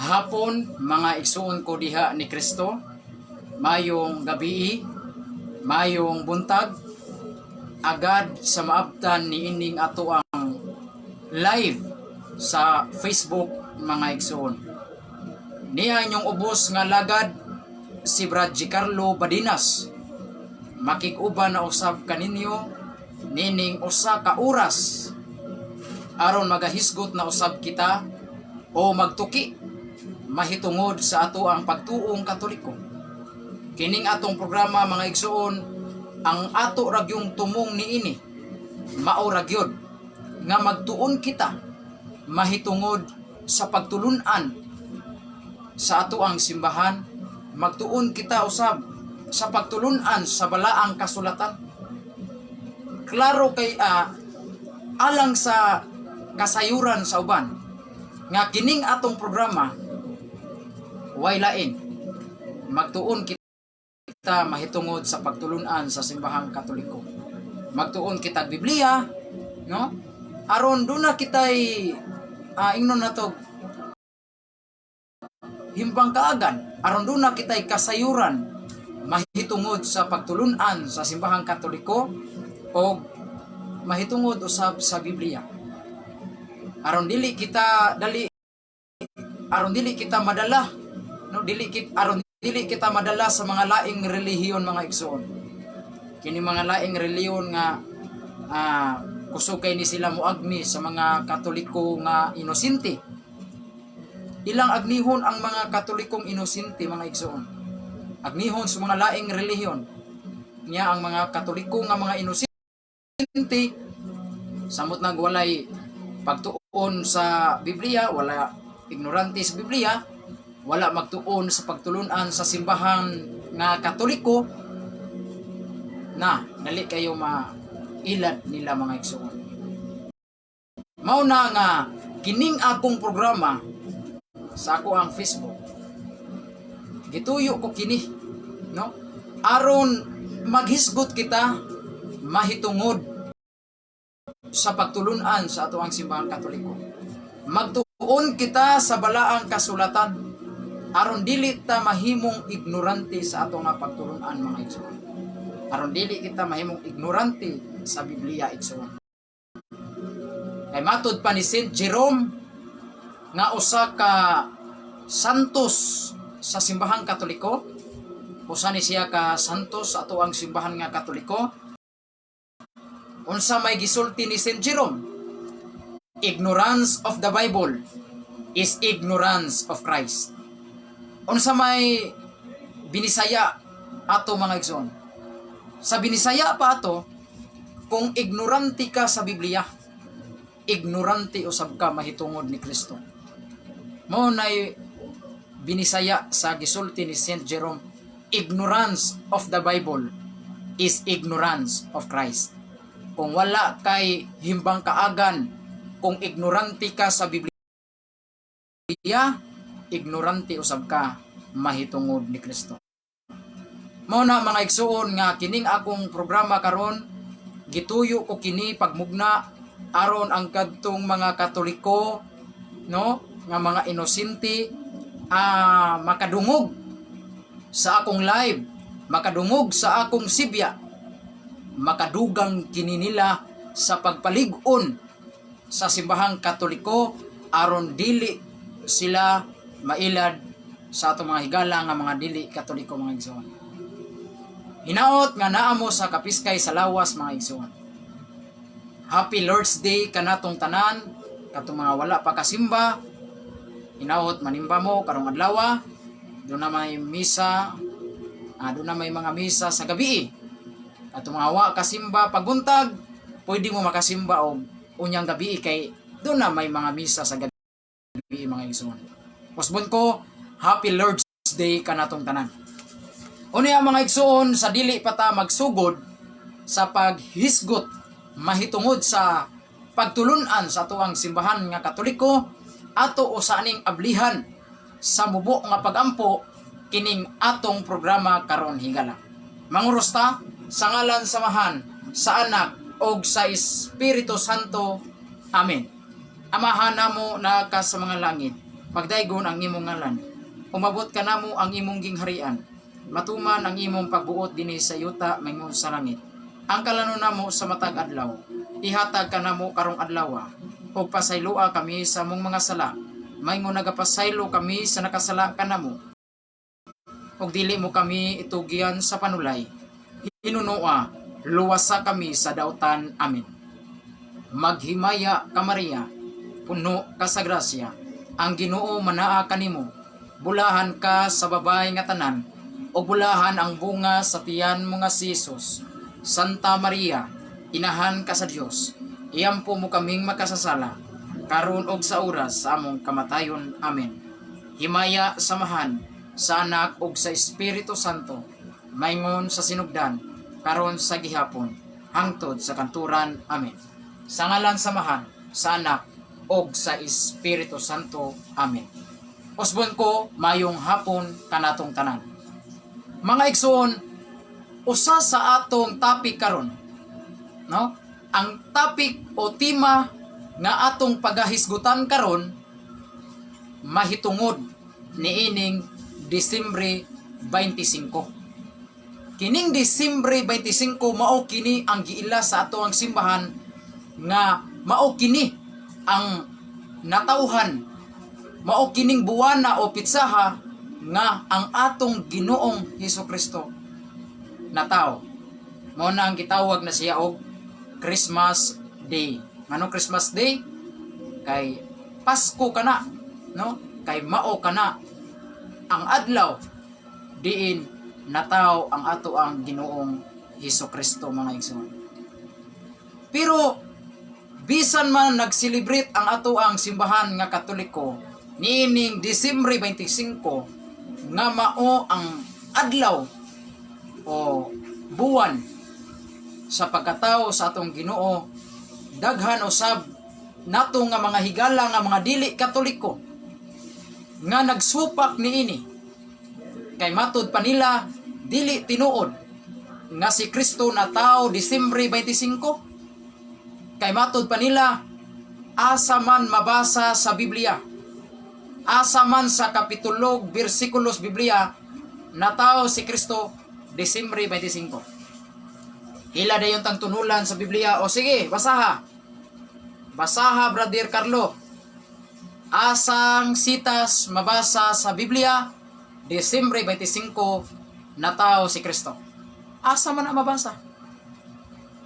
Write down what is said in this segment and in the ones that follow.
Hapon, mga igsuon ko diha ni Kristo, mayong gabii, mayong buntag, agad sa maabtan ni ining ato ang live sa Facebook, mga igsuon. Niya inyong ubos nga lagad, si Brad Giancarlo Badinas. Makig-uban na usab kaninyo nining usa ka oras aron magahisgot na usab kita o magtuki mahitungod sa ato ang pagtuong Katoliko. Kining atong programa, mga igsuon, ang ato ragyong tumong niini mao ragyod nga magtuon kita mahitungod sa pagtulunan sa ato ang simbahan, magtuon kita usab sa pagtulunan sa balaang kasulatan. Klaro kay alang sa kasayuran sa uban nga kining atong programa way lain, magtuon kita mahitungod sa pagtulunan sa simbahang Katoliko. Magtuon kita Biblia, no, aron duna kitay ingnon nato himbang kaagan, aron duna kitay kasayuran mahitungod sa pagtulunan sa simbahang Katoliko o mahitungod usab sa Biblia, aron dili kita dali aron dili kita madala, no, dili kit aron dili kita madala sa mga laing relihiyon, mga igsoon. Kini mga laing relihiyon nga kusog kay ni sila moagni sa mga Katoliko nga inosente. Ilang agnihon ang mga Katolikong inosente, mga igsoon. Agnihon sa mga laing relihiyon niya ang mga Katoliko nga mga inosente, samot nag walay pagtuon sa Biblia, wala, ignorante sa Biblia, wala magtuon sa pagtulunan sa simbahan nga Katoliko na dali kayo mailad nila, mga igsoon. Mao na nga kining akong programa sa ako ang Facebook, gituyo ko kini, no, aron maghisgot kita mahitungod sa pagtulunan sa ato ang simbahang Katoliko. Magtuon kita sa balaang kasulatan aron dili ta mahimong ignorante sa ato nga pagtulunan, mga igsoon. Aron dili kita mahimong ignorante sa Biblia, igsoon. Kay matud pa ni Saint Jerome nga usa ka santos sa simbahang Katoliko, usa ni siya ka santos sa ato ang simbahan nga Katoliko. Unsa may gisulti ni Saint Jerome? "Ignorance of the Bible is ignorance of Christ." Unsa may Binisaya ato, mga igsoon? Sa Binisaya pa ato, kung ignorante ka sa Biblia, ignorante usab ka mahitungod ni Kristo. Mao nay Binisaya sa gisulti ni Saint Jerome, "Ignorance of the Bible is ignorance of Christ." Kung wala kay himbang kaagan, kung ignorante ka sa Biblia, ignorante usab ka mahitungod ni Kristo. Mao na, mga igsuon, nga kining akong programa karon, gituyo ko kini pagmugna aron ang kadtong mga Katoliko, no, nga mga inosente makadungog sa akong live, makadungog sa akong sibya, makadugang kini nila sa pagpalig-on sa simbahang Katoliko aron dili sila mailad sa atong mga higala nga mga dili Katoliko, mga igsoon. Hinaot nga naa mo sa kapiskay sa lawas, mga igsoon. Happy Lord's Day kanatong tanan, katong mga wala pa kasimba. Hinaot manimba mo karong adlaw. Doon na may misa, doon na may mga misa sa gabi. Katong mga wa kasimba pagbuntag, pwede mo makasimba og unyang gabi kay doon na may mga misa sa gabi, mga igsoon. Usbon ko, Happy Lord's Day kanatong tanan. Unya, mga igsoon, sa dili pa ta magsugod sa paghisgot mahitungod sa pagtulunan sa atoang simbahan nga Katoliko, ato usa ning ablihan sa mubo nga pagampo kining atong programa karon, higala. Mangurusta sa ngalan sa Amahan, sa Anak og sa Espiritu Santo. Amen. Amahan namo na ka sa mga langit. Pagdaygon ang imong ngalan. Umabot kanamo ang imong gingharian. Matuman ang imong pagbuot dinhi sa yuta maingon sa langit. Ang kalanon namo sa matag adlaw, ihatag kanamo karong adlaw. Ug pasayloa kami sa among mga sala, maingon nagapasaylo kami sa nakasala kanamo. Ug dili mo kami itugyan sa panulay. Hinunoa, luwasa kami sa dautan. Amen. Maghimaya ka, Maria, puno ka sa grasya. Ang Ginoo manaa kanimo. Bulahan ka sa babae nga tanan, ug bulahan ang bunga sa tiyan mo nga si Jesus. Santa Maria, inahan ka sa Dios. Iampo mo kaming makasasala, karon og sa oras sa among kamatayon. Amen. Himaya sa Amahan, sa Anak ug sa Espiritu Santo, maingon sa sinugdan, karon sa gihapon, hangtod sa kanturan. Amen. Sa ngalan sa Amahan, sa Anak ug sa Espiritu Santo. Amen. Usbon ko, mayong hapon kanatong tanan. Mga igsoon, usa sa atong topic karon, no? Ang topic o tema nga atong pagahisgutan karon mahitungod niining Disyembre 25. Kining Disyembre 25, mao kini ang giila sa ato ang simbahan nga mao kini ang natawhan, mao kining buwana o pitsaha nga ang atong Ginoong Hesus Kristo natawo. Mao na ang gitawag na siya og Christmas Day. Ngano Christmas Day? Kay Pasko kana, no? Kay mao kana ang adlaw diin natawo ang ato ang Ginoong Hesus Kristo, mga igsoon. Pero bisan man nag-celebrate ang ato ang simbahan nga Katoliko niining Disyembre 25 nga mao ang adlaw o buwan sa pagkatao sa atong Ginoo, daghan usab nato nga mga higala nga mga dili Katoliko nga nagsupak niini, kay matud pa nila dili tinuod nga si Kristo natawo Disyembre 25, kay matud pa nila asa man mabasa sa Biblia, asa man sa kapitulo, bersikulos Biblia natawo si Kristo Disyembre 25. Ila dayon tang tunulan sa Biblia. O sige, basaha. Basaha, Brother Carlo. Asang sitas mabasa sa Biblia Disyembre 25 natawo si Kristo? Asa man na mabasa?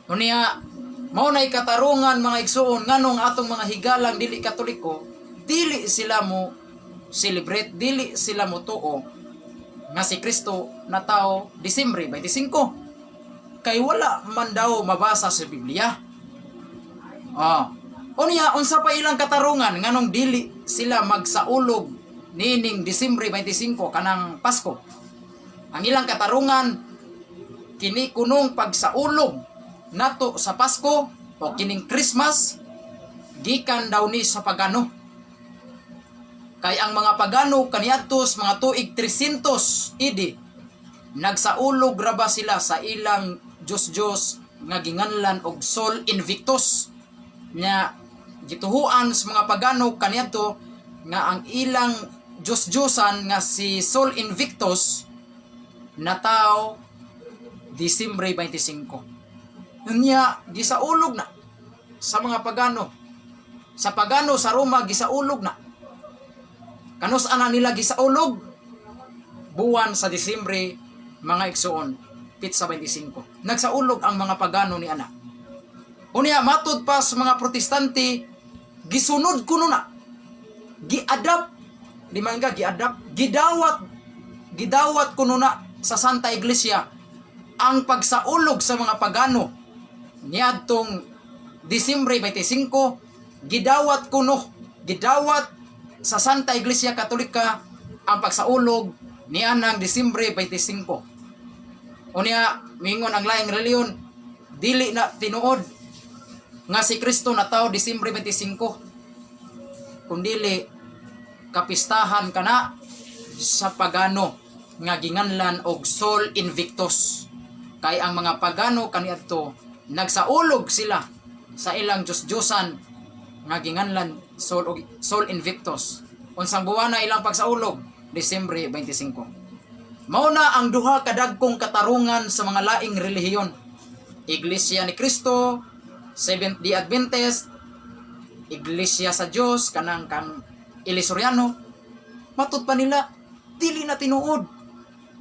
Unya, mao na'y katarungan, mga igsuon, nganong atong mga higalang dili Katoliko, dili sila mo celebrate, dili sila mo tuo nga si Kristo natawo Disyembre 25. Kay wala man daw mabasa sa Biblia. Oh. Unya, unsa pa ilang katarungan nganong dili sila magsaulog niining Disyembre 25 kanang Pasko? Ang ilang katarungan, kini kunong pagsaulog nato sa Pasko o kining Christmas, gikan daw ni sa pagano. Kay ang mga pagano kaniadto sa mga tuig 300 AD, nagsaulog ra ba sila sa ilang Diyos-Diyos nga ginganlan og Sol Invictus, nya gituhuan sa mga pagano kaniadto nga ang ilang Diyos-Diyosan nga si Sol Invictus natawo Disyembre 25. Unya gisaulog na sa mga pagano. Sa pagano sa Roma gisaulog na. Kanus ana nila gisaulog? Buwan sa Disyembre, mga igsuon, pitsa 25. Nagsaulog ang mga pagano ni ana. Unya matud pa sa mga Protestante, gisunod kuno na. Giadapt, di man ka giadapt, gidawat, gidawat kuno na sa Santa Iglesia ang pagsaulog sa mga pagano niadtong Disyembre 25. Gidawat kuno, gidawat sa Santa Iglesia Katolika ang pagsaulog nianang Disyembre 25. Unya mingon ang laing reliyon, dili na tinuod nga si Kristo natawo Disyembre 25, kundili kapistahan kana sa pagano nga ginganlan og Sol Invictus, kay ang mga pagano kaniadto nagsaulog sila sa ilang Diyos-Diyosan nga ginganlan Sol og Sol Invictus. Unsang buwana ilang pagsaulog? Disyembre 25. Mao na ang duha ka dagkong katarungan sa mga laing relihiyon. Iglesia ni Cristo, Seventh Day Adventist, Iglesia sa Dios, kanang kang Eli Soriano, matud pa nila, dili na tinuod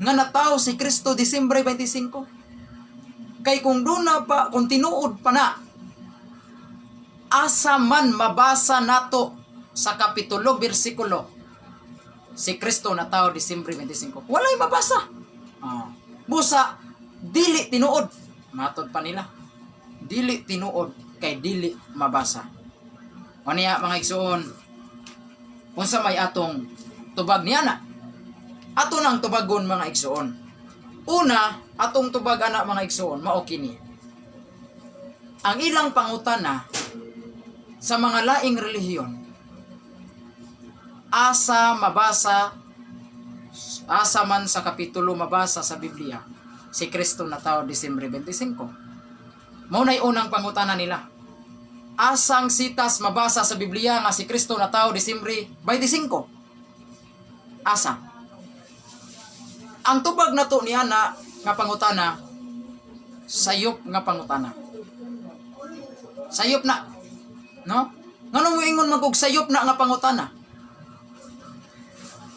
nga natawo si Kristo Disyembre 25. Kay kung duna pa, kung tinuod pa na, asa man mabasa nato sa kapitulo, bersikulo, si Kristo natawo Disyembre 25? Walay mabasa. Ah. Busa, dili tinuod. Matod pa nila. Dili tinuod kay dili mabasa. O niya, mga igsuon, unsa may atong tubag niya na? Ato nang tubagon, mga igsuon. Una, atong tubag ana, mga igsuon, mao kini. Ang ilang pangutana sa mga laing relihiyon, asa mabasa, asa man sa kapitulo mabasa sa Biblia si Kristo natawo Disyembre 25? Mao na'y unang pangutana nila. Asang sitas mabasa sa Biblia nga si Kristo natawo Disyembre 25? Asa? Ang tubag nato ni ana nga pangutana, sayop nga pangutana. Sayop na. No? Ngano moingon man kog sayop na nga pangutana?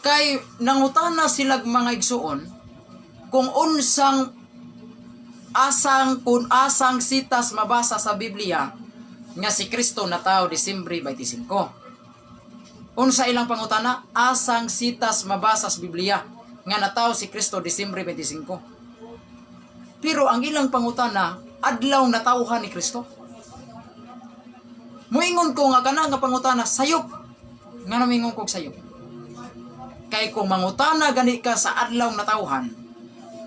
Kay nangutana silag, mga igsuon, kung unsang asang kung asang sitas mabasa sa Biblia nga si Kristo natawo Disyembre 25. Unsa ilang pangutana? Asang sitas mabasa sa Biblia nga natawo si Kristo Disyembre 25? Pero ang ilang pangutana, adlaw natawhan ni Kristo. Muingon ko nga kana nga pangutana sayop. Nga moingon kog sayop? Kay kung mangutana gani ka sa adlaw natawhan,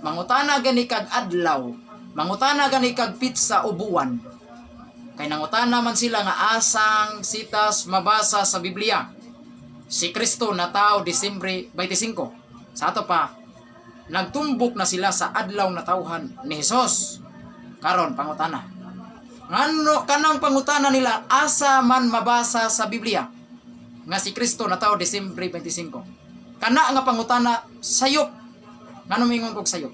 mangutana gani kag adlaw, mangutana gani kag petsa o buwan. Kay nangutana man sila nga asang sitas mabasa sa Biblia si Kristo natawo Disyembre 25. Sa ato pa, nagtumbok na sila sa adlaw natawhan ni Jesus. Karon pangutana. Ngano kanang pangutana nila, asa man mabasa sa Biblia nga si Kristo natawo Disyembre 25? Kana nga pangutana sayop. Ngano mingon kog sayop?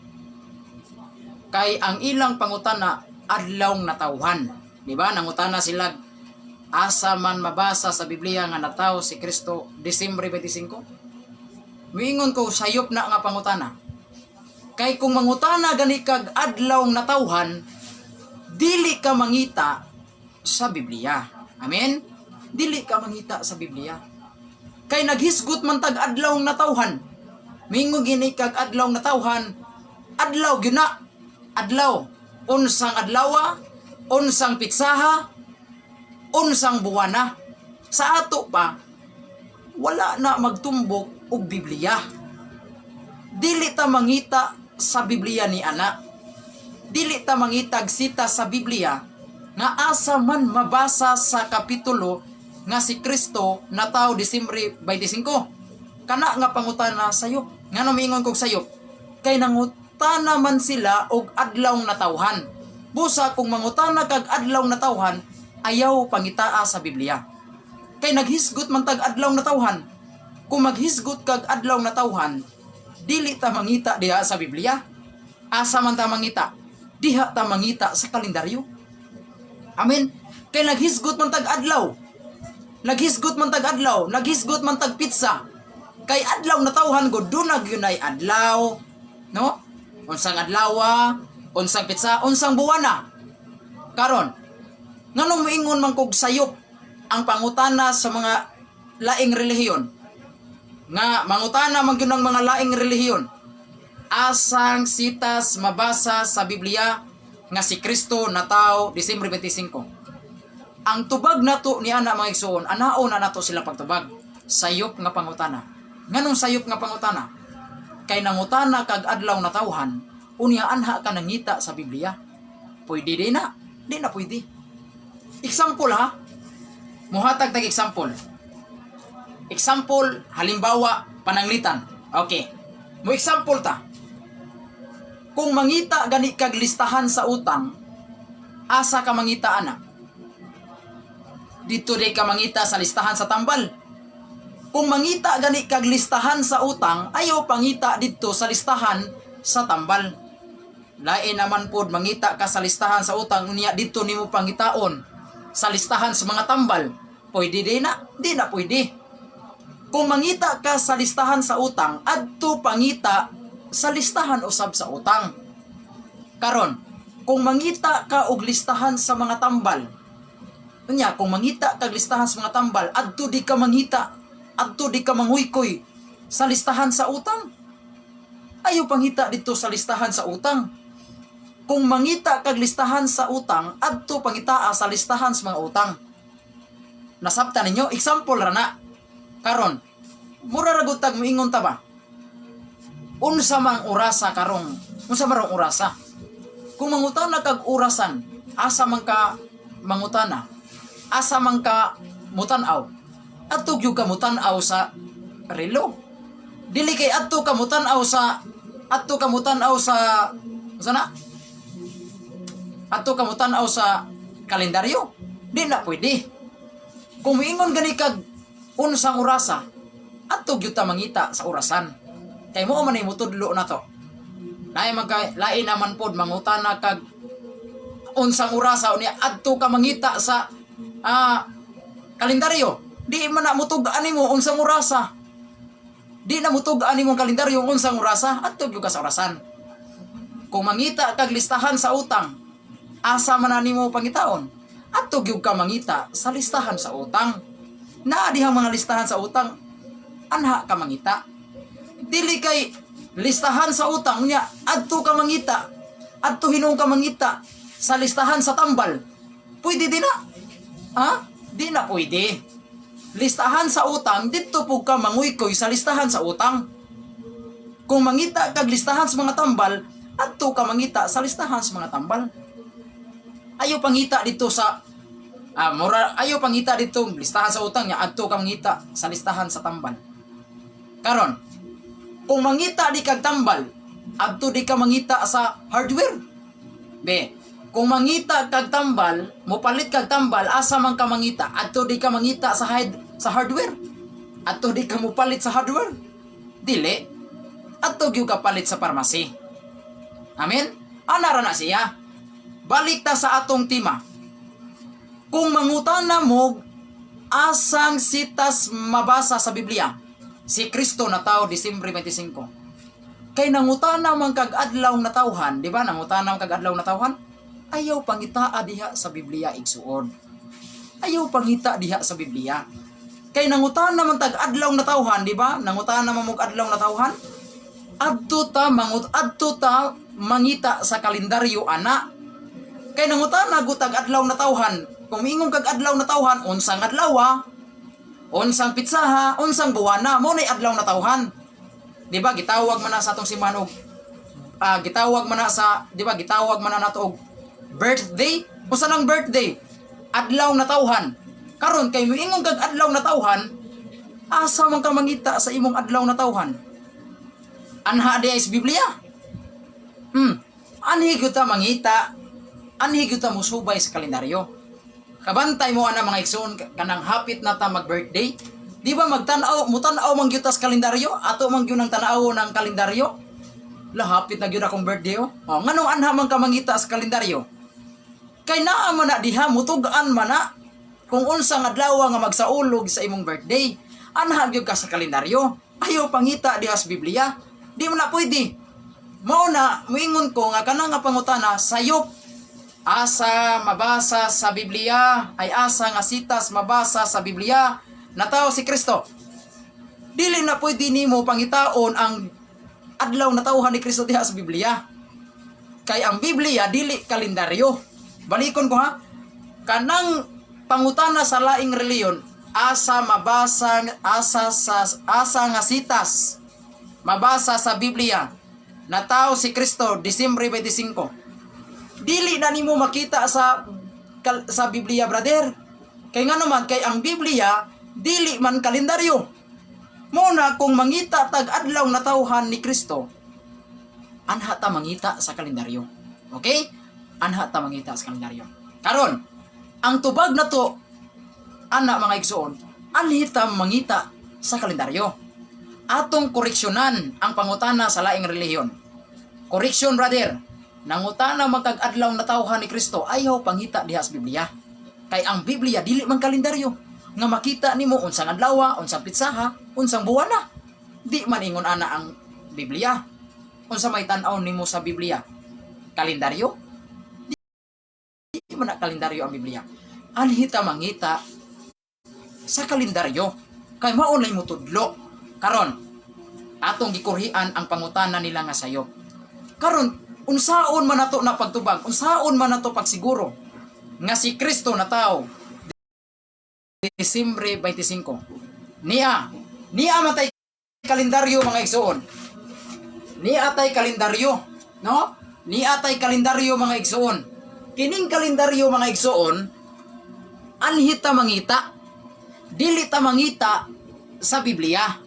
Kay ang ilang pangutana, adlaw natawhan. Di ba? Nangutana sila, asa man mabasa sa Biblia nga natawo si Kristo Disyembre 25? Miingon ko sayop na nga pangutana. Kay kung mangutana gani kag adlaw natawhan, dili ka mangita sa Biblia. Amen? Dili ka mangita sa Biblia. Kay naghisgot man tag adlaw natawhan. Mingon gini kag adlaw natawhan, adlaw gyud na. Adlaw. Unsang adlawa, unsang petsaha, unsang buwana. Sa ato pa, wala na magtumbok og Biblia. Dili ta mangita sa Biblia ni ana. Dili ta mangitag sita sa Biblia nga asa man mabasa sa kapitulo nga si Kristo natawo Disyembre 25. Kana nga pangutana sayop. Ngano miingon kog sayop? Kay nangutana man sila og adlaw natawhan. Busa kung mangutana kag adlaw natawhan, ayaw pangitaa sa Biblia. Kay naghisgot man tag adlaw natawhan. Kung maghisgot kag adlaw natawhan, dili ta mangita diha sa Biblia. Asa man ta mangita? Diha ta mangita sa kalendaryo. Amen. Kay naghisgot man tag adlaw. Naghisgot man tag adlaw, naghisgot man tag petsa. Kay adlaw natawhan gud, duna gyud nay adlaw, no? Unsang adlawa, unsang petsa, unsang buwana. Karon, nganong moingon man kog sayop ang pangutana sa mga laing relihiyon? Nga mangutana man gyud ang mga laing relihiyon. Asang sitas mabasa sa Biblia nga si Kristo natawo Disyembre 25? Ang tubag nato ni ana, mga igsuon, anao na nato sila pagtubag. Sayop nga pangutana. Nganong sayop nga pangutana? Kay nangutana kag adlaw natawhan, unya anha ka nangita sa Biblia. Pwede di na? Di na pwede. Example ha. Muhatag tag example. Example, halimbawa, pananglitan. Okay. Mo example ta. Kung mangita gani kag listahan sa utang, asa ka mangita ana? Dito di ka mangita sa listahan sa tambal. Kung mangita gani kag listahan sa utang, ayaw pangita didto sa listahan sa tambal. Lain naman pod mangita ka sa listahan sa utang, unya didto nimo pangitaon sa listahan sa mga tambal. Pwede di na? Di na pwede. Kung mangita ka sa listahan sa utang, adto pangita sa listahan usab sa utang. Karon, kung mangita ka og listahan sa mga tambal, unya kung mangita kag listahan sa mga tambal, adto di ka mangita, adto di ka manghuykoy sa listahan sa utang. Ayaw pangita didto sa listahan sa utang. Kung mangita kag listahan sa utang, adto pangitaa sa listahan sa mga utang. Nasabtan ninyo? Example ra na. Karon, mura ra gud tag moingon ta ba? Unsa mang orasa karong? Unsa man rong orasa? Kung mangutana kag orasan, asa man ka mangutana? Asa man ka mutan-aw? Adto gyud ka mutan-aw sa relo. Dili kay adto ka mutan-aw sa unsa na? Adto ka mutan-aw sa kalendaryo. Di na pwede. Kung moingon gani kag unsang orasa, adto gyud ta mangita sa orasan. Kay mao man ay mutudlo na to. Lain naman pod mangutana kag unsang orasa, unya adto ka mangita sa kalendaryo. Di man na mutug-an nimo unsang orasa. Di na mutug-an nimo ang kalendaryo unsang orasa, adto gyud ka sa orasan. Kung mangita kag listahan sa utang, asa man na nimo pangitaon? Adto gyud ka mangita sa listahan sa utang. Naa dihang mga listahan sa utang, anha ka mangita. Dili kay listahan sa utang niya, adto ka mangita. Adto hinuon ka mangita sa listahan sa tambal. Pwede din na. Ha? Di na pwede. Listahan sa utang, didto po ka manguykoy sa listahan sa utang. Kung mangita kag listahan sa mga tambal, adto ka mangita sa listahan sa mga tambal. Ayaw pangita didto sa mura, ayaw pangita didto listahan sa utang niya, adto ka mangita sa listahan sa tambal. Karon, kung mangita di kag tambal, adto di ka mangita sa hardware. Be, kung mangita kag tambal, mopalit kag tambal, asa man ka mangita? Adto di ka mangita sa hardware. Adto di ka mopalit sa hardware. Dili. Adto gyud ka palit sa pharmacy. Amen? Ana ra na siya. Balik ta sa atong tema. Kung mangutana mo asang sitas mabasa sa Biblia, si Kristo natawo Disyembre 25. Kay nangutana man kag adlaw natawhan, di ba? Nangutana man kag adlaw natawhan, ayaw pangitaa diha sa Biblia, igsuon. Ayaw pangita diha sa Biblia. Kay nangutana man tag adlaw natawhan, di ba? Nangutana man mo adlaw natawhan, adto ta mangita sa kalendaryo ana. Kay nangutana gud tag adlaw natawhan, kung miingon kag adlaw natawhan, unsang adlaw? Unsang pitsaha, unsang buwana, mao nay adlaw natawhan. Di ba gitawag man na sa atong simbahan og gitawag man na sa, di ba gitawag man na nato og birthday? Usa nang birthday? Adlaw natawhan. Karon kay moingon kag adlaw natawhan, asa man ka mangita sa imong adlaw natawhan? Anha di ay sa Biblia. Anhi gyud ta mangita, anhi gyud ta musubay sa kalendaryo. Kabantay mo ana, mga igsoon, kanang hapit na ta mag-birthday. Di ba magtan-aw, mutan-aw man gyud ta sa kalendaryo, ato man gyud ang tan-aw ng kalendaryo. La, hapit na gyud akong birthday oh. Oh, nganong anha man ka mangita sa kalendaryo? Kay naa man na diha, mutug-an man na kung unsang adlaw nga magsaulog sa imong birthday. Anha gyud ka sa kalendaryo. Ayaw pangita diha sa Biblia. Di mo na pwede. Mao na muingon ko nga kanang nga pangutana sayop, asa mabasa sa Biblia, ay asa nga sitas mabasa sa Biblia natawo si Kristo. Dili na pwede nimo pangitaon ang adlaw natawhan ni Kristo diha sa Biblia. Kay ang Biblia dili kalendaryo. Balikon ko ha. Kanang pangutana sa laing reliyon, asa mabasa asa nga sitas mabasa sa Biblia natawo si Kristo Disyembre 25. Dili na nimo makita sa Biblia, brother. Kay nga naman kay ang Biblia dili man kalendaryo. Mao na kung mangita tag adlaw natawhan ni Kristo, anha ta mangita sa kalendaryo. Okay? Anha ta mangita sa kalendaryo. Karon, ang tubag na to ana, mga igsoon, anhi ta mangita Sa kalendaryo. Atong koreksyonan ang pangutana sa laing relihiyon. Correction, brother. Nangutana man kag adlaw natawhan ni Kristo, ayaw pangita diha sa Biblia. Kay ang Biblia dili man kalendaryo nga makita nimo unsang adlaw, unsang pitsaha, unsang buwana. Di man ingon ana ang Biblia. Unsa may tan-aw nimo sa Biblia? Kalendaryo? Di man na kalendaryo ang Biblia. Anhi ta mangita sa kalendaryo. Kay mao nay mutudlo. Karon, atong gikurhian ang pangutana nila nga sayo. Karon, unsaon man nato na pagtubag, unsaon man nato pagsiguro nga si Kristo natawo Disyembre 25? Niya, niya man tay kalendaryo, mga igsoon. Niya tay kalendaryo, no? Niya tay kalendaryo, mga igsoon. Kining kalendaryo, mga igsoon, anhi ta mangita. Dili ta mangita sa Biblia.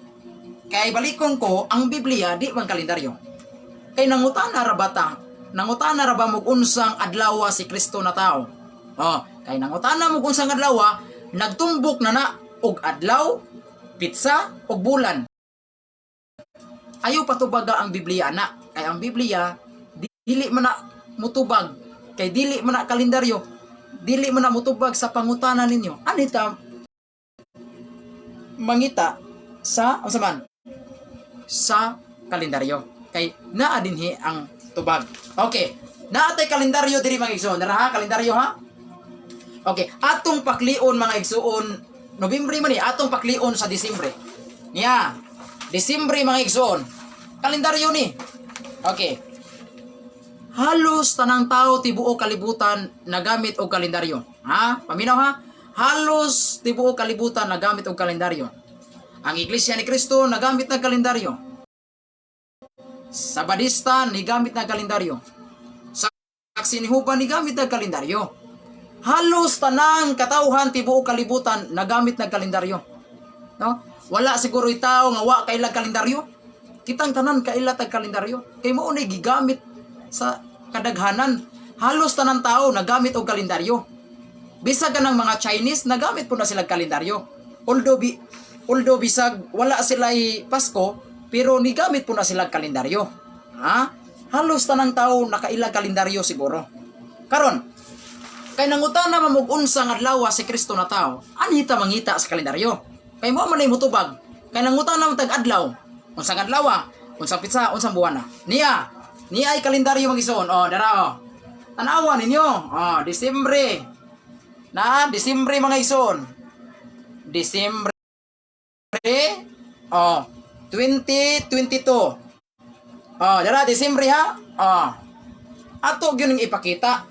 Kay balikon ko, ang Biblia di man kalendaryo. Kay nangutana ra ba ta? Nangutana ra ba mo unsang adlaw si Kristo natawo? Oh, kay nangutana mo unsang adlaw, nagtumbok na na og adlaw, pitsa ug bulan. Ayaw patubaga ang Biblia na. Kay ang Biblia dili man na mutubag, kay dili man na kalendaryo, dili man na mutubag sa pangutana ninyo. Anhi ta mangita sa unsa man sa kalendaryo, kay naa dinhi ang tubag. Okay, naa tay kalendaryo diri, mga igsoon. Dara ha, kalendaryo ha. Okay, atong paklion, mga igsoon, Nobyembre man ni, atong paklion sa Disyembre. Niya, Disyembre, mga igsoon. Kalendaryo ni. Okay. Halos tanang tao tibuok kalibutan nagamit og kalendaryo. Ha? Paminaw ha? Halos tibuok kalibutan nagamit og kalendaryo. Ang Iglesia ni Cristo nagamit ng kalendaryo. Sabadista nigamit ng kalendaryo. Saksi ni Huba nigamit ng kalendaryo. Halos tanang katawhan tibuok kalibutan nagamit ng kalendaryo. No? Wala siguro tao nga wa kaila kalendaryo. Kitang tanan kaila tag kalendaryo. Kay mao nay gigamit sa kadaghanan. Halos tanan tao nagamit og kalendaryo. Bisag kanang mga Chinese, nagamit po na sila kalendaryo. Although bisag wala sila Pasko, pero nigamit po na sila kalendaryo. Ha? Halos tanang tao nakaila kalendaryo siguro. Karon, kay nangutana man og unsang adlaw si Kristo natawo, anhi ta mangita sa kalendaryo. Kay mao man ay mutubag. Kay nangutana man tag adlaw, unsang adlaw, unsang pitsa, unsang buwana. Niya, niya ay kalendaryo, mga igsoon. Oh, dara oh. Tanawa ninyo. Oh, Disyembre. Na, Disyembre, mga igsoon. Disyembre. Oh, 2022. Oh, dara Disyembre ha. Oh. Ato gyud ning ipakita.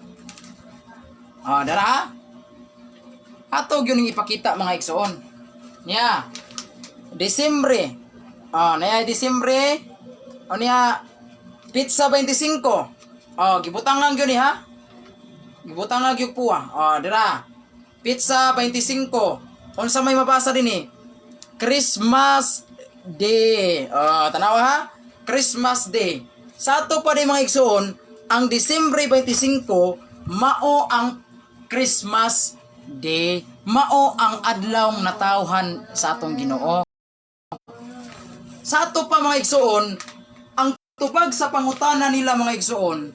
Oh, dara ha. Ato gyud ning ipakita, mga igsoon. Niya. Disyembre. Oh, niya Disyembre. O niya Pitsa 25. Oh, gibutangan gyud ni ha. Gibutangan gyud po ah. Oh, dira. Pitsa 25. Unsa may mabasa dinhi? Christmas Day. Oh, tanawa ha. Christmas Day. Sa ato pa din, mga igsoon, ang Disyembre 25 mao ang Christmas Day. Mao ang adlaw natawhan sa atong Ginoo. Sa ato pa, mga igsoon, ang tubag sa pangutana nila, mga igsoon,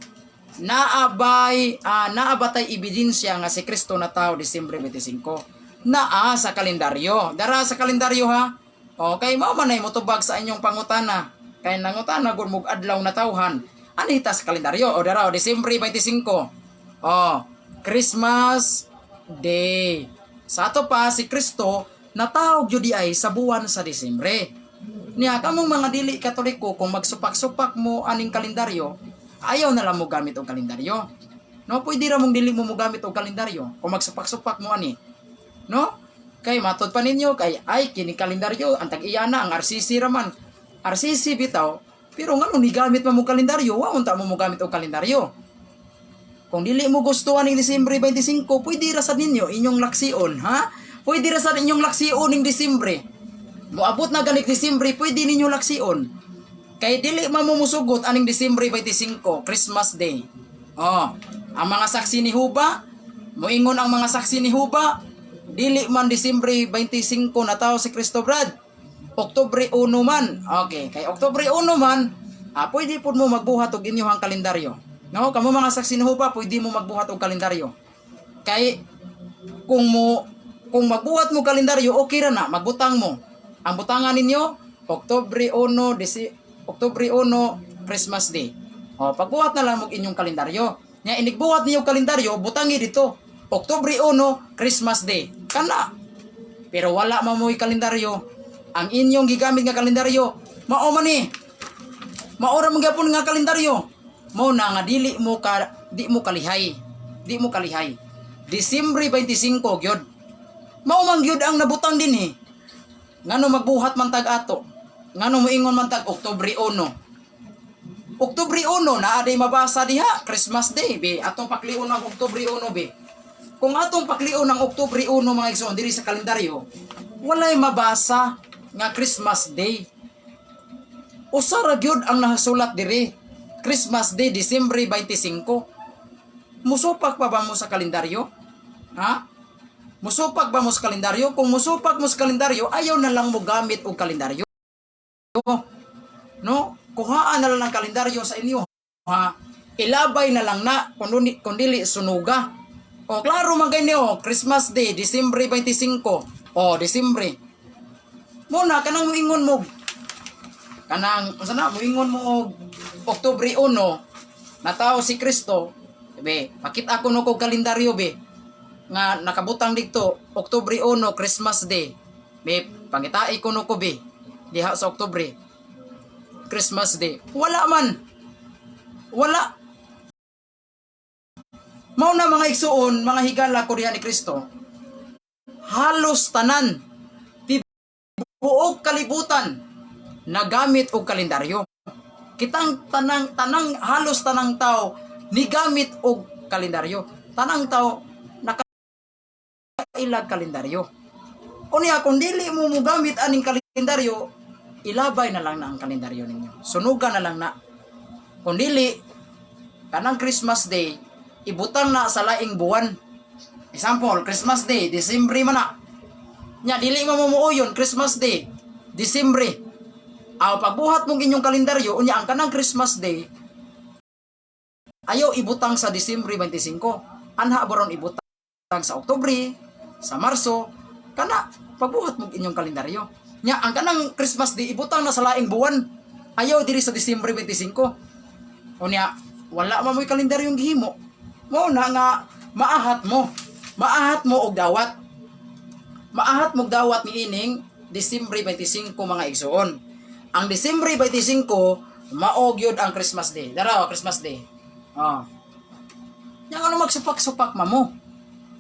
naa ba tay ebidensya nga si Kristo natawo Disyembre 25? Naa sa kalendaryo. Dara sa kalendaryo ha. Okay, mao man ay motubag sa inyong pangutana. Kay nangutana gud mog adlaw natawhan. Anhi ta sa kalendaryo? O dara o, Disyembre 25. Oh, Christmas Day. Sa ato pa, si Kristo natawo gyud ay sa buwan sa Disyembre. Niya kamong mga dili Katoliko, kung magsupak-supak mo aning kalendaryo, ayaw na lang mo gamit og kalendaryo. No, pwede ra mong dili mo mogamit og kalendaryo kung magsupak-supak mo ani. No? Kay matod pa ninyo kay ay kini kalendaryo ang tag-iya na ang RCC raman. RCC bitaw, pero ngano ni gamit man mo kalendaryo, wa unta mo mogamit og kalendaryo. Kung dili mo gusto aning Disyembre 25, pwede ra sad ninyo inyong laksion, ha? Pwede ra sad inyong laksion ning Disyembre. Moabot na ganik Disyembre, pwede ninyo laksion. Kay dili man mo musugot aning Disyembre 25, Christmas Day. Oh, ang mga Saksi ni Huba, moingon ang mga Saksi ni Huba, dili man Disyembre 25 natawo si Kristo, Brad. Oktubre 1 man. Okay, kay Oktubre 1 man, pwede pud mo magbuhat og inyong kalendaryo. No, kamo mga saksi ni Jehova, pwede mo magbuhat og kalendaryo. Kay kung magbuhat mo kalendaryo, okay ra na, magbutang mo. Ang butangan ninyo, Oktubre 1, Oktubre 1, Christmas Day. O, pagbuhat na lang mo inyong kalendaryo. Nya inigbuhat niyo kalendaryo, butangi dito. Oktubre 1, Christmas Day. Kana. Pero wala man mo'y kalendaryo. Ang inyong gigamit nga kalendaryo, mao man ni. Mao ra man gyapon nga kalendaryo. Mao na nga dili mo ka di mo kalihay. Di mo kalihay. Disyembre 25 gyud. Mao man gyud ang nabutang dinhi. Ngano magbuhat man tag ato? Ngano moingon man tag Oktubre 1? Oktubre 1 naa day mabasa diha, Christmas Day be. Atong paklion ang Oktubre 1 be. Kung atong paklion ang Oktubre 1, mga igsoon, diri sa kalendaryo, walay mabasa nga Christmas Day. Usa ra gyud ang nakasulat diri. Christmas Day, Disyembre 25. Musupak pa ba mo sa kalendaryo? Ha? Musupak ba mo sa kalendaryo? Kung musupak mo sa kalendaryo, ayaw na lang mo gamit og kalendaryo. No? Kuhaan na lang ang kalendaryo sa inyo. Ha? Ilabay na lang na kung dili sunuga. O klaro man kay niyo, Christmas Day, Disyembre 25. O Disyembre. Muna kanang muingon mo kanang unsa na muingon mo og Oktubre 1 natawo si Kristo, be, pakita ko no kog kalendaryo be nga nakabutang didto Oktubre 1, Christmas Day, be. Pangitai ko no ko be diha sa Oktubre, Christmas Day. Wala man, wala. Mao na, mga igsuon, mga higala ko diha ni Kristo, halos tanan tibuok kalibutan nagamit og kalendaryo. Kitang tanang tanang halos tanang tao nigamit og kalendaryo. Tanang tao nakailag kalendaryo. Unya kung dili mo mogamit aning kalendaryo, ilabay na lang na ang kalendaryo ninyo. Sunugan na lang na. Kung dili, kanang Christmas Day, ibutang na sa laing buwan. Example, Christmas Day, Disyembre man na. Nya dili mo muoyon Christmas Day, Disyembre. Aw pagbuhat mong inyong kalendaryo, unya ang kanang Christmas Day ayaw ibutang sa Disyembre 25. Anha boron ibutang sa Oktubre, sa Marso, kana pagbuhat mong inyong kalendaryo. Nya ang kanang Christmas Day ibutang na sa laing buwan. Ayaw diri sa Disyembre 25. Unya wala man mo'y kalendaryong gihimo. Mao na nga maahat mo. Maahat mo og dawat. Maahat mo og dawat niining Disyembre 25, mga igsoon. Ang Disyembre 25 mao gyud ang Christmas Day. Dara oh, Christmas Day. Oh. Nya ano magsupak-supak mamo.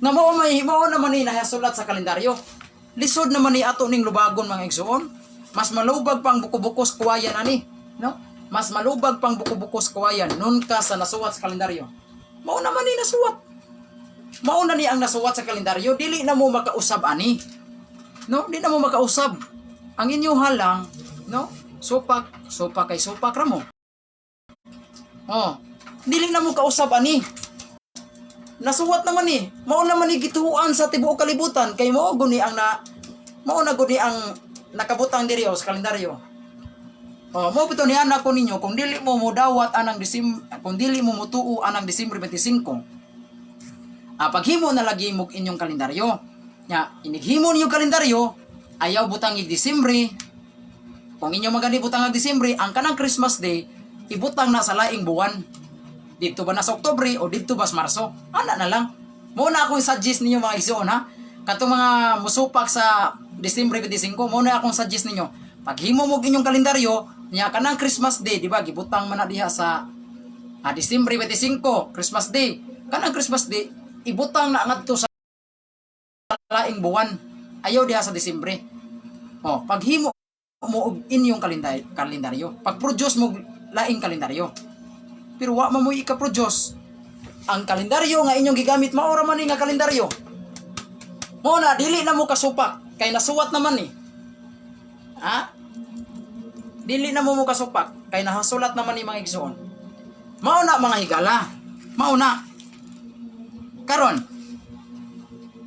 Nga mao may mao naman ni nahasulat sa kalendaryo. Lisod naman ni ato ning lubagon, mga igsoon. Mas malubag pang buko-buko sa kawayan ani, no? Mas malubag pang buko-buko sa kawayan nun ka sa nasuwat sa kalendaryo. Mao naman ni nasuwat. Mao na ni ang nasuwat sa kalendaryo, dili na mo makausab ani. No, di na mo makausab. Ang inyo halang, no? Supak, supak kay supak ra mo. Oh, dili na mo kausab ani. Nasuwat naman ni. Mao naman ni gituan sa tibuok kalibutan kay mao na guni ang nakabutang diri oh, sa kalendaryo. Oh, mao bitaw ni anak ko ninyo kung dili mo modawat anang Disyembre, kung dili mo motuo anang Disyembre 25. Paghimo na lagi mo inyong kalendaryo. Nya, inighimo ninyo kalendaryo, ayaw butang ig Disyembre. Kung inyo magani butang ang Disyembre, ang kanang Christmas Day, ibutang na sa laing buwan. Dito ba na sa Oktubre o dito ba sa Marso? Ana na lang. Mao na akong suggest ninyo, mga igsoon, ha. Katong mga musupak sa Disyembre 25, mao na akong suggest ninyo. Paghimo mo inyong kalendaryo, nya kanang Christmas Day, di ba? Gibutang man na diha sa Disyembre 25, Christmas Day. Kanang Christmas Day, ibutang na ngadto sa laing buwan. Ayaw diha sa Disyembre. Oh, paghimo mo og inyong kalendaryo. Pag-produce mo og laing kalendaryo. Pero wa man mo ika-produce. Ang kalendaryo nga inyong gigamit mao ra man ni nga kalendaryo. Mao na dili na mo kasupak kay nasuwat naman ni. Ha? Dili na mo mo kasupak kay nahasulat naman ni, mga igsoon. Mao na, mga higala. Mao na. Karon,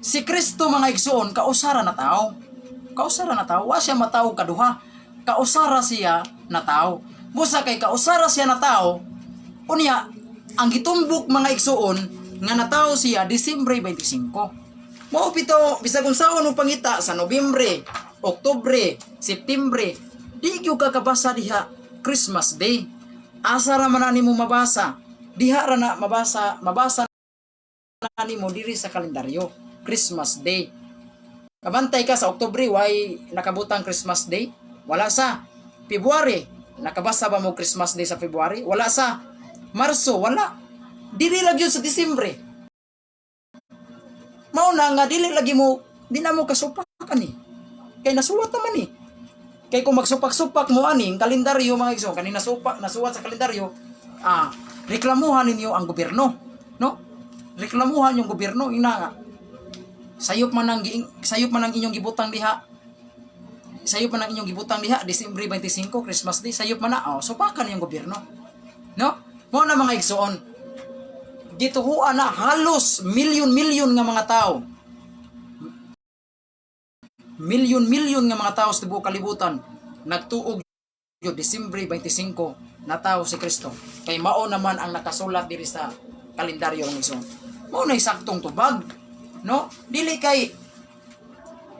si Kristo, mga igsoon, kausara na tao. Kausara na tao. Wa siya matawo kaduha. Kausara siya na tao. Busa kay kausara siya na tao, unya ang gitumbok, mga igsuon, nga natawo siya Disyembre 25. Mao bitaw bisag unsaon mo pangita sa Nobyembre, Oktubre, Septembre, di gyud ka kabasa diha Christmas Day. Asa ra man na nimo mabasa? Diha ra na mabasa, mabasa na nimo diri sa kalendaryo, Christmas Day. Kabantay ka sa Oktubre, way nakabutang Christmas Day? Wala. Sa February, nakabasa ba mo Christmas Day sa February? Wala. Sa Marso, wala. Dili lang yun sa Disyembre. Mao na nga dili lagi mo, di na mo kasupak ani. Kay nasuwat naman eh. Kay kung magsupak-supak mo ani, ang kalendaryo, mga igsoon, kani nasupak, nasuwat sa kalendaryo, reklamuhan ninyo ang gobyerno, no? Reklamuhan yung gobyerno ina nga. Sayop man ang inyong gibutang diha. Sayop man ang inyong gibutang diha Disyembre 25, Christmas Day, sayop man na, oh, supakan yung gobyerno. No? Mao na, mga igsoon. Gituhuan na halos milyon-milyon nga mga tao. Milyon-milyon nga mga tao sa tibuok kalibutan nagtuog yun Disyembre 25 natawo si Kristo. Kay mao naman ang nakasulat diri sa kalendaryo ng igsoon. Mao na saktong tubag, no? Dili kay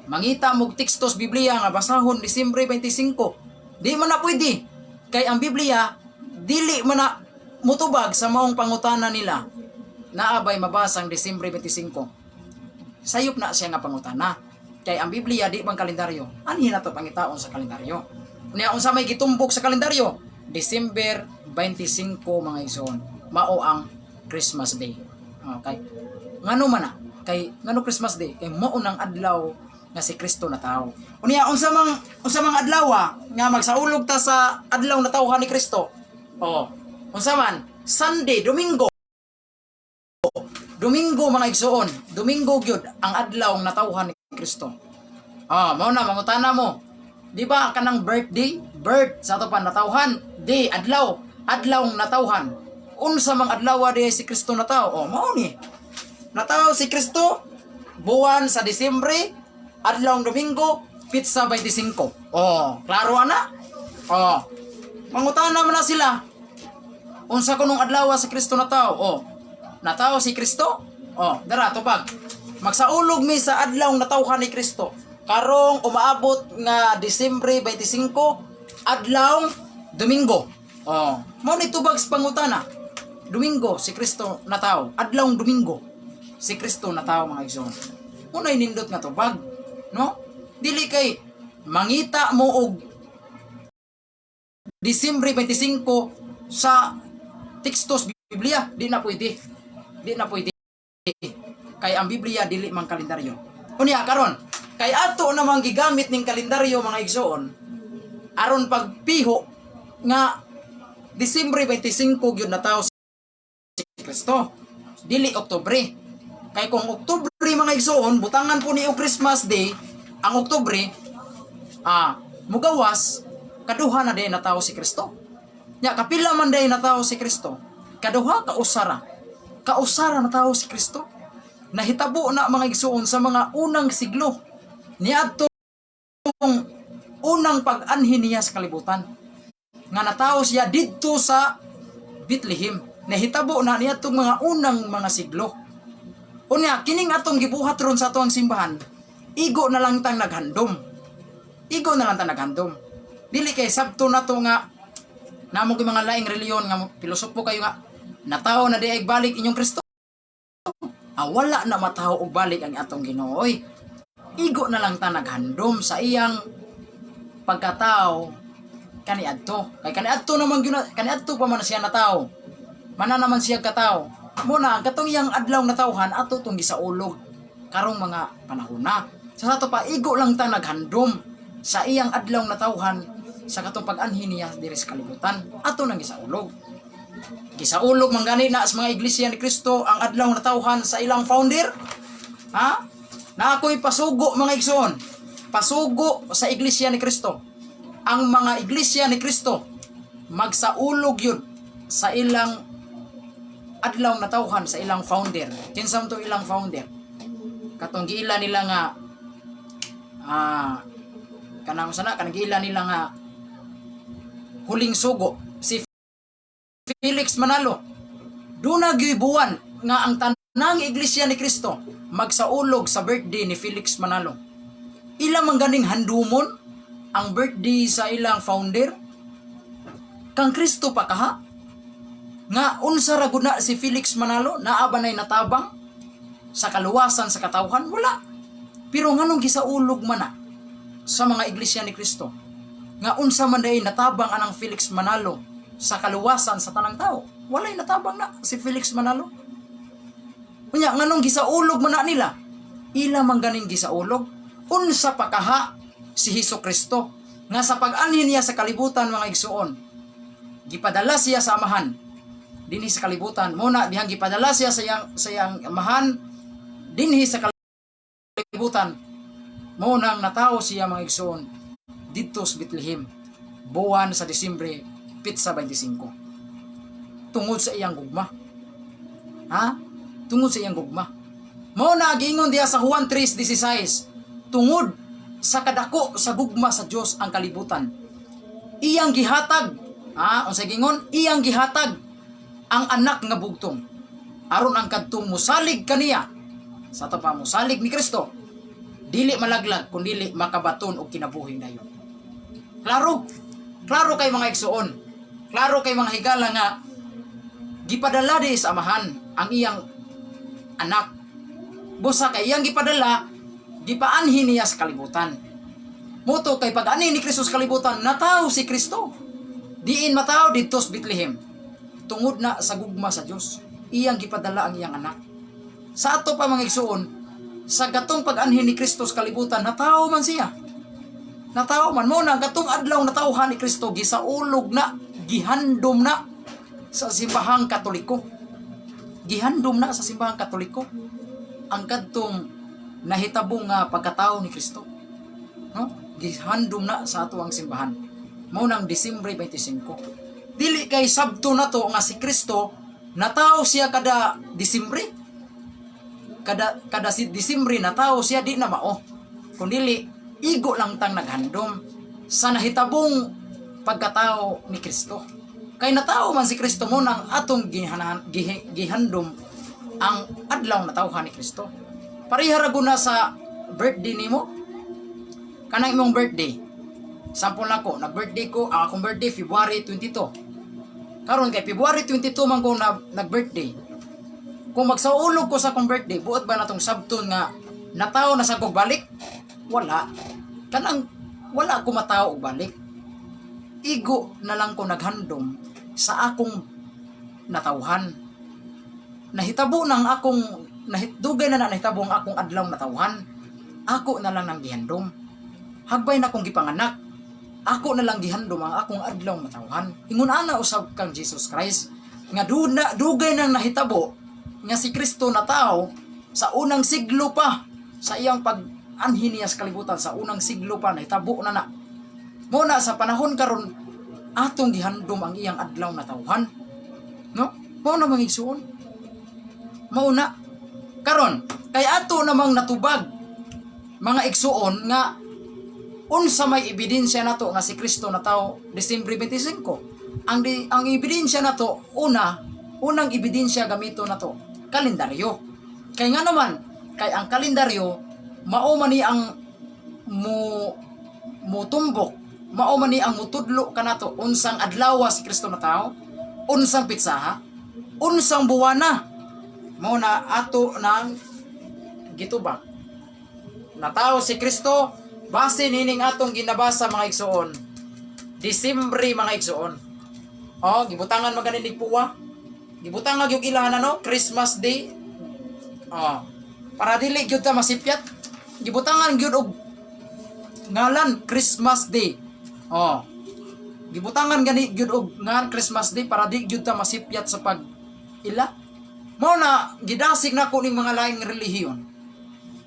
mangita mo teksto sa Biblia nga basahon Disyembre 25. Di man na pwede. Kay ang Biblia dili man na mutubag sa maong pangutana nila. Naabay mabasang Disyembre 25? Sayop na siya nga pangutana. Kay ang Biblia di man kalendaryo. Anhi na to pangitaon sa kalendaryo? Unya, unsa may gitumbok sa kalendaryo? December 25, mga igsoon. Mao ang Christmas Day. Okay. Ngano man na? Kay ngano Christmas Day? Kay mao nang adlaw nga si Kristo natawo. Unya, unsa mang adlaw nga magsaulog ta sa adlaw natawhan ni Kristo? Oh. Unsa man? Sunday, Domingo. Domingo, mga igsoon, Domingo gyud ang adlaw natawhan ni Kristo. Ah, mao na mangutana mo. Di ba kanang birthday, birth sa ato pa natawhan, day adlaw, adlaw natawhan. Unsa mang adlaw di si Kristo nataw? Oh, mao ni. Nataw si Kristo buwan sa Disyembre, adlaw Domingo, petsa 25. Oh, klaro ana? Oh. Mangutana man na sila. Unsa kunong adlaw sa Kristo nataw? Oh. Nataw si Kristo? Oh, dara tubag. Magsaulog mi sa adlaw natawhan ni Kristo. Karong umaabot nga Disyembre 25, adlaw Domingo. Oh, mao ni tubag sa pangutana. Domingo si Kristo nataw. Adlaw Domingo si Kristo nataw, mga igsoon. Unay nindot nga tubag, no? Dili kay mangita mo og Disyembre 25 sa teksto sa Biblia, di na pwede. Di na pwede. Kay ang Biblia dili man kalendaryo. Unya karon, kay ato namang gigamit ning kalendaryo, mga igsoon, aron pagpiho nga Disyembre 25 gyud natawo si Kristo. Dili Oktubre. Kay kung Oktubre, mga igsoon, butangan po ni og Christmas Day, ang Oktubre, mugawas, kaduha na day natawo si Kristo. Nya kapila man day natawo si Kristo? Kaduha, kausara. Kausara natawo si Kristo. Nahitabo na, mga igsoon, sa mga unang siglo niadtong unang pag-anhi niya sa kalibutan. Nga natawo siya didto sa Bethlehem. Nahitabo na niadtong mga unang mga siglo. Unya, kining atong gibuhat ron sa atong simbahan, igo na lang tang naghandom. Igo na lang tang naghandom. Dili kay sabto na to nga namo kay mga laing reliyon nga pilosopo kayo nga natawo na di ay balik inyong Kristo. Ah, wala na matawo og balik ang atong Ginoo. Oy. Igo na lang ta naghandom sa iyang pagkatao kaniadto. Kay kaniadto naman gyud kaniadto pa man siya natawo. Mana naman siya katao. Muna ang katong iyang adlaw natawhan ato tong gisaulog karong mga panahon na. Sa ato pa, igo lang ta naghandom sa iyang adlaw natawhan sa katong pag-anhi niya diri sa kalibutan. Ato nang gisaulog. Gisaulog man gani na sa mga Iglesia ni Kristo ang adlaw natawhan sa ilang founder. Ha? Na ako'y pasugo, mga igsoon. Pasugo sa Iglesia ni Kristo. Ang mga Iglesia ni Kristo magsaulog yun sa ilang adlaw natawhan sa ilang founder. Kinsa man to ilang founder? Katong giila nila nga Kanang sana kanang giila nila nga huling sugo si Felix Manalo. Duna gyuy buwan nga ang tanang Iglesia ni Cristo magsaulog sa birthday ni Felix Manalo. Ila man ganing handumon ang birthday sa ilang founder. Kang Kristo pa kaha? Nga unsa ra gud na si Felix Manalo, naa ba nay natabang sa kaluwasan sa katawhan? Wala. Pero nganong gisaulog man na sa mga Iglesia ni Cristo? Nga unsa man day natabang anang Felix Manalo sa kaluwasan sa tanang tao? Walay natabang na si Felix Manalo. Unya, nganong gisaulog man na nila? Ila man ganing gisaulog. Unsa pa kaha si Hesus Kristo nga sa pag-anhi niya sa kalibutan, mga igsuon, gipadala siya sa Amahan dinhi sa kalibutan. Muna dihang gipadala siya sa iyang Amahan dinhi sa kalibutan, mao nang natawo siya, mga igsuon, didto sa Bethlehem, buwan sa Disyembre, petsa 25, tungod sa iyang gugma, ha, tungod sa iyang gugma. Mao na giingon diha sa Juan 3:16, tungod sa kadako sa gugma sa Dios ang kalibutan, iyang gihatag, ha, unsay giingon? Iyang gihatag ang anak nga bugtong aron ang kadtong musalig kaniya, sa ato pa musalig ni Kristo, dili malaglag kundili makabaton og kinabuhing dayon. Klaro, klaro kay, mga igsuon, klaro kay, mga higala, nga gipadala di sa Amahan ang iyang anak. Busa kay iyang gipadala, gipaanhi niya sa kalibutan. Mao to kay pag-anhi ni Kristo sa kalibutan, natawo si Kristo. Diin matawo? Didto sa Bethlehem. Tungod na sa gugma sa Dios, iyang gipadala ang iyang anak. Sa ato pa, mga igsuon, sa gatong pag-anhi ni Kristo sa kalibutan, natawo man siya. Natawo man. Mao na gatong adlaw natawhan ni Kristo, gisaulog na, gihandom na sa Simbahang Katoliko. Gihandom na sa Simbahang Katoliko ang kadtong nahitabo nga pagkatao ni Kristo. No? Gihandom na sa ato ang simbahan. Mao nang Disyembre 25. Dili kay sabto na to nga si Kristo natawo siya kada Disyembre. Kada si Disyembre natawo siya, di na mao. Kundili igo lang tang naghandom sa nahitabong pagkatao ni Kristo. Kay natawo man si Kristo, mao nang atong gihandom ang adlaw natawhan ni Kristo. Pareha ra gud na sa birthday nimo. Kanang imong birthday. Sample nako, nag-birthday ko, ang akong birthday February 22. Karon kay February 22 man ko na nag-birthday. Kung magsaulog ko sa akong birthday, buot ba natong sabton nga natawo na sa kog balik? Wala. Kanang wala ko matawo og balik. Igo na lang ko naghandom sa akong natawhan. Nahitabo nang akong dugay na na nahitabo ang akong adlaw natawhan. Ako na lang nang gihandom. Hagbay na akong gipanganak. Ako na lang gihandom ang akong adlaw natawhan. Ingon ana usab kang Jesus Christ nga dugay nang nahitabo nga si Kristo natawo sa unang siglo pa sa iyang pag-anhi niya sa kalibutan. Sa unang siglo pa nahitabo na na. Mao na sa panahon karon, atong gihandom ang iyang adlaw natawhan. No? Mao na, mga igsuon. Mao na. Karon, kay ato namang natubag, mga igsuon, nga unsa may ebidensya nato nga si Kristo natawo Disyembre 25? Ang ebidensya nato, una, unang ebidensya gamito nato, kalendaryo. Kay nga naman, kay ang kalendaryo mao man ni ang mo mutumbok, mao man ni ang mutudlo kanato unsang adlaw si Kristo natawo, unsang pitsaha, unsang buwana. Mao na ato nang gitubag. Natawo si Kristo base nining atong ginabasa, mga igsuon. Disyembre, mga igsuon. Oh, gibutangan man gani nig puwa. Gibutangan yung ilahan ano, Christmas Day. Oh, para dili gyud ta masipyat. Gibutangan gyud og ngalan Christmas Day. Oh. Gibutangan gani gyud og ngalan Christmas Day para di gyud ta masipyat sa pag ila. Mao na gidasig nako ning mga laing relihiyon.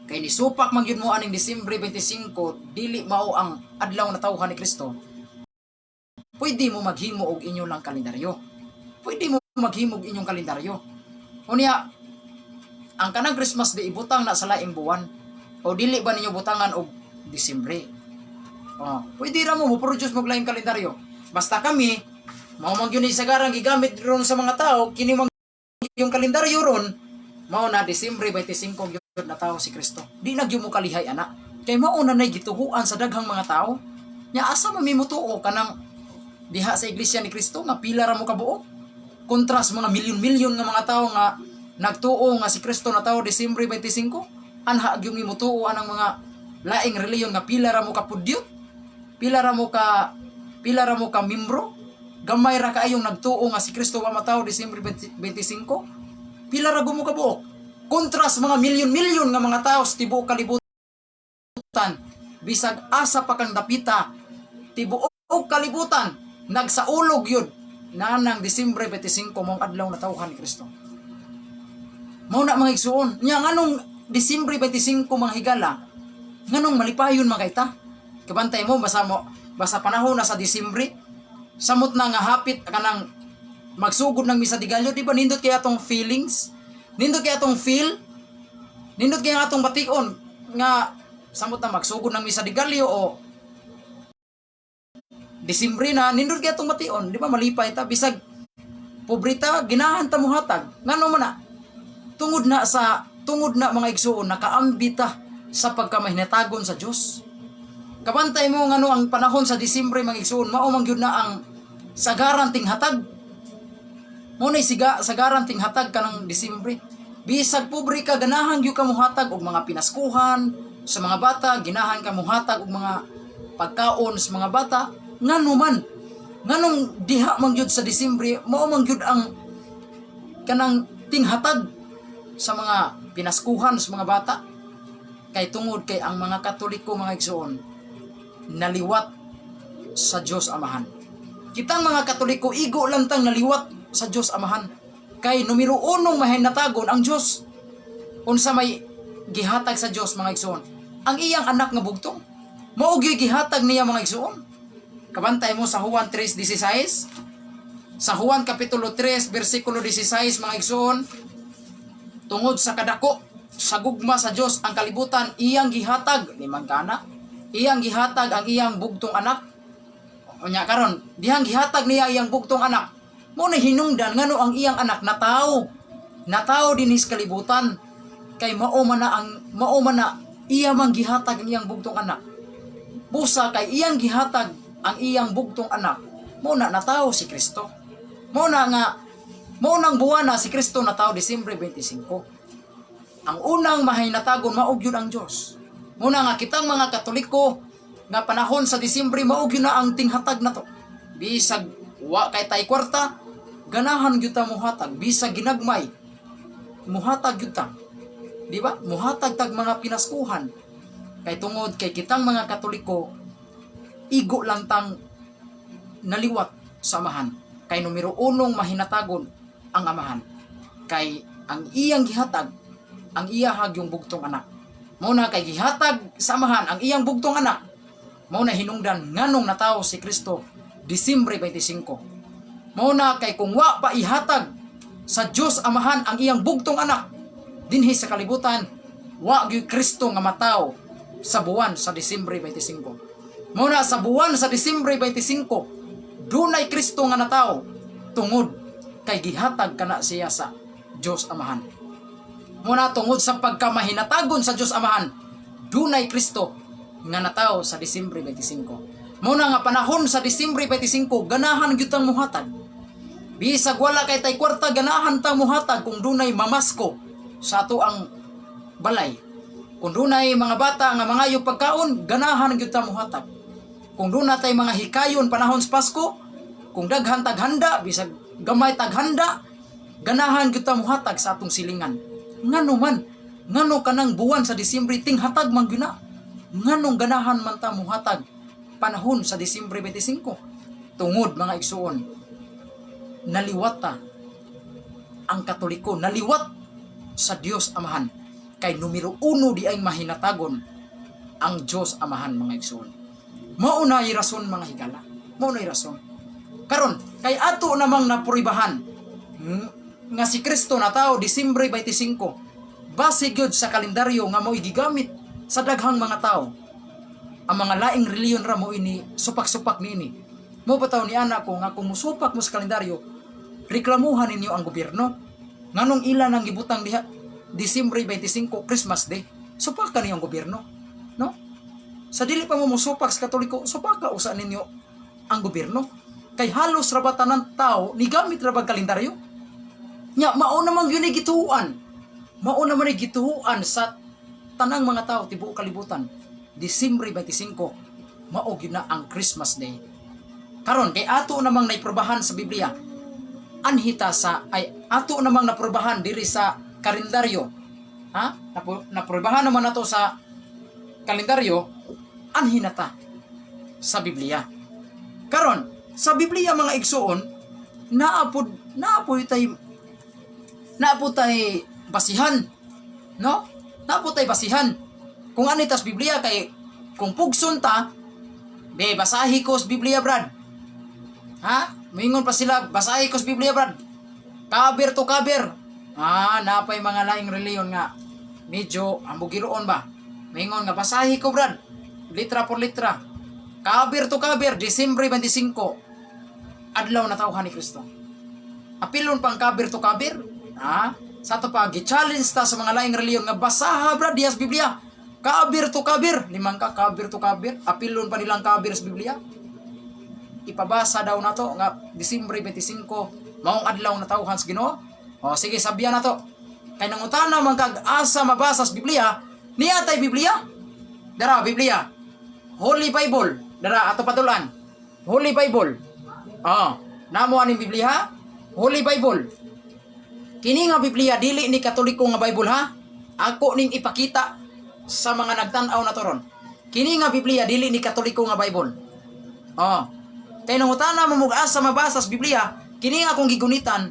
Kay nisupak man gyud mo aning Disyembre 25, dili mao ang adlaw natawhan ni Kristo. Pwede mo maghimo og inyo lang kalendaryo. Pwede mo maghimo og inyong kalendaryo. Unya, ang kanang Christmas Day ibutang na sa laing buwan o dili ba ninyo butangan og Disyembre? Oh, pwede ra mo mo-produce mo laing kalendaryo. Basta kami, mao man gyud ni sagarang gigamit ron sa mga tao, kini man yung kalendaryo ron, mao na Disyembre 25 gyud natawo si Kristo. Di na gyud mo kalihay ana. Kay mao na nay gituhuan sa daghang mga tao. Nya asa man mi motuo kanang diha sa Iglesia ni Kristo nga pila ra mo kabuok? Kontra sa mga milyon-milyon nga mga tao nga nagtuo nga si Kristo natawo Disyembre 25, anha gyud mi motuo anang mga laing reliyon nga pila ra mo kapudyot, pila ra mo ka membro, gamay ra kaayong nagtuo nga si Kristo wa matawo Disyembre 25, pila ra mo kabuok kontra sa mga milyon-milyon nga mga tao sa tibuok kalibutan. Bisag asa pa kang dapita, tibuok kalibutan nagsaulog yun nanang Disyembre 25 mong adlaw na tawhan ni Kristo. Mao na, mga igsuon. Nya nganong Disyembre 25, mga higala, nganong malipayon man kay ta? Kabantay mo basta mo basta panahon na sa Disyembre, samot na nga hapit kanang magsugod ng Misa de Gallo, di ba nindot kay atong feelings? Nindot kay atong feel? Nindot kay atong bation nga samot na magsugod ng Misa de Gallo o Disyembre na, nindot kay atong bation, di ba malipay ta bisag pobre ta, ginahan ta mohatag? Ngano man na? Tungod na, mga igsuon, nakaambita sa pagkamahinatagon sa Dios. Kabantay mo ngano ang panahon sa Disyembre, mga igsuon, mao man gyud na ang sagaran tinghatag. Mo na siga sagaran tinghatag kanang Disyembre. Bisag pobre ka, ganahan gyud ka mohatag og mga pinaskuhan sa mga bata, ginahan ka mohatag og mga pagkaon sa mga bata. Ngano man? Nganong diha man gyud sa Disyembre mao man gyud ang kanang tinghatag sa mga pinaskuhan sa mga bata? Kay tungod kay ang mga Katoliko, mga igsoon, naliwat sa Dios Amahan. Kitang mga Katoliko, igo lang tang naliwat sa Dios Amahan. Kay numero unong mahinatagon ang Dios. Unsa may gihatag sa Dios, mga igsoon? Ang iyang anak nga bugtong. Mao gyud gihatag niya, mga igsoon. Kabantay mo sa Juan 3:16. Sa Juan Kapitulo 3 versikulo 16, mga igsoon, tungod sa kadako sa gugma sa Dios ang kalibutan, iyang gihatag ni kana, iyang gihatag ang iyang bugtong anak. Unya karon, dihang gihatag niya iyang bugtong anak, mo na hinungdan ngano ang iyang anak natawo natawo dinhi sa kalibutan, kay mao man na iya man gihatag ang iyang bugtong anak. Busa kay iyang gihatag ang iyang bugtong anak, mo na natawo si Kristo. Mo na nga mao nang buwana si Kristo natawo Disyembre 25. Ang unang mahinatagon mao gyud ang Dios. Muna nga kitang mga Katoliko nga panahon sa Disyembre, mao gyud na ang tinghatag nato. Bisag wa kay tay kwarta, ganahan gyud ta mohatag. Bisag ginagmay, muhatag gyud ta. Di ba? Muhatag tag mga pinaskuhan. Kay tungod kay kitang mga Katoliko, igo lang tang naliwat sa Amahan. Kay numero unong mahinatagon ang Amahan. Kay ang iyang gihatag, ang iya yung bugtong anak. Mao na kay gihatag sa Amahan ang iyang bugtong anak. Mao na hinungdan nganong natawo si Kristo Disyembre 25. Mao na kay kung wa pa ihatag sa Dios Amahan ang iyang bugtong anak dinhi sa kalibutan, wa gyud Kristo nga matawo sa buwan sa Disyembre 25. Mao na sa buwan sa Disyembre 25, dunay Kristo nga natawo tungod kay gihatag kana siya sa Dios Amahan. Muna tungod sa pagkamahinatagon sa Dios Amahan, dunay Kristo nga natawo sa Disyembre 25. Muna nga panahon sa Disyembre 25, ganahan gyud tang muhatag. Bisag wala kay tay kwarta, ganahan tang muhatag kung dunay mamasko sa ato ang balay. Kung dunay mga bata nga mangayo pagkaon, ganahan gyud ta muhatag. Kung duna tay mga hikayon panahon sa Pasko, kung daghan taghanda, bisag gamay taghanda, ganahan gyud ta muhatag sa atong silingan. Ngano man, ngano kanang buwan sa Disyembre tinghatag man gyud na? Nganong ganahan man ta muhatag panahon sa Disyembre 25? Tungod, mga igsuon, naliwat ta, ang Katoliko naliwat sa Dios Amahan. Kay numero uno di ay mahinatagon ang Dios Amahan, mga igsuon. Mao na rason, mga higala. Mao na rason. Karon, kay ato namang napuribahan nga si Kristo natawo Disyembre 25, base gyud sa kalendaryo nga mo'y gigamit sa daghang mga tao. Ang mga laing reliyon ra mo ini supak-supak niini. Mao bitaw ni ana ko nga kung musupak mo sa kalendaryo, reklamuhan ninyo ang gobyerno. Nganong ila nang gibutang diha Disyembre 25, Christmas Day? Supaka niyo ang gobyerno. No? Sa dili pa mo musupak sa Katoliko, supaka usa ninyo ang gobyerno. Kay halos ra ba tanan tao ni gamit ra ba kalendaryo? Nya mao namang yun ay gituoan. Mao naman ay gituoan sa tanang mga tao tibuok kalibutan. Disyembre 25 mao gyud na ang Christmas Day. Karon kay ato namang naiprobahan sa Biblia. Anhita sa ay ato namang naprobahan diri sa kalendaryo. Ha? Naprobahan naman nato sa kalendaryo, anhi na ta sa Biblia. Karon, sa Biblia, mga igsuon, naa pod tay basihan, no? Naa pod tay basihan. Kung ano tas Biblia, kay kung pugson ta, "Be, basahi ko sa Biblia, Brad." Ha? Moingon pa sila, "Basahi ko sa Biblia, Brad. Cover to cover." Ah, napay mga laing reliyon nga medyo ambugiroon ba. Moingon nga, "Basahi ko, Brad. Litra por litra. Cover to cover, Disyembre 25. Adlaw natawhan ni Kristo." Apilon pang cover to cover. Ha? Sa ato pa, gi-challenge ta sa mga laing reliyon nga, "Basaha, Brad, diyas Biblia. Cover to cover." Limang ka cover to cover. Apilon pa nilang cover sa Biblia. Ipabasa daw nato nga Disyembre 25 maong adlaw natawhan sa Ginoo. O sige, sabihan nato. Kay nangutana man kag asa mabasa sa Biblia, niya tay Biblia. Dara Biblia. Holy Bible. Dara ato patulan. Holy Bible. Oh, namo aning Biblia? Holy Bible. Kini nga Biblia dili ni Katoliko nga Bible, ha. Ako ning ipakita sa mga nagtan-aw na toron. Kini nga Biblia dili ni Katoliko nga Bible. Oh. Kay nangutana mo asa mabasa sa Biblia, kini nga akong gigunitan,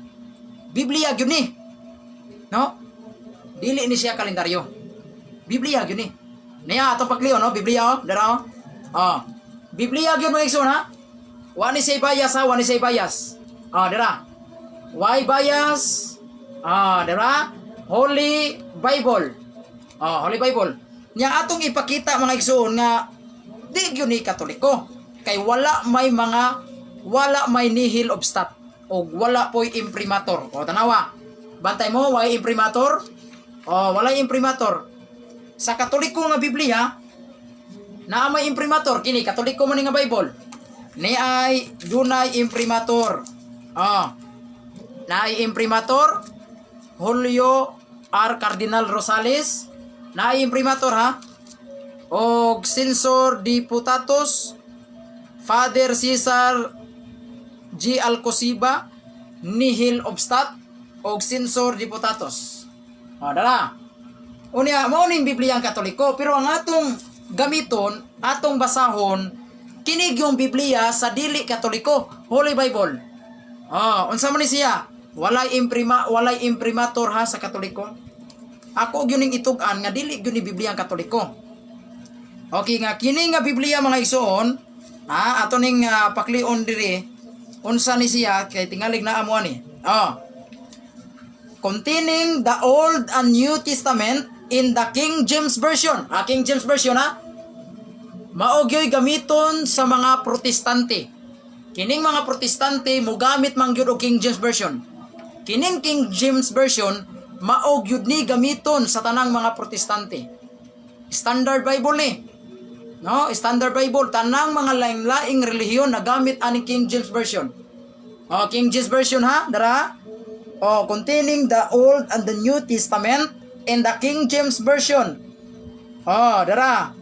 Biblia gyud ni. No? Dili ni siya kalendaryo. Biblia gyud ni. Niya atong paklion, no? Biblia oh, dara oh. Oh. Biblia gyud, mga igsoon, ha. Wa ni siya bias ha, wa ni siya bias. Oh, dara. Why bias? Ah, dara. Holy Bible. Oh, Holy Bible. Nya atong ipakita, mga igsoon, nga di gyud ni Katoliko. Kay wala may nihil obstat o wala poy imprimatur. O tanawa. Bantay mo, way imprimatur? O wala imprimatur. Sa Katoliko nga Biblia, naa may imprimatur. Kini Katoliko man ni nga Bible. Ni ay dunay imprimatur. Oh. Naay imprimatur Julio R. Cardinal Rosales. Naay imprimatur, ha. Og censor deputatus Father Cesar G. Alcosiba, nihil obstat og censor deputatus. O, dala. Unya, mao ning Biblia ang Katoliko, pero ang atong gamiton, atong basahon, kini yung Biblia sa dili Katoliko, Holy Bible. Oh, unsa man ni siya? Walay imprimatur ha sa Katoliko. Ako gyud ning itug-an nga dili gyud ni Biblia ang Katoliko. Okay nga kini nga Biblia, mga igsoon, ha, ato ning paklion diri unsa ni siya kay tingalig na amo ani. Oh. Containing the Old and New Testament in the King James Version. Ah, King James Version ha. Mao gyoy gamiton sa mga Protestante. Kining mga Protestante mogamit man gyud og King James Version. Kining King James Version mao gyud ni gamiton sa tanang mga Protestante. Standard Bible ni. No, Standard Bible, tanang mga laing-laing relihiyon nagamit ani King James Version. Oh, King James Version ha, dara. Oh, containing the Old and the New Testament in the King James Version. Oh, dara.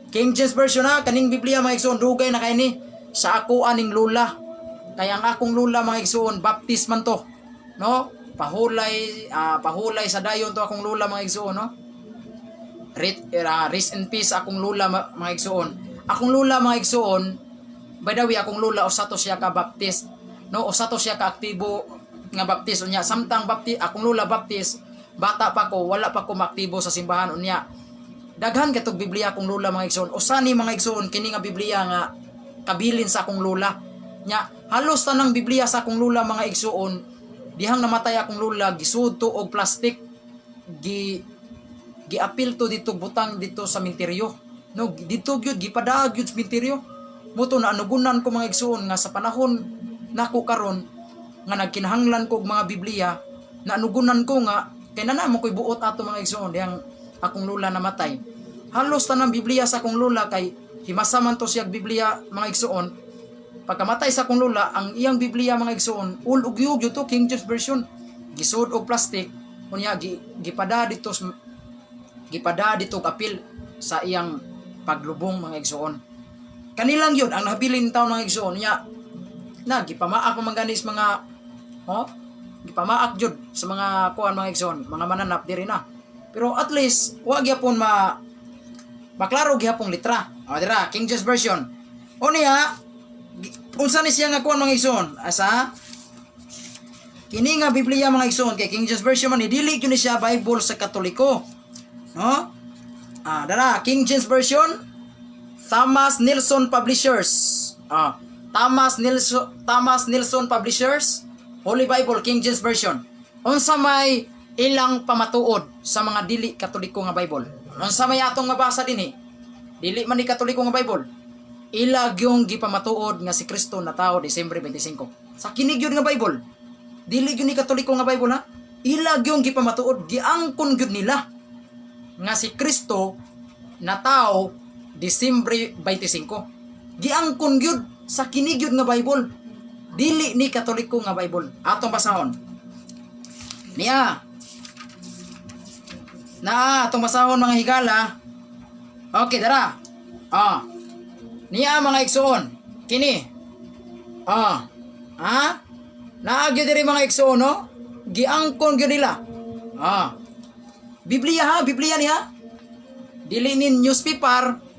King James Version ha, kaning Biblia, mga igsoon, dugay na kay ni sa ako aning lula. Kaya ang akong lula, mga igsoon, Baptist man to. No? Pahulay sa dayon to akong lula, mga igsoon, no? Rest in peace akong lula, mga igsoon. Akong lula, mga igsoon, by the way, akong lula usa to siya ka Baptist. No, usa to siya ka aktibo nga Baptist. Unya samtang Baptist, akong lula Baptist, bata pa ko, wala pa ko maaktibo sa simbahan. Unya daghan katog Biblia akong lula, mga igsoon. Usa ni, mga igsoon, kini nga Biblia nga kabilin sa akong lula. Nya halos tanang Biblia sa akong lula, mga igsoon, dihang namatay akong lula, gisud to og plastic, giapil to dito, butang dito sa minteryo. No, dito gyud gipadaag gyud sa sementeryo. Mao to naanugonan ko, mga igsuon, nga sa panahon nako karon nga nagkinahanglan ko og mga Biblia, naanugonan ko nga kay naa man ko'y buot ato, mga igsuon, dihang akong lola namatay. Halos tanang Biblia sa akong lola, kay himasa man to siya Biblia, mga igsuon. Pagkamatay sa akong lola, ang iyang Biblia, mga igsuon, ul ug yug to King James Version, gisud og plastic, unya gipada dito og apil sa iyang paglubong, mga igsuon. Kanilang yun ang nabilin taon, mga igsuon niya na gipamaak pa man ganis mga, oh, gipamaak jud sa mga kuan, mga igsuon, mga mananap diri na. Pero at least wa gyapon ma maklaro gyapong litra. O dira, King James Version. O niya unsa ni siya nga kuan, mga igsuon? Asa kini nga Biblia, mga igsuon, kay King James Version man ni, dili gyud ni siya Bible sa Katoliko, no? Ah, dara, King James Version, Thomas Nelson Publishers. Ah, Thomas Nelson Publishers, Holy Bible King James Version. Unsa may ilang pamatuod sa mga dili Katoliko nga Bible? Unsa may atong mabasa dinhi? Dili man ni Katoliko nga Bible. Ila gyung gipamatuod nga si Kristo natawo Disyembre 25. Sa kini gyud nga Bible. Dili gyud ni Katoliko nga Bible, ha. Ila gyung gipamatuod, giangkon gyud nila nga si Kristo natao Disyembre 25. Giangkon gyud sa kini gyud nga Bible. Dili ni Katoliko nga Bible. Atong basahon. Niya. Na atong basahon, mga higala. Okay, dara. Ah. Niya, mga igsuon. Kini. Ah. Ha? Naa gyud diri, mga igsuon, no? Giangkon gyud nila. Ah. Biblia ha, Biblia niya. Dili ni newspaper.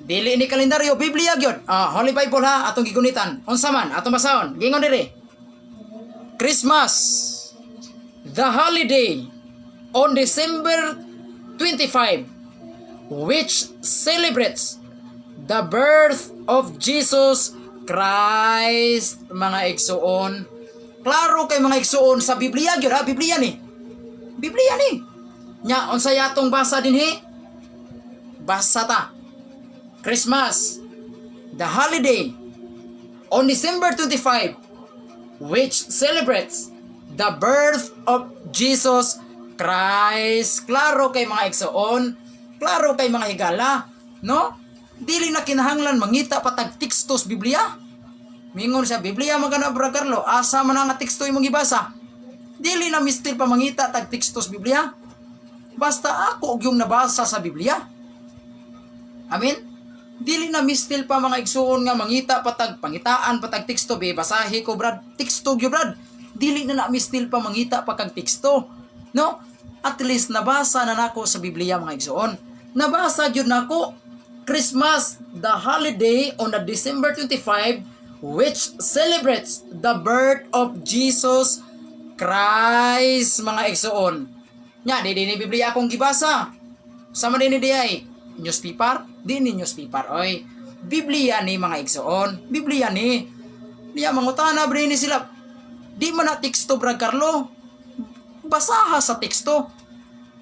Dili ni kalendaryo, Biblia gyud. Ah, Holy Bible ha, atong gigunitan. Unsa man, atong basahon. Gingon diri. Christmas, the holiday on December 25 which celebrates the birth of Jesus Christ, mga igsuon. Klaro kay, mga igsuon, sa Biblia gyud ha, Biblia ni. Biblia ni. Nya unsa atong basa dinhi? Basa ta. Christmas, the holiday on December 25 which celebrates the birth of Jesus Christ. Klaro kay, mga igsuon, klaro kay, mga higala, no? Dili na kinahanglan mangita pa tag teksto sa Biblia. Mingon sa Biblia man kana, Bra Carlo, asa man nga teksto imong gibasa? Dili na mister pa mangita tag teksto sa Biblia. Basta ako og yung nabasa sa Biblia. Amen? Dili na mistil pa, mga igsuon, nga mangita pa tag pangitaan pa tag teksto be, basahi ko, brad, teksto gyud, brad. Dili na na mistil pa mangita pa kag teksto, no? At least nabasa na nako sa Biblia, mga igsuon. Nabasa gyud nako, Christmas, the holiday on the December 25 which celebrates the birth of Jesus Christ, mga igsuon. Nya di ni Biblia akong gibasa. Sama din ni diay newspaper, di ni newspaper oy. Biblia ni, mga igsuon. Biblia ni. Niya mangutana bre ni sila. Di man na teksto, Brad Carlo. Basaha sa teksto.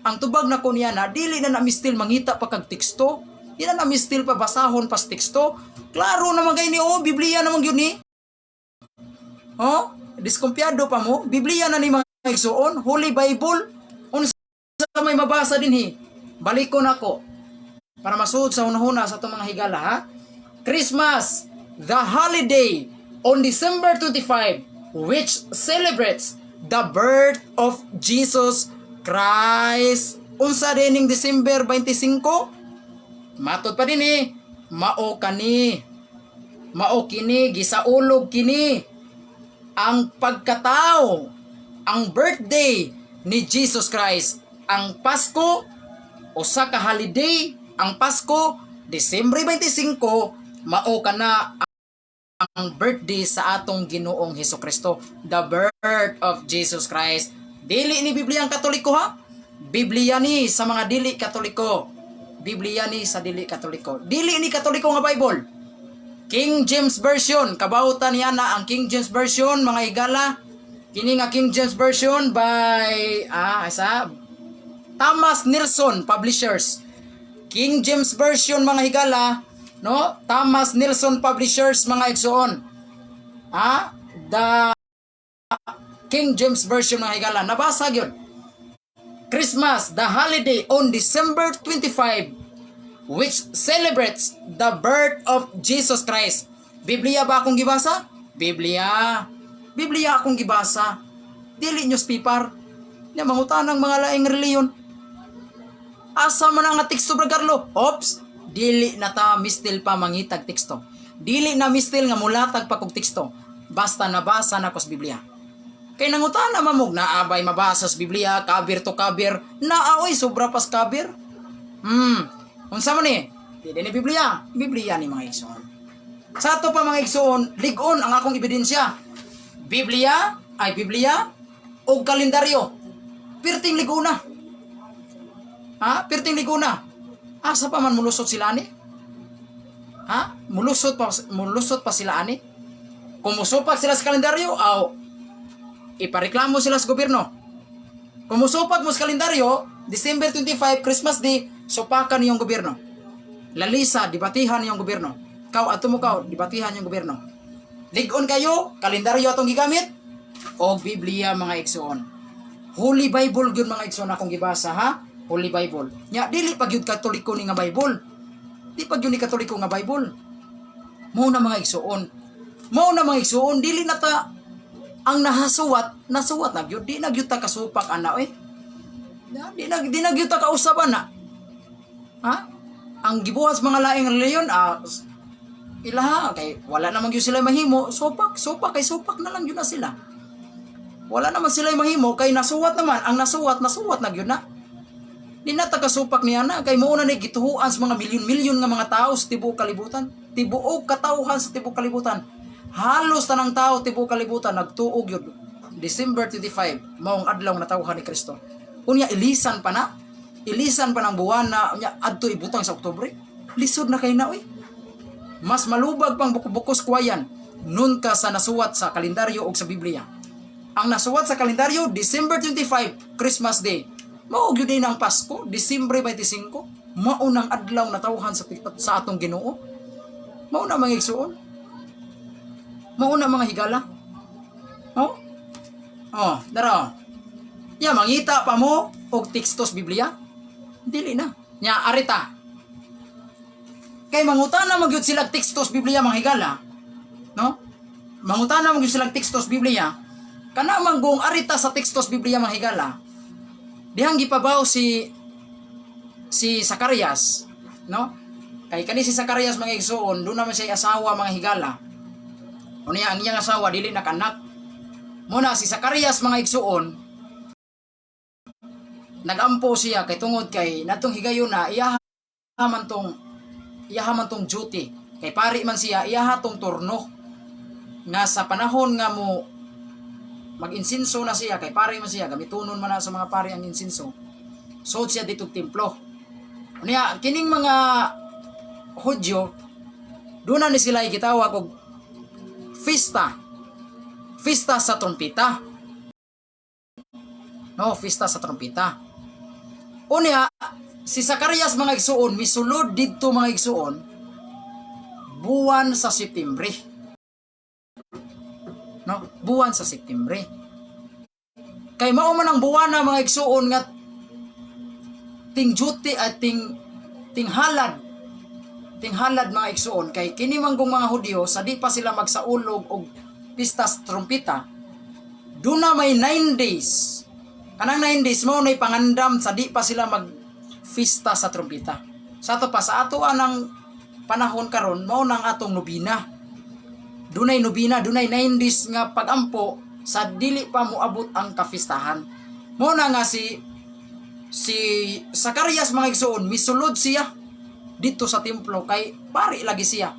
Ang tubag na ko niya na dili na na mistil mangita pa kag teksto. Di na na mistil pa basahon pas teksto. Klaro naman kay ni, oh, Biblia naman gyud ni. Oh, diskumpiyado pa mo. Biblia na ni, mga igsuon, Holy Bible. Unsa may mabasa dinhi? Balikon ako para masuod sa hunahuna sa atong mga higala, ha. Christmas, the holiday on December 25 which celebrates the birth of Jesus Christ. Unsa dining December 25? Matod pa din eh, mao kani. Mao kini, gisaulog kini ang pagkatao, ang birthday ni Jesus Christ. Ang Pasko, usa ka holiday, ang Pasko, Disyembre 25, mao kana ang birthday sa atong Ginoong Hesus Kristo, the birth of Jesus Christ. Dili ni Biblia ang Katoliko ha. Biblia ni sa mga dili Katoliko. Biblia ni sa dili Katoliko. Dili ni Katoliko nga Bible. King James Version, kabawtan niya na ang King James Version, mga higala. Kini nga King James Version by isa Thomas Nelson Publishers. Kini nga Biblia, mga igsuon, King James Version, mga higala, no? Thomas Nelson Publishers, mga igsoon. Ah, the King James Version, mga higala, nabasa gyud. Christmas, the holiday on December 25 which celebrates the birth of Jesus Christ. Biblia ba akong gibasa? Biblia. Biblia akong gibasa. Dili newspaper. Nya mangutanang mga laing reliyon. Asa man ang teksto, Bro Carlo? Ops, dili na ta mistil pa mangitag teksto. Dili na mistil nga mulatag pa kog teksto. Basta nabasa na ko sa Biblia. Kay nangutana man mo naa bay mabasa sa Biblia, cover to cover, naa oy, sobra pas cover. Unsa man ni? Dili ni Biblia, Biblia ni, mga igsoon. Sa ato pa, mga igsoon, lig-on ang akong ebidensya. Biblia ay Biblia o kalendaryo. Pirting liguna. Ha? Pirting liguna. Asa pa man mulusot sila ani? Ha? Mulusot pa sila ani? Kung musupak sila sa kalendaryo, aw ipareklamo sila sa gobyerno. Kung musupak mo sa kalendaryo, December 25, Christmas Day, supakan niyong gobyerno. Lalisa, dibatihan niyong gobyerno. Kaw, ato mo kaw, dibatihan niyong gobyerno. Lig-on kayo, kalendaryo atong gigamit, o Biblia, mga igsoon. Holy Bible gyud, mga igsoon, akong gibasa, ha. Holy Bible. Nya dili pa gyud Katoliko ni nga Bible. Di pa gyud ni Katoliko nga Bible. Mao na, mga igsoon. Mao na, mga igsoon, dili na ta ang nahasuwat, nasuwat na gyud, di na gyud ta kasupak ana oy. Di na gyud ta kausap ana. Ha? Ang gibuhat sa mga laing reliyon, ilaha kay wala naman gyud sila mahimo, supak, supak kay supak na lang gyud na sila. Wala naman sila mahimo kay nasuwat naman, ang nasuwat, nasuwat na gyud na. Di na ta kasupak niya na kay mao na ni gituhuan sa mga milyon-milyon nga mga tao sa tibuok kalibutan. Tibuok katawhan sa tibuok kalibutan. Halos tanang tao tibuok kalibutan nagtuo gyud December 25 mao ang adlaw natawhan ni Kristo. Unya ilisan pa na. Ilisan pa ng buwan na unya adto ibutang sa Oktubre. Lisod na kay na oy. Mas malubag pang bukubukos kwayan nun ka sa nasuwat sa kalendaryo o sa Biblia. Ang nasuwat sa kalendaryo, December 25, Christmas Day. Mao gyud din ang Pasko, Disyembre 25, mao nang adlaw natawhan sa atong Ginoo. Mao na, mga igsuon. Mao na, mga higala. Oh. Oh, dara. Ya mangita pa mo og teksto sa Biblia? Dili na. Nya arita. Kay mangutana man gyud sila teksto sa Biblia, mga higala. No? Mangutana man gyud sila teksto sa Biblia. Kana man kung arita sa teksto sa Biblia, mga higala. Dihang gipabaw si si Zacarias, no? Kay kani si Zacarias, mga igsuon, doon naman siya asawa, mga higala. Unya ang iyang asawa dili na kanak. Muna si Zacarias, mga igsuon, nagampo siya kay tungod kay natong higayon na iyaha man tong duty kay pari man siya, iyaha tong turno nga sa panahon nga mo mag-insinso na siya, kay pari man siya, gamitunon man na sa mga pari ang insinso. Sud siya dito templo. Unya kining mga Hudyo, doon na ni sila gitawag og fista, Fista sa Trompeta, no? Fista sa Trompeta. Unya si Zacarias, mga igsuon, misulod didto, mga igsuon, buwan sa Septembre, no? Buwan sa Septembre kay mao man ang buwan na, mga igsuon, nga ting duty at ting tinghalad tinghalad, mga igsuon, kay kini manggong mga Hudyo, sa di pa sila magsaulog og pista sa trumpeta, duna may 9 days. Kanang 9 days mao nay pangandam sa di pa sila mag fista sa trumpeta. Sa ato pa, sa ato anang panahon karon, mao nang atong nobina. Dunay nobina, dunay 9 days nga pagampo sa dili pa moabot ang kafistahan. Mao na nga si si Zacarias, mga igsuon, misulod siya dito sa templo kay pari lagi siya.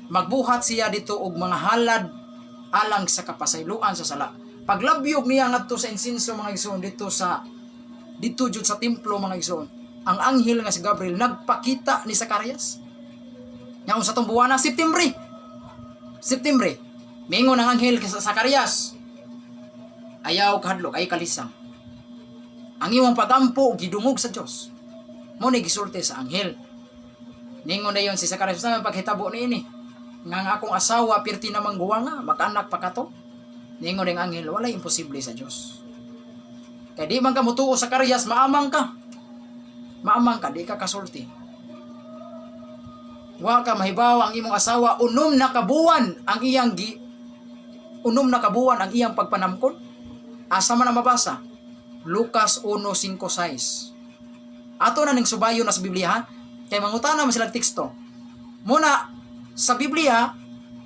Magbuhat siya dito og mga halad alang sa kapasayloan sa sala. Paglabyog niya ngadto sa insinso, mga igsuon, dito jud sa templo, mga igsuon, ang anghel nga si Gabriel nagpakita ni Zacarias. Nya unsa tong buwana? Septembre. Septembre. Mingon ang anghel kay Zacarias, "Ayaw kahadlok, ay kalisang. Ang imong pagampo gidungog sa Dios." Mo ni gisulti sa anghel. Ningon na yon si Zacarias, "Sa paghitabo niini nga ang akong asawa pirti na mangguwang nga makaanak pa kato?" Ningon ang anghel, "Walay imposible sa Dios. Kay di man ka mutuo, Zacarias, maamang ka. Maamang ka, di ka kasulti. Wa ka mahibaw ang imong asawa, unom na kabuwan ang iyang pagpanamkon." Asa man ang mabasa? Lucas 1:5-6. Ato na ning subayon na sa Biblia, ha? Kay mangutana man sila teksto. Muna sa Biblia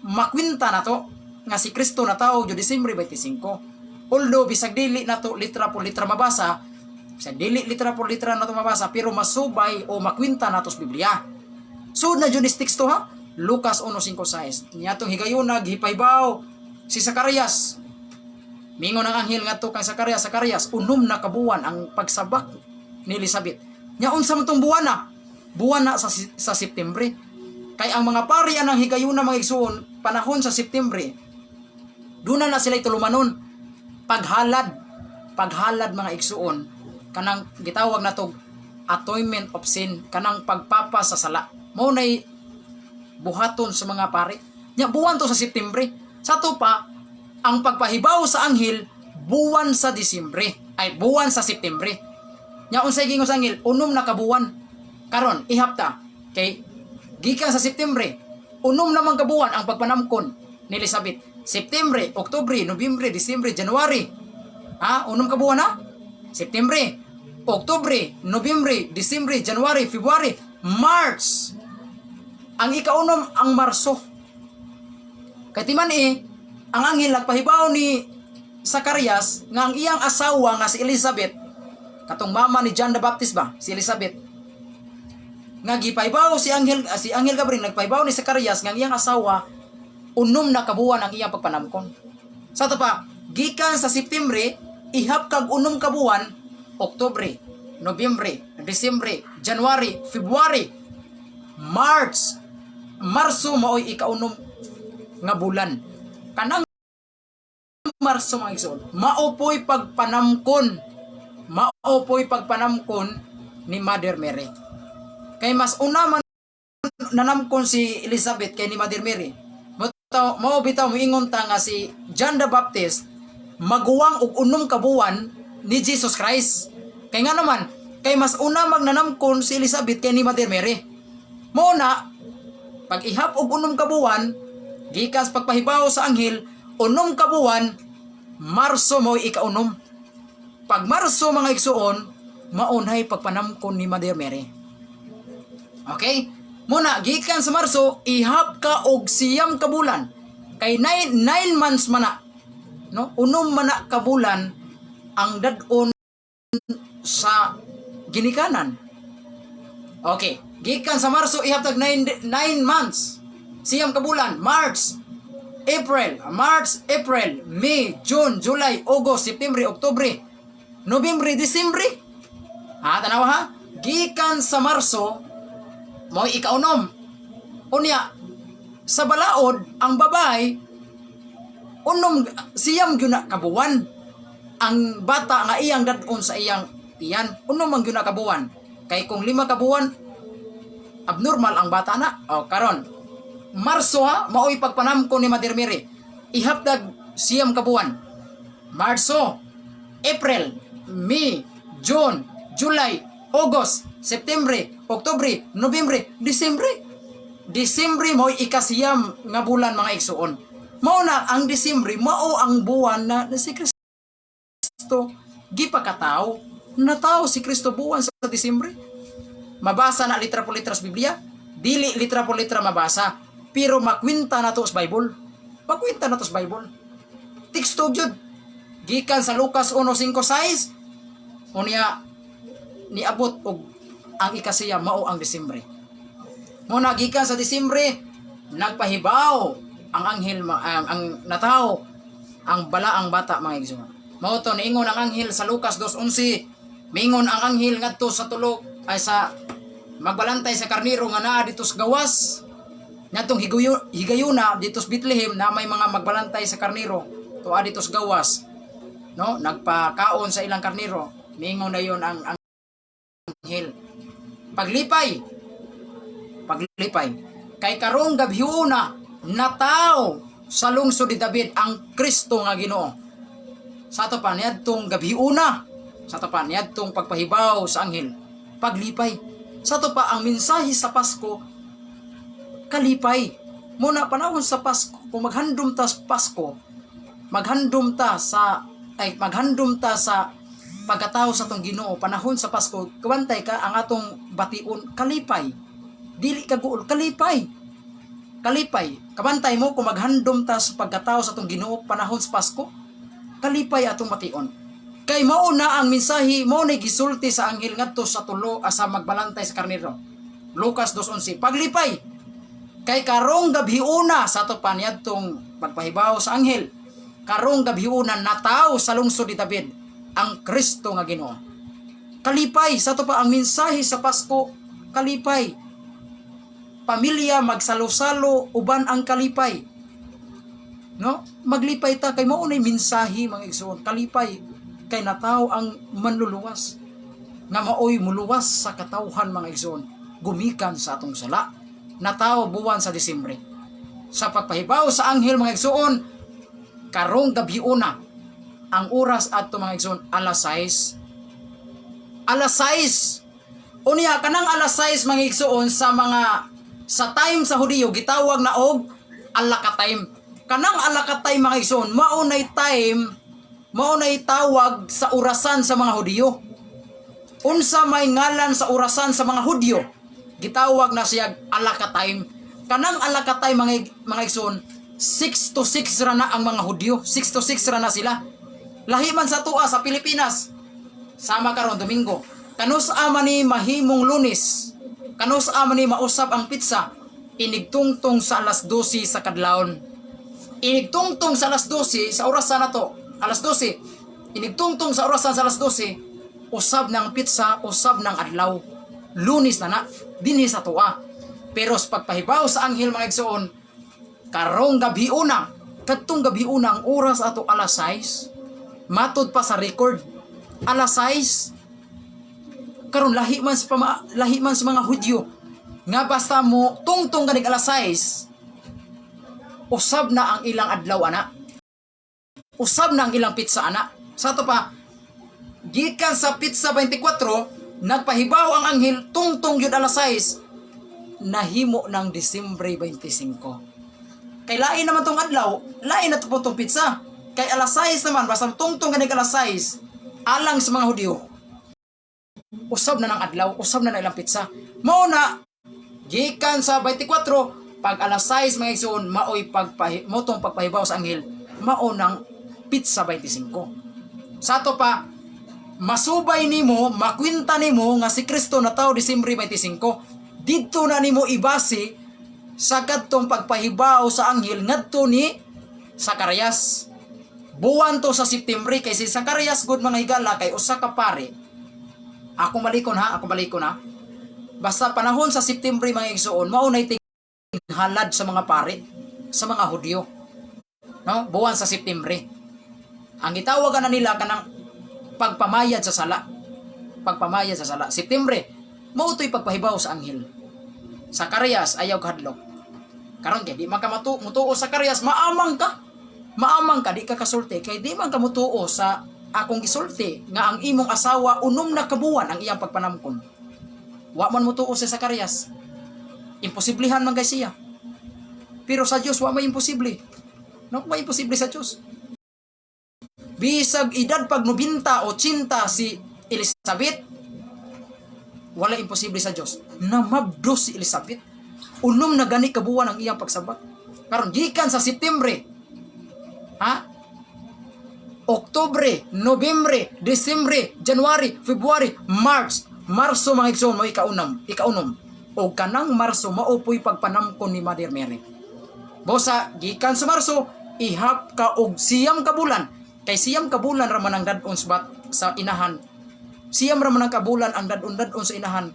makwinta na to nga si Kristo natawo jud Disyembre 25. Although bisag dili nato litra por litra mabasa, bisag dili litra por litra nato mabasa, pero masubay o makwinta nato sa Biblia. Sud na jud is teksto, ha. Lucas 1:5-6. Niadtong higayuna gipahibaw si Zacarias. Mingon ang anghel ngadto kang Zacarias, "Zacarias, 6 na kabuwan ang pagsabak ni Elizabeth." Nya unsa man tong buwan na? Buwan na sa September. Kay ang mga pari anang higayuna, mga igsuon, panahon sa September, duna na sila tulumanon. Paghalad, paghalad, mga igsuon, kanang gitawag nato atonement of sin, kanang pagpapa sa sala. Mao nay buhaton sa mga pari. Nya buwan to sa September. Sa to pa, ang pagpahibaw sa anghel buwan sa Disyembre, ay buwan sa September. Nya unsay gingon sa anghel? 6 na kabuwan. Karon ihapta kay gikan sa September, 6 naman kabuwan ang pagpanamkon ni Elizabeth. September, Oktubre, Nobyembre, Disyembre, January. Ha? 6 ka buwan ha? September, Oktubre, Nobyembre, Disyembre, January, February, March. Ang ikaunom ang Marso. Kay timan eh, ang anghel nagpahibaw ni Zacarias nga ang iyang asawa nga si Elizabeth, katong mama ni John the Baptist ba, si Elizabeth, nga gipahibaw si Anghel Gabriel nagpahibaw ni Zacarias nga ang iyang asawa 6 na kabuwan ang iyang pagpanamkon. Sa to pa, gikan sa September, ihap kag 6 ka buwan, Oktubre, Nobyembre, Disyembre, January, February, March. Marso maoy ikaunom nga bulan. Kanang Marso, mga igsoon, mao po'y pagpanamkon. Mao po'y pagpanamkon ni Mother Mary. Kay mas una man nanamkon si Elizabeth kay ni Mother Mary. Mao bitaw moingon ta nga si John the Baptist maguwang og 6 ka buwan ni Jesus Christ. Kay nga naman, kay mas una magnanamkon si Elizabeth kay ni Mother Mary. Mao na pag ihap og 6 ka buwan, gikan sa pagpahibaw sa anghel, 6 ka buwan, Marso mo ikaunom. Pag Marso, mga igsuon, maunay pagpanamkon ni Mother Mary. Okay? Muna, gikan sa Marso, ihap ka og 9 ka bulan. Kay 9 months man na. No? 6 man na ka bulan ang dad-on sa ginikanan. Okay. Gikan sa Marso, ihap tag 9 months. 9 ka bulan. March, April, March, April, May, June, July, August, September, October, November, December. Ha, tanawa ha? Gikan sa Marso, mo ikaunom. Unya, sa balaod, ang babae, 6, 9 gyud na kabuwan. Ang bata nga iyang dad-on sa iyang tiyan, 6 man gyud na kabuwan. Kay kung 5 ka buwan, abnormal ang bata na. O, karon, Marso ha, maoy pagpanamko ni Mother Mary. Ihapdag 9 ka buwan. Marso, April, May, June, July, August, September, Oktubre, Nobyembre, Disyembre. Disyembre mo'y ikasiyam nga bulan, mga igsuon. Mao na ang Disyembre, mao ang buwan na si Kristo gipakatao. Natawo si Kristo buwan sa Disyembre. Mabasa na litra por litra sa Biblia? Dili litra por litra mabasa, pero makwinta na to sa Bible. Makwinta na to sa Bible. Teksto jud. Gikan sa Lucas 1:5-6, unya niabot og ang ikasiyam mao ang Disyembre. Mo na gikan sa Disyembre nagpahibaw ang anghel ang natawo ang balaang bata, mga igsoon. Mao to niingon ang anghel sa Lucas 2:11, mingon ang anghel ngadto sa tulo ay sa magbalantay sa karniro nga naa dito sa gawas. Ngadtong higayuna dito sa Bethlehem na may mga magbalantay sa karniro tuwa dito sa gawas, no, nagpakaon sa ilang karniro. Mingon na yon ang anghel, "Paglipay." Paglipay. Kay karong gabhiona nataw sa lungsod ni David ang Kristo nga Ginoo. Sa ato pa niadtong gabhiona, sa ato pa niadtong pagpahibaw sa anghel, paglipay. Sa ato pa ang mensahe sa Pasko, kalipay. Muna panahon sa Pasko, kung maghandom ta sa Pasko, maghandom ta sa pagkatao sa atong Ginoo panahon sa Pasko, kabantay ka ang atong bation, kalipay. Dili ka guol, kalipay. Kalipay. Kabantay mo kung maghandom ta sa pagkatao sa atong Ginoo panahon sa Pasko, kalipay atong bation. Kay mao na ang mensahe, mao na gisulti sa anghel ngadto sa tulo asa magbalantay sa karnero. Lucas 2:11. Paglipay. Kay karong gabhiuna, sa ato pa niadtong pagpahibaw sa anghel, karong gabhiuna nataw sa lungsod ni David ang Kristo nga Ginoo. Kalipay. Sa ato pa ang mensahe sa Pasko, kalipay. Pamilya magsalo-salo uban ang kalipay. No? Maglipay ta kay mao nay mensahe, mga igsoon, kalipay kay nataw ang manluluwas nga maoy muluwas sa katawhan, mga igsoon, gumikan sa atong sala. Nataw buwan sa Disyembre. Sa pagpahibaw sa anghel, mga igsoon, karong gabhiona, ang oras adto, mga igsoon, alas 6. Alas 6. Unya kanang alas 6, mga igsoon, sa mga sa time sa Hudiyo gitawag na og alaka time. Kanang alaka time, mga igsoon, mao nay time, mao nay tawag sa orasan sa mga Hudiyo. Unsa may ngalan sa orasan sa mga Hudyo? Gitawag na siya alaka time. Kanang alaka time, mga igsoon, 6 to 6 ra na ang mga Hudyo. 6 to 6 ra na sila. Lahi man sa atoa sa Pilipinas. Sama karon Domingo. Kanus man ni mahimong Lunes? Kanus man ni mausab ang petsa? Inigtungtong sa alas 12 sa kadlawon. Inigtungtong sa alas 12 sa orasan na to. Alas 12. Inigtungtong sa orasan sa alas 12, usab ng petsa, usab ng adlaw. Lunes na na dinhi sa atoa. Pero sa pagpahibaw sa anghel, mga igsoon, karong gabi una, kadtong gabi una, ang oras ato alas 6. Matod pa sa record, alas 6. Karon lahi man sa mga Hudyo nga basta mo tungtong ganig alas 6, usab na ang ilang adlaw ana. Usab na ang ilang petsa ana. Sa ato pa gikan sa petsa 24, nagpahibaw ang anghel, tungtong yun alas 6, nahimo ng Disyembre 25. Kay lain naman tong adlaw, lain na to po tong petsa. Kay alas 6 naman, basta tungtong ganig alas 6, alang sa mga Hudyo, usab na ng adlaw, usab na ng ilang petsa. Mao na, gikan sa 24, pag alas 6, mga igsoon, mao tong pagpahibaw sa anghel, mao ng petsa 25. Sa ato pa, masubay nimo, makwinta nimo nga si Kristo nataw Disyembre 25. Didto na nimo ibase sa kadtong pagpahibaw sa anghel ngadto ni Zacarias. Buwan to sa September kay si Zacarias gud, mga higala, kay usa ka pare. Ako malikon ha, ako malikon ha. Basta panahon sa September, mga igsoon, mao nay tinghalad sa mga pare, sa mga Hudyo. No? Buwan sa September. Ang gitawagan na nila kanang pagpamayad sa sala. Pagpamayad sa sala. September, mao to'y pagpahibaw sa anghel. Zacarias, ayaw kahadlok. Karon kay di man ka mutuo, Zacarias, maamang ka. Maamang ka, di ka kasulti kay di man ka mutuo sa akong gisulti nga ang imong asawa 6 na kabuwan ang iyang pagpanamkon. Wa man mutuo si Zacarias. Imposiblihan man kay siya. Pero sa Dios wa may imposible. No, may imposible sa Dios. Bisag edad pag 90 o 80 si Elizabeth, wala imposible sa Dios. Namabdos si Elizabeth. 6 na gani kabuwan ang iyang pagsabak. Karon gikan sa September, ha? Oktubre, Nobyembre, Disyembre, January, February, March. Marso, mga igsoon, mo ikaunom. O kanang Marso mao po'y pagpanamkon ni Mother Mary. Bosa gikan sa Marso, ihap ka og 9 ka bulan. Kay 9 ka bulan ra man ang dad-on sa inahan. 9 ra man ang kabulan ang dad-on-dad-on sa inahan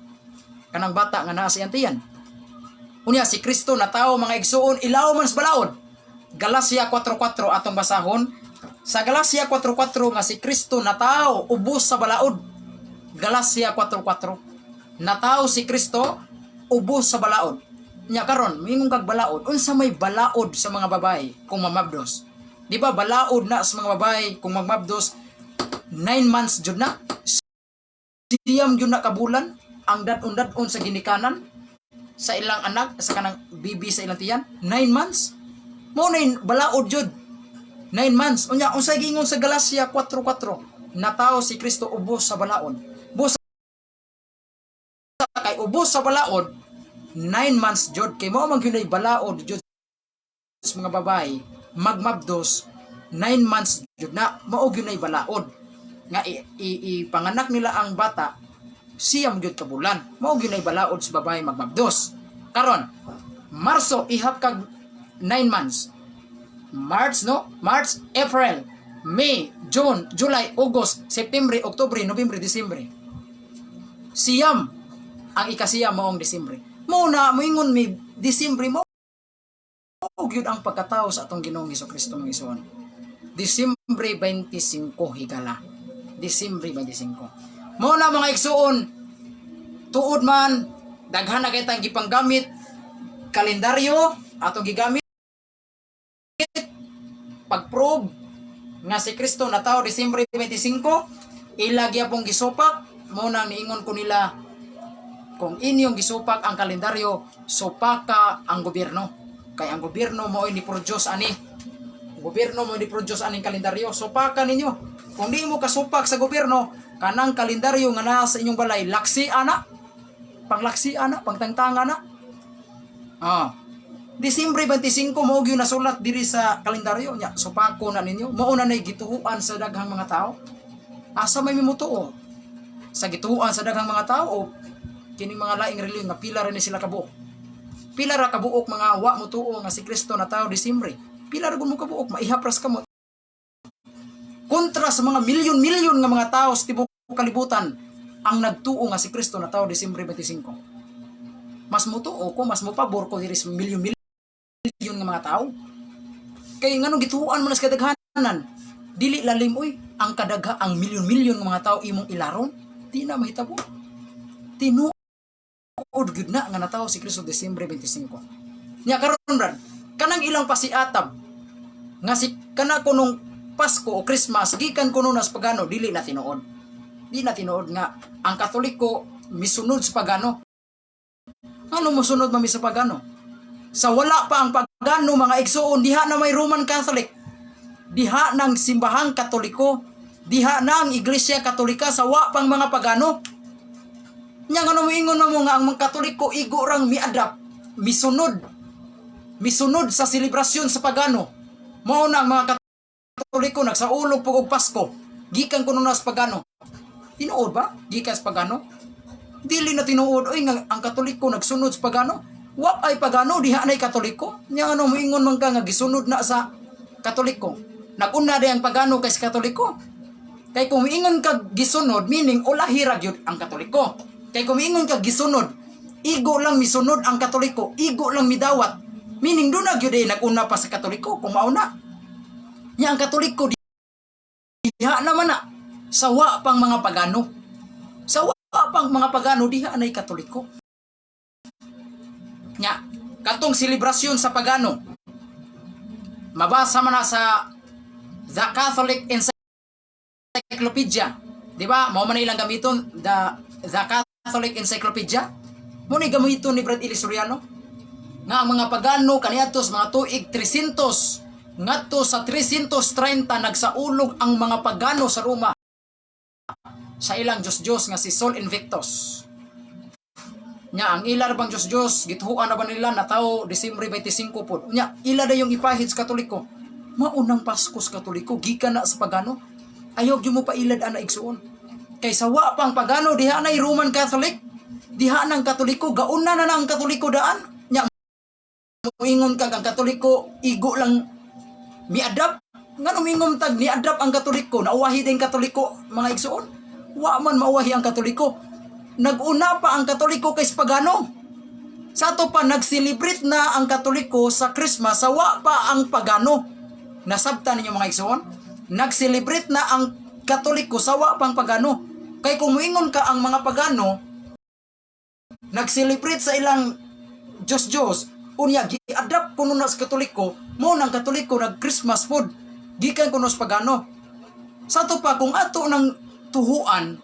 kanang bata nga naa sa iyang tiyan. Unya si Kristo natawo, mga igsuon, ilaw man sa balaod. Galacia 4:4 atong basahon. Sa Galacia 4:4 nga si Kristo natawo ubos sa balaod. Galacia 4:4. Natawo si Kristo Ubos sa balaod. Nya karon, moingon kag balaod, unsa may balaod sa mga babae kung mamabdos? Di ba balaod na sa mga babae kung magmabdos, 9 months jud na? 9 jud na ka bulan ang dad-on-dad-on sa ginikanan sa ilang anak, sa kanang bibi sa ilang tiyan, 9 months. Mao na yung balaod jud. 9 months. Unya, unsay giingon sa Galacia 4:4? Natawo si Kristo ubos sa balaod. Busa kay ubos sa balaod, 9 months jud, kay mao man gyud ay balaod jud sa mga babae magmabdos, 9 months jud na. Mao gyud ay balaod nga ipanganak nila ang bata, 9 gyud ka bulan. Mao gyud ay balaod sa babae magmabdos. Karon, Marso, ihap kag 9 months, March, no? March, April, May, June, July, August, September, October, November, December. 9. Ang ikasiyam maong Disembre. Mao na moingon mi Disembre mao gyud ang pagkatao sa atong Ginoong Kristo, mga igsoon. Disembre 25, higala. Disembre 25. Mao na, mga igsoon, tuod man daghan na kay tang gipanggamit kalendaryo atong gigamit pag-prove nga si Kristo natawo Disembre 25, ila gyapong gisupak. Mao nang niingon ko nila, kung inyong gisupak ang kalendaryo, supaka ang gobyerno, kay ang gobyerno mo ni produce ani. Ang gobyerno mo ni produce aning kalendaryo. Supaka ninyo. Kung di mo kasupak sa gobyerno, kanang kalendaryo nga naa sa inyong balay, laksi ana, panglaksi ana, pangtangtanga na. Ah, Disembre 25 mao gyud nasulat diri sa kalendaryo nya, supako na ninyo. Mao na nay gituoan sa daghang mga tao. Asa may mimutuo? Sa gituoan sa daghang mga tao o kining mga laing relihiyon nga pila ra ni sila kabuok? Pila ra kabuok mga wa motuo nga si Kristo natawo Disembre? Pila ra gud mo kabuok, maihap ras kamot. Kontra sa mga milyon-milyon nga mga tao sa tibuok kalibutan ang nagtuo nga si Kristo natawo Disembre 25. Mas mutuo ko, mas mopabor ko diri sa milyon-milyon nga mga tao. Kay nganong gituoan mo na sa kadaghanan? Dili lalim oy, ang kadagha ang milyon-milyon nga mga tao imong ilaron, di na mahitabo. Tinuod gyud na nga natawo si Kristo Disembre 25. Nya karon, Brad, kanang ilang pasiatab nga si kana kunong Pasko o Christmas gikan kuno nas pagano, dili na tinuod. Di na tinuod nga ang Katoliko misunod sa pagano. Ano, mosunod man mi sa pagano? Sa wala pa ang pagano, mga igsoon, diha na may Roman Catholic. Diha ng simbahang Katoliko, diha na ang Iglesia Katolika sa wa pang mga pagano. Nya ngano moingon na mo nga ang mga Katoliko igo rang miadapt, misunod, misunod sa selebrasyon sa pagano? Mao na ang mga Katoliko nagsaulog pug og Pasko, gikan kuno na sa pagano. Tinuod ba? Gikan sa pagano? Dili na tinuod oy nga ang Katoliko nagsunod sa pagano. Wa ay pagano, diha nay Katoliko. Nya ano, moingon man ka nga gisunod na sa Katoliko? Nag-una di ang pagano kay sa Katoliko. Kay kung moingon ka gisunod, meaning ulahi ra gyud ang Katoliko. Kay kung moingon ka gisunod, igo lang misunod ang Katoliko, igo lang midawat. Meaning doon na gyud eh, nag-una pa sa Katoliko kung mauna. Nya ang Katoliko diha naman na sa wa pang mga pagano. Sa wa pang mga pagano, diha nay Katoliko. Nya katong selebrasyon sa pagano, mabasa man na sa The Catholic Encyclopedia. Di ba? Mao man na ilang gamiton, The Catholic Encyclopedia. Mao ni gamiton ni Brad Eli Soriano nga ang mga pagano kaniadto sa mga tuig 300 ngadto sa 330, nagsaulog ang mga pagano sa Roma sa ilang Diyos-Diyos nga si Sol Invictus. Nya ang ila ra bang Diyos-Diyos, gituoan na ba nila natawo Disembre 25 pod. Nya ila dayong ipahid sa Katoliko. Maunang Pasko sa Katoliko gikan na sa pagano. Ayaw gyud mo pailad ana, igsuon. Kay sa wa pang pagano, diha nay Roman Catholic. Diha nang Katoliko, gauna na ang Katoliko daan. Nya moingon kag ang Katoliko igo lang miadapt? Ngano mingon tag ni-adapt ang Katoliko? Nauwahi din Katoliko, mga igsuon? Wa man mauwahi ang Katoliko. Nag-una pa ang Katoliko kay sa pagano. Sa ato pa, nag-celebrate na ang Katoliko sa Christmas sa wa pa ang pagano. Nasabtan ninyo, mga igsuon? Nag-celebrate na ang Katoliko sa wa pang pagano. Kay kung moingon ka ang mga pagano Nag-celebrate sa ilang Diyos Diyos, unya gi-adapt kuno na sa Katoliko, mao nang Katoliko nag-Christmas pod gikan kuno sa pagano. Sa ato pa, kung ato ng tuhuan,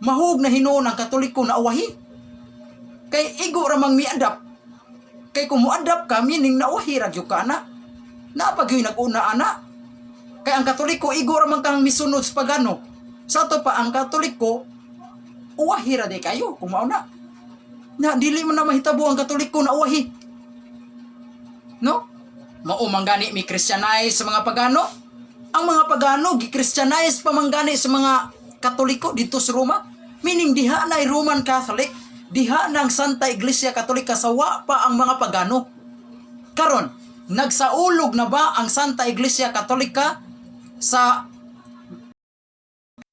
mahug na hinuon ang Katoliko na uwahi. Kay igo ra mang mi-adapt. Kay kung mo-adapt ka, meaning nauwahi ra gyud ka ana. Naa pa gyud nag-una ana. Kay ang Katoliko, igo ra man kang misunod sa pagano. Sa ato pa, ang Katoliko, uwahi ra di kayo kung mao na. Na dili man na mahitabo ang Katoliko na uwahi. No? Mao man gani mi Christianize sa mga pagano. Ang mga pagano gi-Christianize pa man gani sa mga Katoliko dito sa Roma. Meaning diha na ay Roman Catholic, diha na ang Santa Iglesia Katolika sa wa pa ang mga pagano. Karon, nagsaulog na ba ang Santa Iglesia Katolika sa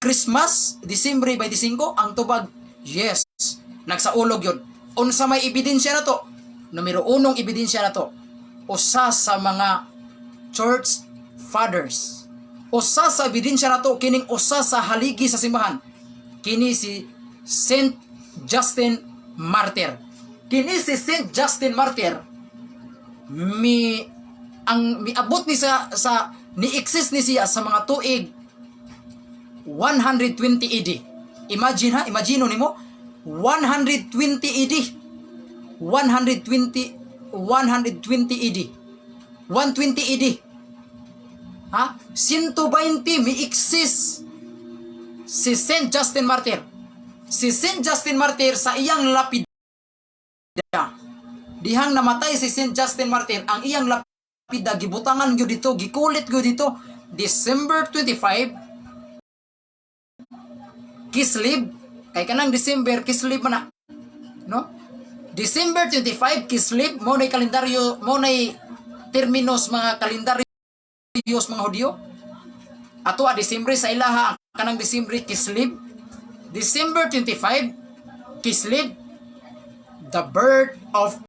Christmas, Disyembre 25? Ang tubag, yes. Nagsaulog yun. Unsa may ebidensya na to? Numero unong ebidensya na to: usa sa mga church fathers. Usa sa ebidensya na to, kining usa sa haligi sa simbahan. Kini si Saint Justin Martyr. Kini si Saint Justin Martyr, mi ang miabot ni sa ni exist ni siya sa mga tuig 120 AD. Imagine ha, imagine nimo 120 AD. 120 120 AD. 120 AD. Ha? 120 mi exist si Saint Justin Martyr. Si Saint Justin Martyr, sa iyang lapida, dihang namatay si Saint Justin Martyr, ang iyang lapida gibutangan gyud dito, gikulit gyud dito, December 25, Kislev, kay kanang December, Kislev man na. No? December 25, Kislev, mao nay kalendaryo, mao nay terminos mga kalendaryo mga Hudyo. Ato a Disyembre, sa ilaha ang kanang Disyembre, Kislev. December 25, Kislev, the birth of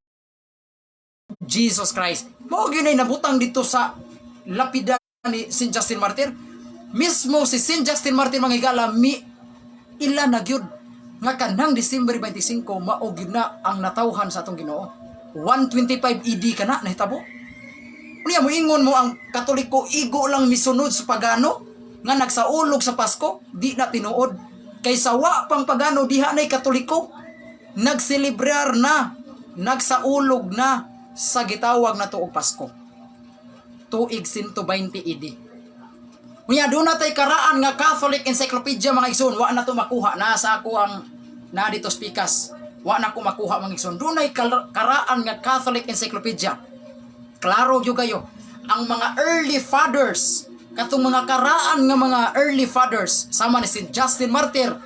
Jesus Christ. Mao gyud nay nabutang dito sa lapida ni Saint Justin Martyr. Mismo si Saint Justin Martyr, mga higala, mi ila na gyud nga kanang December 25 mao gyud na ang natawhan sa atong Ginoo. 125 AD kana nahitabo. Unya moingon mo ang Katoliko igo lang misunod sa pagano nga nagsaulog sa Pasko, di na tinuod. Kay sa wa pang pagano, diha nay Katoliko. Nagselebrar na, nagsaulog na sa gitawag na tuog Pasko. Tuig 120 AD. Unya doon na tay karaan nga Catholic Encyclopedia, mga igsoon, wa na to makuha na sa ako ang na dito spikas. Wa na ko makuha, mga igsoon. Doon ay karaan nga Catholic Encyclopedia. Klaro gyud kayo. Ang mga early fathers, katong mga karaan nga mga early fathers, sama ni St. Justin Martyr,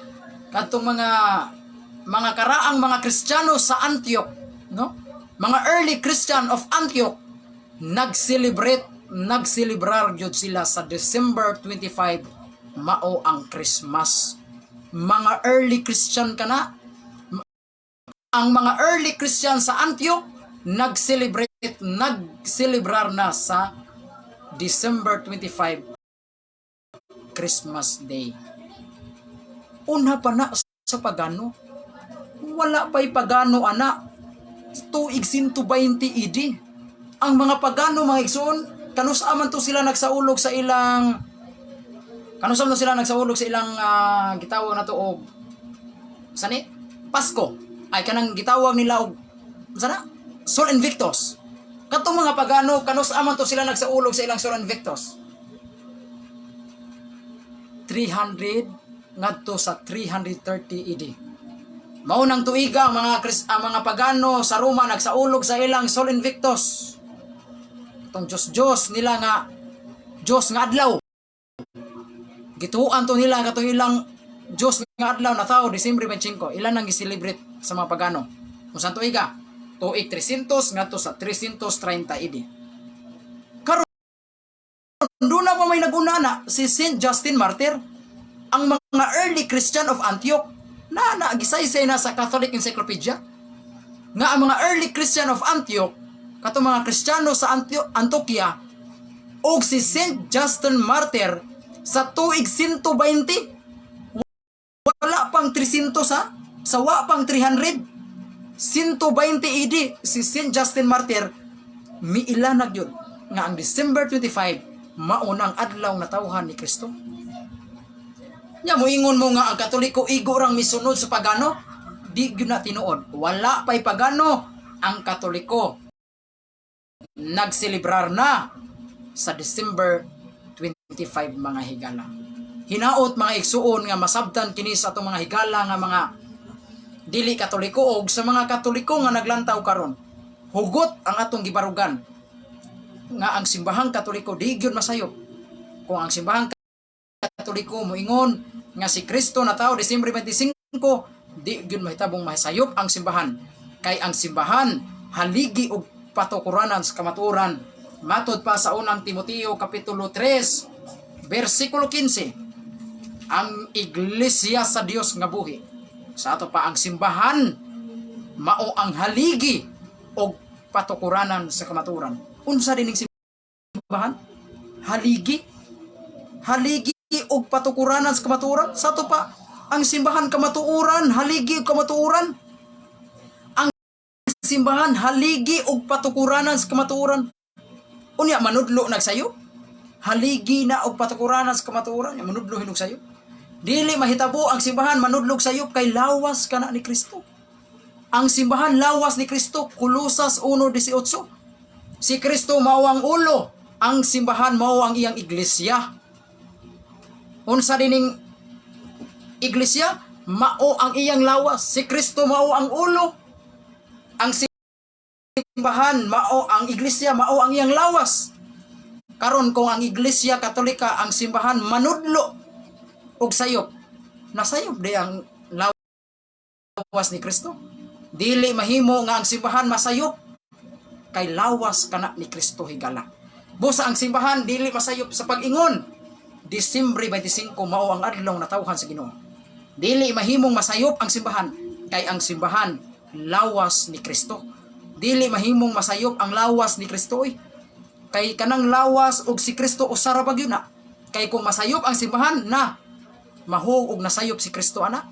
katong mga karaang mga Kristiyano sa Antioch, no? Mga early Christian of Antioch, nag-celebrate, nagselebrar gyud sila sa December 25, mao ang Christmas. Mga early Christian kana, ang mga early Christian sa Antioch, nag-celebrate, nag-celebrar na sa December 25, Christmas Day. Una pa na sa pagano. Wala pa'y pagano ana. Tuig 120 AD. Ang mga pagano, mga igsoon, kanusa man to sila nagsaulog sa ilang kanusa man to sila nagsaulog sa ilang gitawag na to og sani Pasko ay kanang gitawag nila og sana Sol Invictus. Katong mga pagano, kanusa man to sila nagsaulog sa ilang Sol Invictus? 300 ngadto sa 330 AD. Mao nang tuiga ang mga pagano sa Roma nagsaulog sa ilang Sol Invictus. Itong Diyos Diyos nila nga Diyos nga adlaw. Gituan to nila katong ilang Diyos nga adlaw na tao Disyembre 25. Ilan ang gi-celebrate sa mga pagano? Kung saan tuiga? Tuig 300 ngadto sa 330 AD. Karon, doon na pa may naguna na si Saint Justin Martyr, ang mga early Christian of Antioch na nagisaysay na sa Catholic Encyclopedia nga ang mga early Christian of Antioch, katong mga Kristiyano sa Antioquia og si Saint Justin Martyr, sa tuig 120, wala pang 300, sa wa pang 300. 120 AD, si Saint Justin Martyr miilanag yun nga ang December 25 mao na ang adlaw natawhan ni Kristo. Nya moingon mo nga ang Katoliko igo rang misunod sa pagano, di gyud na tinuod. Wala pa'y pagano ang Katoliko. Nagselebrar na sa December 25, mga higala. Hinaot, mga igsuon, nga masabtan kini sa atong mga higala nga mga dili Katoliko og sa mga Katoliko nga naglantaw karon. Hugot ang atong gibarugan nga ang Simbahang Katoliko di gyud masayop. Kung ang Simbahang Katoliko moingon nga si Kristo natawo Disyembre 25, di gyud mahitabong masayop ang simbahan kay ang simbahan haligi og patukuranan sa kamatuoran matod pa sa Unang Timoteo kapitulo 3 bersikulo 15. Ang iglesia sa Dios nga buhi, sa ato pa, ang simbahan mao ang haligi og patukuranan sa kamatuoran. Unsa dining simbahan? Haligi, haligi og patukuranan sa kamatuoran. Sa ato pa, ang simbahan kamatuoran, haligi og kamatuoran. Ang simbahan haligi og patukuranan sa kamatuoran. Unya manudlo nagsayop? Haligi na og patukuranan sa kamatuoran, manudlo hinog sayop? Dili mahitabo ang simbahan manudlog sayop kay lawas kana ni Kristo. Ang simbahan lawas ni Kristo, Kolosas 1:18. Si Kristo mao ang ulo, ang simbahan mao ang iyang iglesia. Unsa dining iglesia? Mao ang iyang lawas. Si Kristo mao ang ulo. Ang simbahan mao ang iglesia, mao ang iyang lawas. Karon kung ang Iglesia Katolika, ang simbahan, manudlo og sayop, nasayop di ang lawas ni Kristo. Dili mahimo nga ang simbahan masayop kay lawas kana ni Kristo, higala. Busa ang simbahan dili masayop sa pag-ingon Disyembre 25 mao ang adlaw natawhan sa Ginoo. Dili mahimong masayop ang simbahan kay ang simbahan lawas ni Kristo. Dili mahimong masayop ang lawas ni Kristo oy. Kay kanang lawas og si Kristo usa ra ba gyud na. Kay kung masayop ang simbahan na mahuog og nasayop si Kristo ana.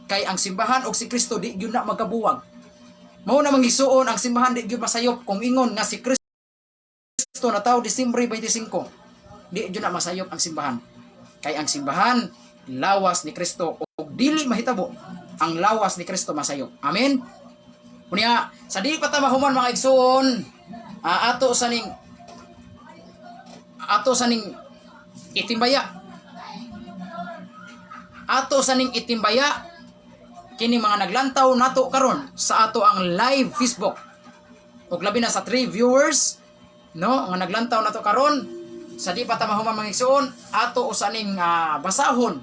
Kay ang simbahan og si Kristo di gyud na magkabuwag. Mao na, mga igsuon, ang simbahan di gyud masayop kung ingon nga si Kristo natawo Disyembre 25. Di gyud na masayop ang simbahan. Kay ang simbahan lawas ni Kristo ug dili mahitabo ang lawas ni Kristo masayop. Amen. Unya, sa di pa ta mahuman, mga igsuon, ato sa ning itimbaya. Ato sa ning itimbaya kini mga naglantaw nato karon sa ato ang live Facebook. Ug labi na sa three viewers, no, nga naglantaw nato karon. Sa di pa ta mahuman, mga igsuon, ato usa ning basahon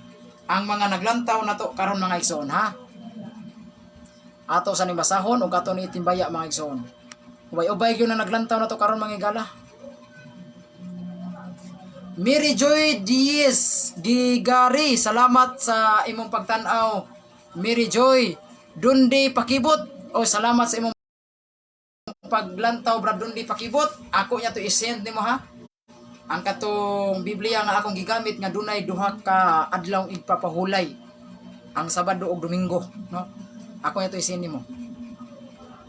ang mga naglantaw nato karon, mga igsuon, ha. Ato sa ning basahon ug ato ni itimbaya, mga igsuon. Ubay-ubay gyud na naglantaw nato karon, mga higala. Mary Joy Diaz Gigari, salamat sa imong pagtan-aw. Mary Joy Dundi Pakibot. Oh, salamat sa imong paglantaw, Brad Dundi Pakibot. Ako niya to i-send nimo, ha. Ang katong Biblia nga akong gigamit nga dunay duha ka adlaw igpapahulay. Ang Sabado ug Domingo, no? Ako niya to i-send nimo.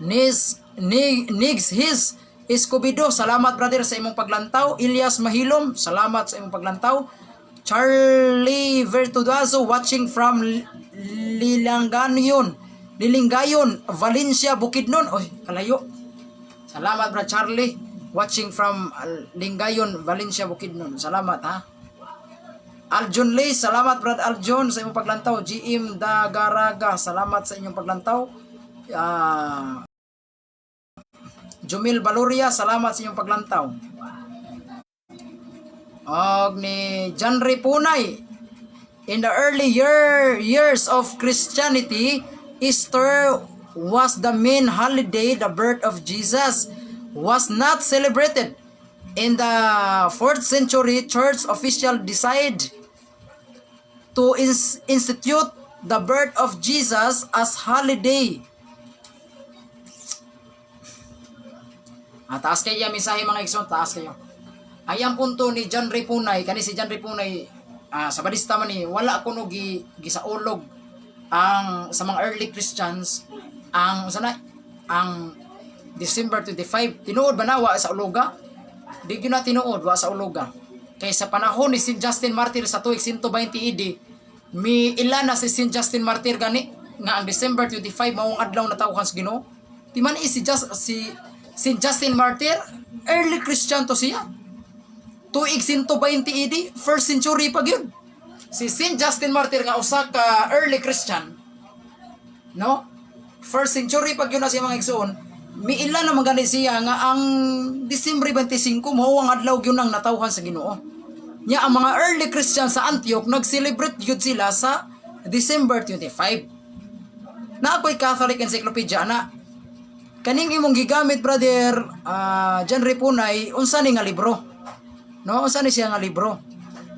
Nis ni Nigs his Escobedo, salamat, brother, sa imong paglantaw. Elias Mahilom, salamat sa imong paglantaw. Charlie Vertudazo, watching from Lilangayon, Lilingayon, Valencia, Bukidnon. Oy, kalayo. Salamat, Brad Charlie, watching from Lingayon, Valencia, Bukidnon. Salamat, ha. Aljon Lee, salamat, Brad Aljon, sa imong paglantaw. GM Dagaraga, salamat sa inyong paglantaw. Jumil Baloria, salamat sa inyong paglantaw. Og ni Janry Punay, in the early years of Christianity, Easter was the main holiday. The birth of Jesus was not celebrated. In the 4th century, church official decided to institute the birth of Jesus as holiday. Taas kayo mensahe, mga igsoon, taas kayo. Ay ang punto ni John Ray Punay, kani si John Ray Punay, sabadista man ni, wala kuno gisaulog ang sa mga early Christians ang sana Ang December 25, tinuod ba na wa sa uluga? Di gyud na tinuod wa sa uluga. Kay sa panahon ni St. Justin Martyr sa tuig 120 AD, mi ila na si St. Justin Martyr gani nga ang December 25 mao ang adlaw natawhan sa Ginoo. Di man si St. Justin Martyr, early Christian to siya. Tuig 120 AD, first century pa gyud. Si St. Justin Martyr nga usa ka early Christian, no? First century pa gyud na siya, mga igsoon. Miila na man gani siya nga ang Disyembre 25 mao ang adlaw gyud ang natawhan sa Ginoo. Nya ang mga early Christian sa Antioch, nag-celebrate gyud sila sa December 25. Na ako'y Catholic Encyclopedia ana. Kaning imong gigamit, brother John Ripunay, unsa ni nga libro? No, unsa ni siya nga libro?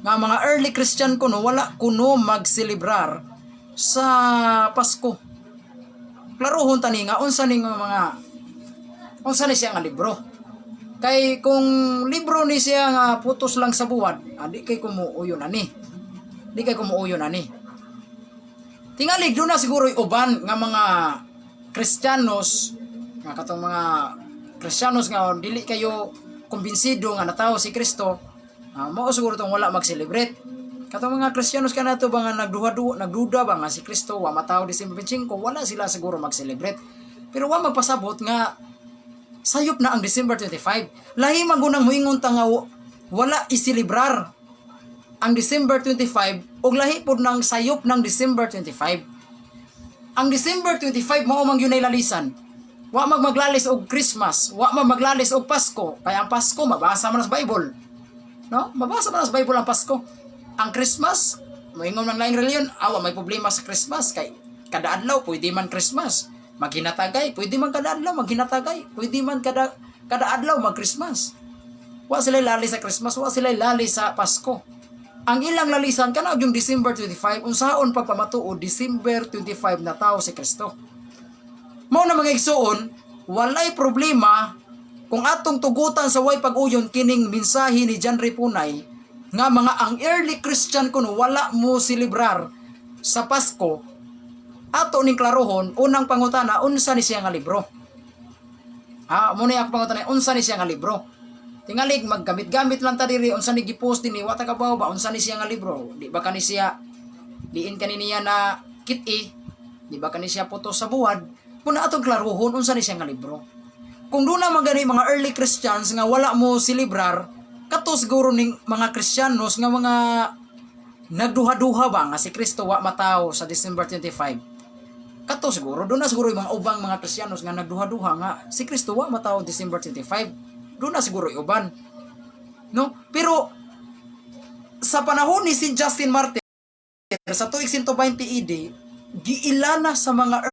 Nga ang mga early Christian kuno wala kuno magselebrar sa Pasko. Klarohon tani nga unsa ni nga mga unsa ni siya nga libro. Kay kung libro ni siya nga putos lang sa buwan, di kay kumuuyon ani. Di kay kumuuyon ani. Tingali doon na siguro uban nga mga Kristiyanos nga katong mga Kristiyanos nga dili kayo kumbinsido nga natawo si Kristo, mao siguro tong wala mag-celebrate. Katong mga Kristiyanos kanato ba nga nagduha nagduda ba nga si Kristo wa matawo December 25, wala sila siguro mag-celebrate. Pero wa magpasabot nga sayop na ang December 25. Lahi man gunang moingon ta nga wala iselebrar ang December 25 ug lahi pod ng sayop ng December 25. Ang December 25 mao man gyud lalisan. Wa mag maglalis og Christmas, wa man maglalis og Pasko. Kaya ang Pasko mabasa man sa Bible. No? Mabasa man sa Bible ang Pasko. Ang Christmas, moingon man laing reliyon, awa may problema sa Christmas kay kada adlaw pwede man Christmas. Maghinatagay, pwede man kada adlaw maghinatagay, pwede man kada kada adlaw mag Christmas. Wa sila lali sa Christmas, wa sila lali sa Pasko. Ang ilang lalisan kana yung December 25, unsaon pagpamatuod December 25 na tao si Kristo. Mao na, mga igsuon, walay problema kung atong tugutan sa way pag-uyon kining mensahe ni John Ripunay nga mga ang early Christian kuno wala mo selebrar sa Pasko. Ato ning klarohon, unang pangutana, unsa ni siya nga libro? Ah, muna ako pangutana, unsa ni siya nga libro? Tingalig maggamit-gamit lang ta diri, unsa ni gipost dinhi, wa ta kabaw ba unsa ni siya nga libro? Di ba kani siya diin kani niya na kit-i? Di ba kani siya putos sa buwad? Muna atong klarohon unsa ni siya nga libro. Kung doon na gani mga early Christians nga wala mo celebrar, kato siguro ning mga Kristiyanos nga mga nagduha-duha ba nga si Kristo wa matawo sa December 25. Kato siguro, doon na siguro yung mga ubang mga Kristiyanos nga nagduha-duha nga si Kristo wa matawo December 25. Doon na siguro yung uban. No? Pero sa panahon ni St. Justin Martyr sa tuig 120 AD, giilana sa mga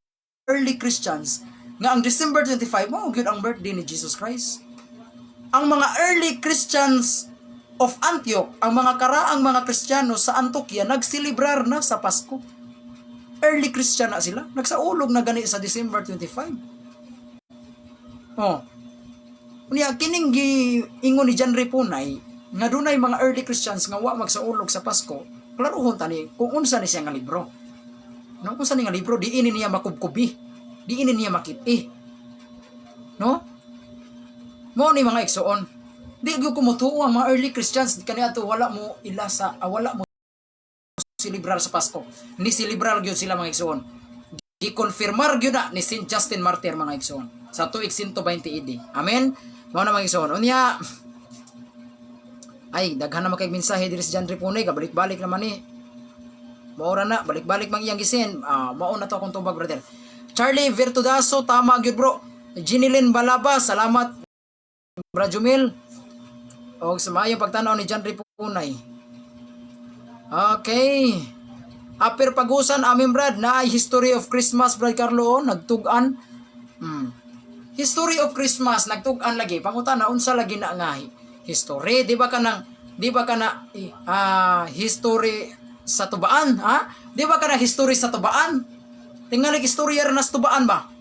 early Christians nga ang December 25 mao gyud ang birthday ni Jesus Christ. Ang mga early Christians of Antioch, ang mga karaang mga Kristiyano sa Antioquia, nagselebrar na sa Pasko. Early Christian na sila, nagsaulog na gani sa December 25. Oh. Unya kining giingon ni John Ripunay nga dunay mga early Christians nga wa magsaulog sa Pasko, klarohon tani kung unsa ni siya nga libro. No, unsa ni nga libro, di ini niya makubkubi. Di ini niya makit-i. No? Mo ni, mga igsoon. Di gyud ko motuo ang mga early Christians kaniadto wala mo ila sa wala mo celebrar sa Pasko. Ni celebrar gyud sila, mga igsoon. Gikonfirmar gyud na ni Saint Justin Martyr, mga igsoon, sa tuig 120 AD. Amen. Mao na, mga igsoon. Unya ay daghan na makay mensahe diri si John Ripunay, kabalik-balik naman ni. Mao ra na, balik-balik mang iyang gisin. Ah, mao na to akong tubag, brother. Charlie Virtudaso, tama gyud, bro. Ginilin Balaba, salamat, Bra Jumil. Og sa maayong pagtan-aw ni John Ripunay. Okay. Aper Pagusan, amin brad, na ay History of Christmas, Brad Carlo, oh, nagtug-an. History of Christmas, nagtug-an lagi. Pangutan na unsa lagi na nga history, di ba kana history sa tubaan, ha? Di ba kana history sa tubaan? Tingali istorya ra na sa tubaan ba?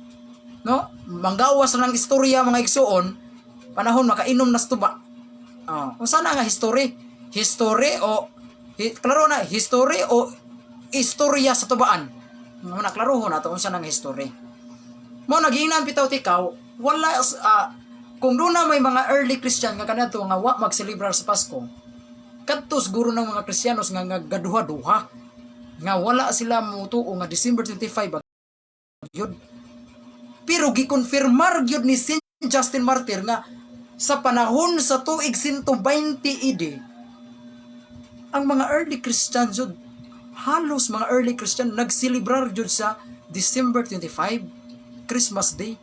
No? Manggawas na ng istorya, mga igsuon, panahon makainom na sa tuba. Oh, unsa na nga history? History o klaro na history o istorya sa tubaan. Mo na klarohon nato unsa nang history. Mo nagiinan bitaw tikaw, wala kung duna may mga early Christian nga kanadto nga wa magselebrar sa Pasko, kadto siguro ng mga Kristiyanos nga gaduha-duha nga wala sila motuo nga December 25 ba gyud. Pero gikonfirmar gyud ni Saint Justin Martyr nga sa panahon sa tuig 120 AD, ang mga early Christian jud, halos mga early Christian nagselebrar jud sa December 25, Christmas Day.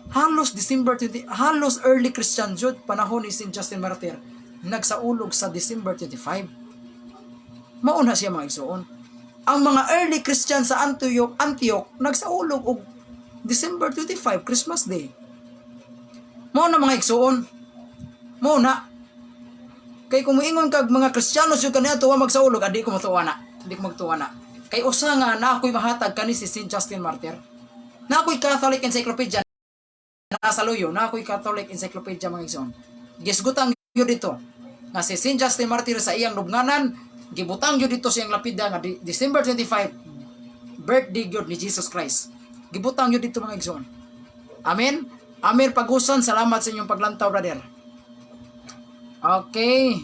Halos December 20, halos early Christian jud panahon ni Saint Justin Martyr nagsaulog sa December 25. Mauna siya, mga igsoon. Ang mga early Christian sa Antioch nagsaulog og December 25, Christmas Day. Mao na, mga igsoon. Mao na. Kay kung moingon kag mga Kristiyano jud kaniadto wa magsaulog, adi ko motuwa na. Di ko magtuwa na. Kay usa nga na ako'y mahatag kani si Saint Justin Martyr. Na ako'y Catholic Encyclopedia nasa luyo, na ako'y Catholic Encyclopedia, mga igsoon. Gisgutan gyud dito nga si Saint Justin Martyr sa iyang lubnganan, gibutang gyud dito sa iyang lapida nga December 25, birthday gyud ni Jesus Christ. Gibutang gyud dito, mga igsoon. Amen. Amen Pagusan, salamat sa inyong paglantaw, brother. Okay.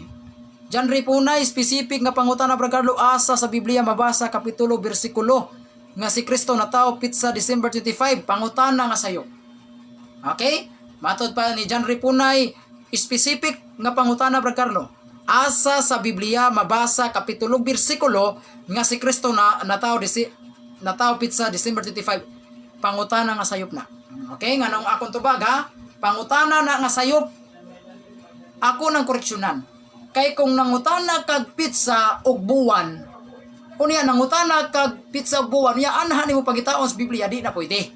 John Ray Punay, specific nga pangutana, Bro Carlo, asa sa Biblia mabasa kapitulo, bersikulo nga si Kristo natao petsa December 25? Pangutana nga sayo. Okay? Matod pa ni John Ray Punay, specific nga pangutana, Bro Carlo. Asa sa Biblia mabasa kapitulo, bersikulo nga si Kristo na natao disi natao petsa December 25? Pangutana nga sayop na. Okay, nganong akong tubag ha? Pangutana na nga sayop, ako nang koreksyonan. Kay kung nangutana kag petsa og buwan, unya nangutana kag petsa og buwan, unya anha nimo pagitaon sa Biblia, di na pwede.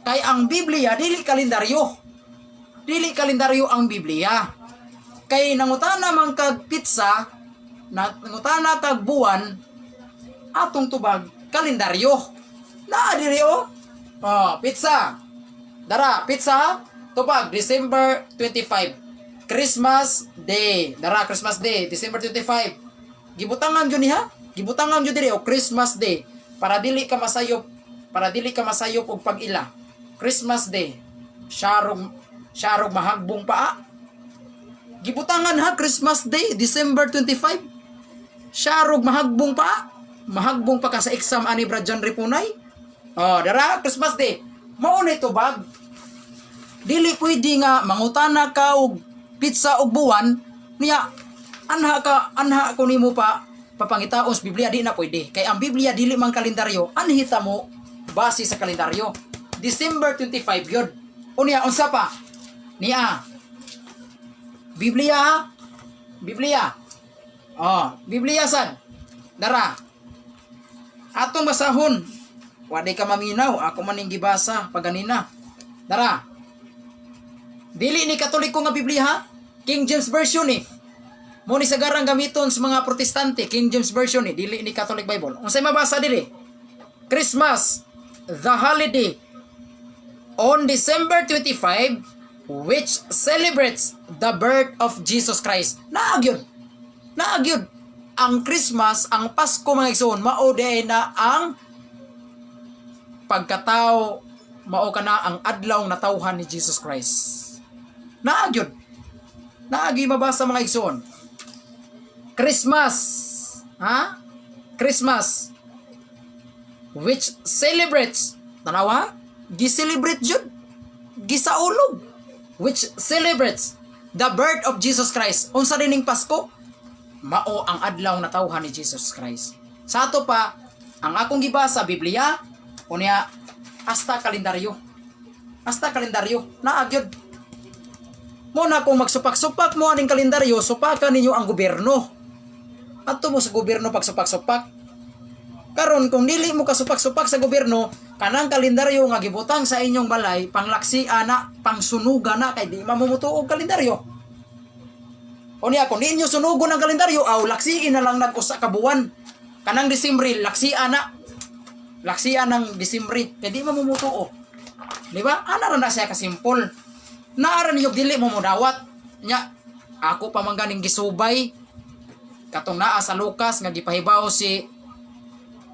Kay ang Biblia dili kalendaryo. Dili kalendaryo ang Biblia. Kay nangutana man kag petsa, na nangutana kag buwan, atong tubag kalendaryo. Naa diri oh. Oh, petsa. Dara, petsa, tubag December 25. Christmas Day. Dara, Christmas Day, December 25. Gibutangan jud niya. Gibutangan jud diri o Christmas Day para dili ka masayop og pag-ila. Christmas Day. Sharog sharog mahagbong paa. Gibutangan ha, Christmas Day, December 25. Sharog mahagbong pa. Mahagbong pa ka sa exam ani, Brad John Ripunay. Oh, dara Christmas Day. Mao na tubag. Dili pwede nga mangutana ka og petsa og buwan niya anha ko nimo pa papangitaon sa Biblia, di na pwede. Kay ang Biblia dili man kalendaryo, anhita mo base sa kalendaryo. December 25 yun. Unya unsa pa? Niya. Biblia ha? Biblia. Oh, Biblia sad. Dara. Atong basahon. Wa di ka maminaw, ako man ning gibasa paganina. Dara. Dili ni Katoliko nga Biblia ha? King James Version ni. Mo ni sagarang gamiton sa mga Protestante, King James Version ni, dili ni Catholic Bible. Unsay mabasa diri? Christmas, the holiday on December 25 which celebrates the birth of Jesus Christ. Naagyod. Naagyod. Ang Christmas, ang Pasko, mga igsoon, mao diay na ang pagkatao, mao kana ang adlaw natawhan ni Jesus Christ. Naagyod. Naagi mabasa, mga igsoon. Christmas. Ha? Christmas. Which celebrates. Tanawa? Gi-celebrate jud. Gisaulog. Which celebrates the birth of Jesus Christ. Unsa dining Pasko? Mao ang adlaw natawhan ni Jesus Christ. Sa ato pa, ang akong gibasa Biblia, unya hasta kalendaryo. Hasta kalendaryo. Naagyod. Mo na kung magsupak-supak mo aning kalendaryo, supakan ninyo ang gobyerno. Adto mo sa gobyerno pagsupak-supak. Karon kung dili mo kasupak-supak sa gobyerno, kanang kalendaryo nga gibutang sa inyong balay, panglaksi ana, pangsunuga na kay di mamumutuo og kalendaryo. Unya kung ninyo sunugon ang kalendaryo, aw laksiin na lang nag usa ka buwan. Kanang Disembre, laksian na. Laksian ng Disembre kay di mamumutuo. Di ba? Ana ra na siya kasimpol. Naara ninyo dili mo modawat. Nya ako pa man ganing gisubay katong naa sa Lucas nga gipahibaw si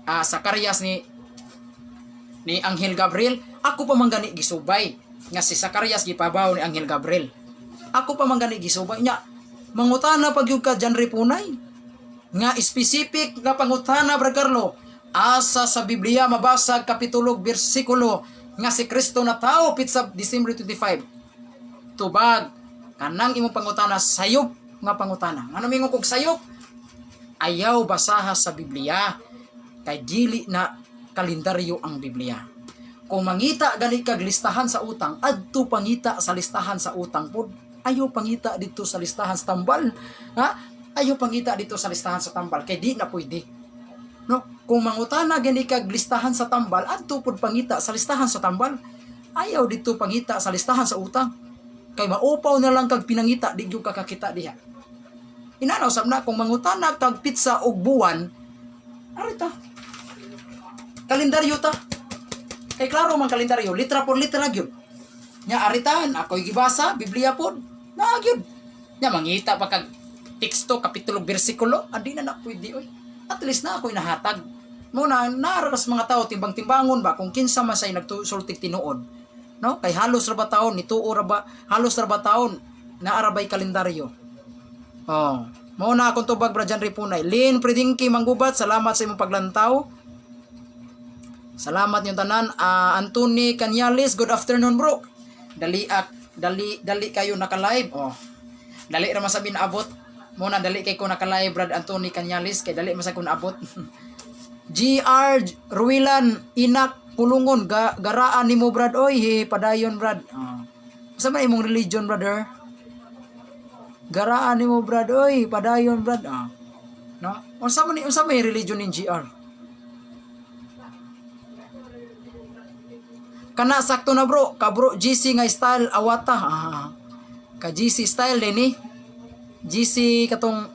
Zacarias ni Anghel Gabriel. Ako pa man gani gisubay nga si Zacarias gipabaw ni Anghel Gabriel. Ako pa man gani gisubay nya. Mangutana pag gyud ka, Janry Punay, nga specific nga pangutana, Brad Carlo, asa sa Biblia mabasa kapitulo, bersikulo nga si Kristo na tao pitsa December 25? Tubag, kanang imong pangutana sayop nga pangutana. Ngano mingon kog sayop? Ayaw basaha sa Biblia kay dili na kalendaryo ang Biblia. Kung mangita gani kag listahan sa utang, adto pangita sa listahan sa utang pod. Ayaw pangita dito sa listahan sa tambal. Ha? Ayaw pangita dito sa listahan sa tambal kay di na pwede. No? Kung mangutana gani kag listahan sa tambal, adto pod pangita sa listahan sa tambal. Ayaw dito pangita sa listahan sa utang. Kay maupaw na lang kag pinangita, di gyud ka kakita diha. Inanaw sab na, kung mangutana kag pitsa og buwan, arita. Kalendaryo ta. Kay klaro man kalendaryo, litra por litra gyud. Nya aritan, ako'y gibasa, Biblia pod. Na gyud. Nya mangita pa kag teksto, kapitulo, bersikulo, adi na na pwede oy. At least na ako'y nahatag. Muna nararas mga tao timbang-timbangon ba kung kinsa man say nagsultig tinuod. No? Kay halos ra ba taon nituo ra ba, halos ra ba taon naa ra bay kalendaryo. Oh, mao na akong tubag, Brad Janry Punay. Lin Pridingki Manggubat, salamat sa imong paglantaw. Salamat yung tanan. Ah, Anthony Canyales, good afternoon, bro. Dali ak dali dali kayo naka-live. Oh. Dali ra man sa abot. Mo na dali kay ko naka-live, Brad Anthony Canyales, kay dali man sa ko naabot. GR Ruilan Inak Pulungon ga, garaan nimo, Brad, oy. He, padayon, Brad. Oh. Sa man imong religion, brother? Garaan nimo, Brad, oy, padayon, Brad. Ah. No? Unsa man unsa may religion ni GR? Kana sakto na, bro, ka bro GC nga style awata. Ah. Ka GC style din ni. GC katong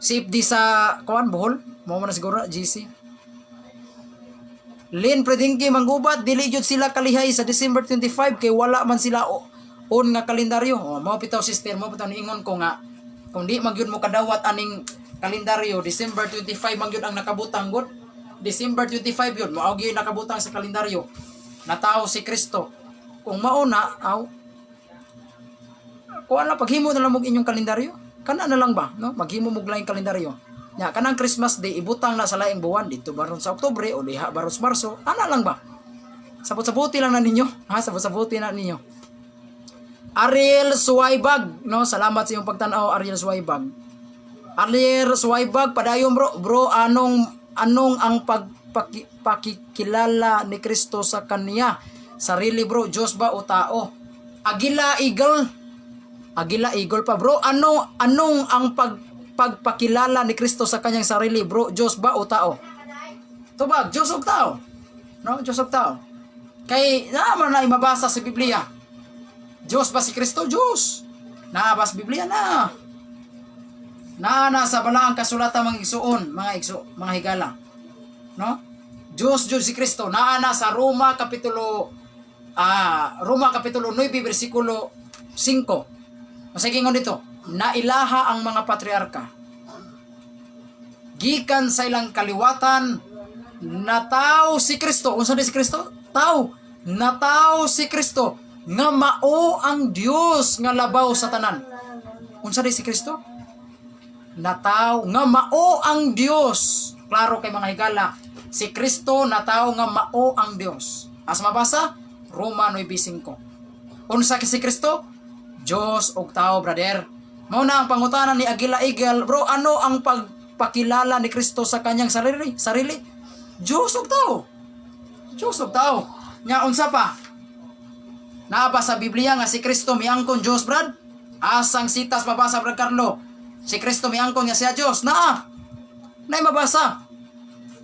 CFD sa kuan Bohol, mo man na siguro GC. Lin Predingki manggubat, dili jud sila kalihay sa December 25 kay wala man sila on nga kalendaryo. Oh, mao bitaw, sister, mao bitaw niingon ko nga kung di magyud mo kadawat aning kalendaryo, December 25 man gyud ang nakabutang gud. December 25 yun, mao gyud nakabutang sa kalendaryo. Natao si Kristo. Kung mao na, aw, kuan lang, paghimo na lang mo inyong kalendaryo. Kana na lang ba, no? Maghimo mo laing kalendaryo. Nya kanang Christmas Day ibutang na sa laing buwan, dito baron sa Oktubre o diha baron sa Marso, ana lang ba? Sabot-sabuti lang na ninyo, ha? Sabot-sabuti na ninyo. Ariel Suwaybag, no? Salamat sa iyong pagtan-aw, Ariel Suwaybag. Ariel Suwaybag, padayon, bro. Bro, anong anong ang pagpakikilala ni Kristo sa kanya? Sarili, bro, Diyos ba o tao? Agila Eagle. Agila Eagle pa, bro. Ano anong ang pagpakilala ni Kristo sa kanyang sarili, bro? Diyos ba o tao? Tubag, Diyos o tao. No, Diyos o tao. Kay naman na mabasa sa Biblia. Diyos ba si Kristo? Diyos. Naa ba sa Biblia na. Naa na sa balaang kasulatan, mga igsuon, mga igso, mga higala. No? Diyos Diyos si Kristo. Naa na sa Roma kapitulo 9 bersikulo 5. Masige ingon dito, nailaha ang mga patriarka. Gikan sa ilang kaliwatan, nataw si Kristo. Unsa di si Kristo? Tao. Nataw si Kristo nga mao ang Dios nga labaw sa tanan. Unsa di si Kristo? Nataw nga mao ang Dios. Klaro kay, mga higala, si Kristo nataw nga mao ang Dios. As mabasa? Roma 9:5. Unsa ki si Kristo? Dios ug tao, brother. Mao na ang pangutana ni Agila Eagle, bro, ano ang pagpakilala ni Kristo sa kanyang sarili? Sarili? Dios ug tao. Dios ug tao. Nya unsa pa? Naa ba sa Biblia nga si Kristo miangkon Dios, Brad? Asang sitas mabasa, Brad Carlo? Si Kristo miangkon nga siya Dios. Naa. Naay mabasa.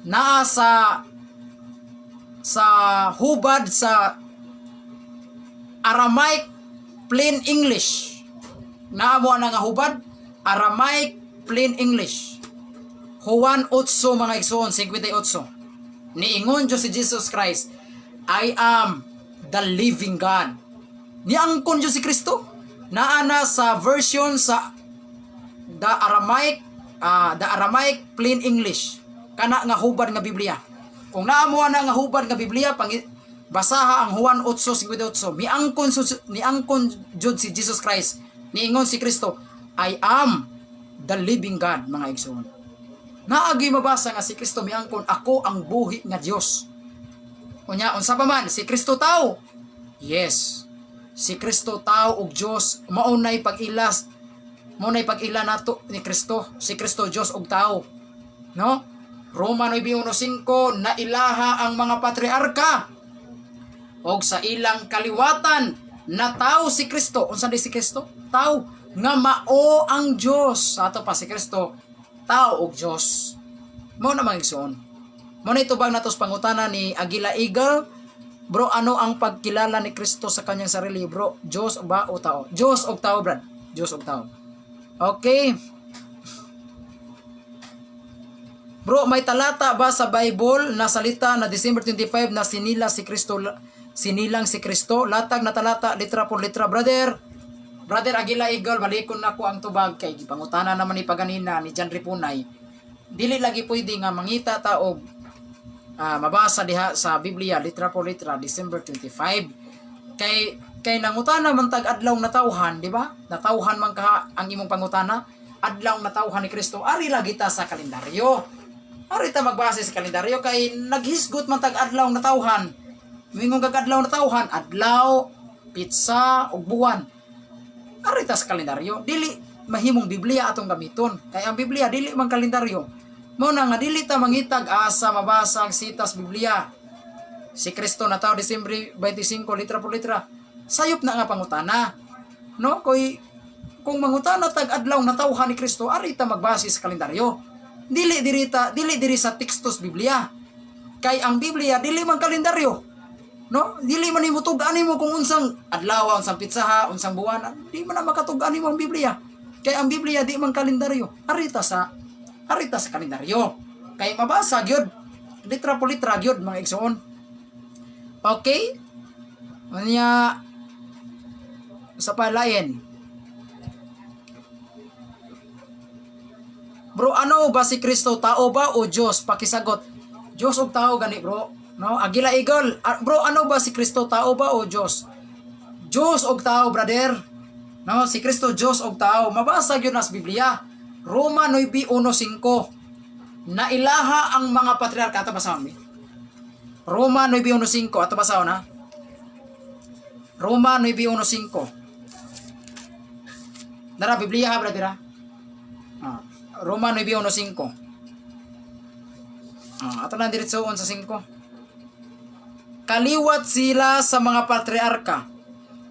Naa sa hubad sa Aramaic Plain English. Naa mo na nga hubad, Aramaic Plain English. Juan 8, mga igsoon, 58. Niingon Diyos si Jesus Christ, "I am the living God." Niangkon Diyos si Kristo. Naa na sa version sa the Aramaic Plain English. Kana nga hubad nga Biblia. Kung naa mo na nga hubad nga Biblia, Basaha ang Juan 8:58. Miangkon jud si Jesus Christ. Niingon si Kristo, "I am the living God," mga igsoon. Naagi mabasa nga si Kristo miangkon, "Ako ang buhi nga Dios." Unya, unsa pa man, si Kristo tao? Yes. Si Kristo tao ug Dios, mao nay pag-ila nato ni Kristo. Si Kristo Dios ug tao. No? Roma 9:15, nailaha ang mga patriarka og sa ilang kaliwatan na tao si Kristo. Unsa di si Kristo? Tao nga mao ang Dios. Ato pa, si Kristo tao ug Dios. Mao na, mga igsoon. Mao na itubag nato sa pangutana ni Agila Eagle. Bro, ano ang pagkilala ni Kristo sa kanyang sarili, bro? Diyos ba o tao? Diyos o tao, brad. Diyos o tao. Okay. Bro, may talata ba sa Bible na salita na December 25 na sinila si Kristo, sinilang si Kristo? Latag na talata, litra por litra, brother. Brother Agila Eagle, balikon na ko ang tubag kay gipangutana naman ni paganina ni John Ripunay. Dili lagi pwede nga mangita ta og mabasa diha sa Biblia litra por litra December 25 kay kay nangutana man tag adlaw natawhan, di ba? Natawhan man ka ang imong pangutana, adlaw natawhan ni Kristo. Ari lagi ta sa kalendaryo, ari ta magbase sa kalendaryo kay naghisgot man tag adlaw natawhan. Mingon kag adlaw natawhan, adlaw, petsa ug buwan. Ari ta sa kalendaryo, dili mahimong Biblia atong gamiton kay ang Biblia dili man kalendaryo. Mo na nga dili ta mangitag asa mabasa ang sitas Biblia si Kristo natawo Disyembre 25 litra por litra. Sayop na nga pangutana, no? Koy kung mangutana tag adlaw natawhan ni Kristo, ari ta magbase sa kalendaryo, dili diri sa tekstos Biblia kay ang Biblia dili man kalendaryo, no? Dili man nimo tug-an nimo kung unsang adlaw, unsang petsaha, unsang buwan. Di man na makatug-an nimo ang Biblia kay ang Biblia di man kalendaryo. Ari ta sa kalendaryo kay mabasa gyud litra po litra gyud, mga igsoon. Okay, unya sa palain. Bro, ano ba si Kristo? Tao ba o Diyos? Pakisagot. Diyos og tao gani, bro. No? Agila Eagle. Ah, bro, ano ba si Kristo? Tao ba o Diyos? Diyos og tao, brother. No, si Kristo Diyos og tao. Mabasa gyud na sa Biblia. Roma 9:15. Nailaha ang mga patriarka. Ato basahon mi. Roma 9:15. Ato basahon ha. Roma 9:15. Nara Biblia ha, brother ha. Ah, Roma 9:15. Ah, ato lang diretsoon sa 5. Kaliwat sila sa mga patriarka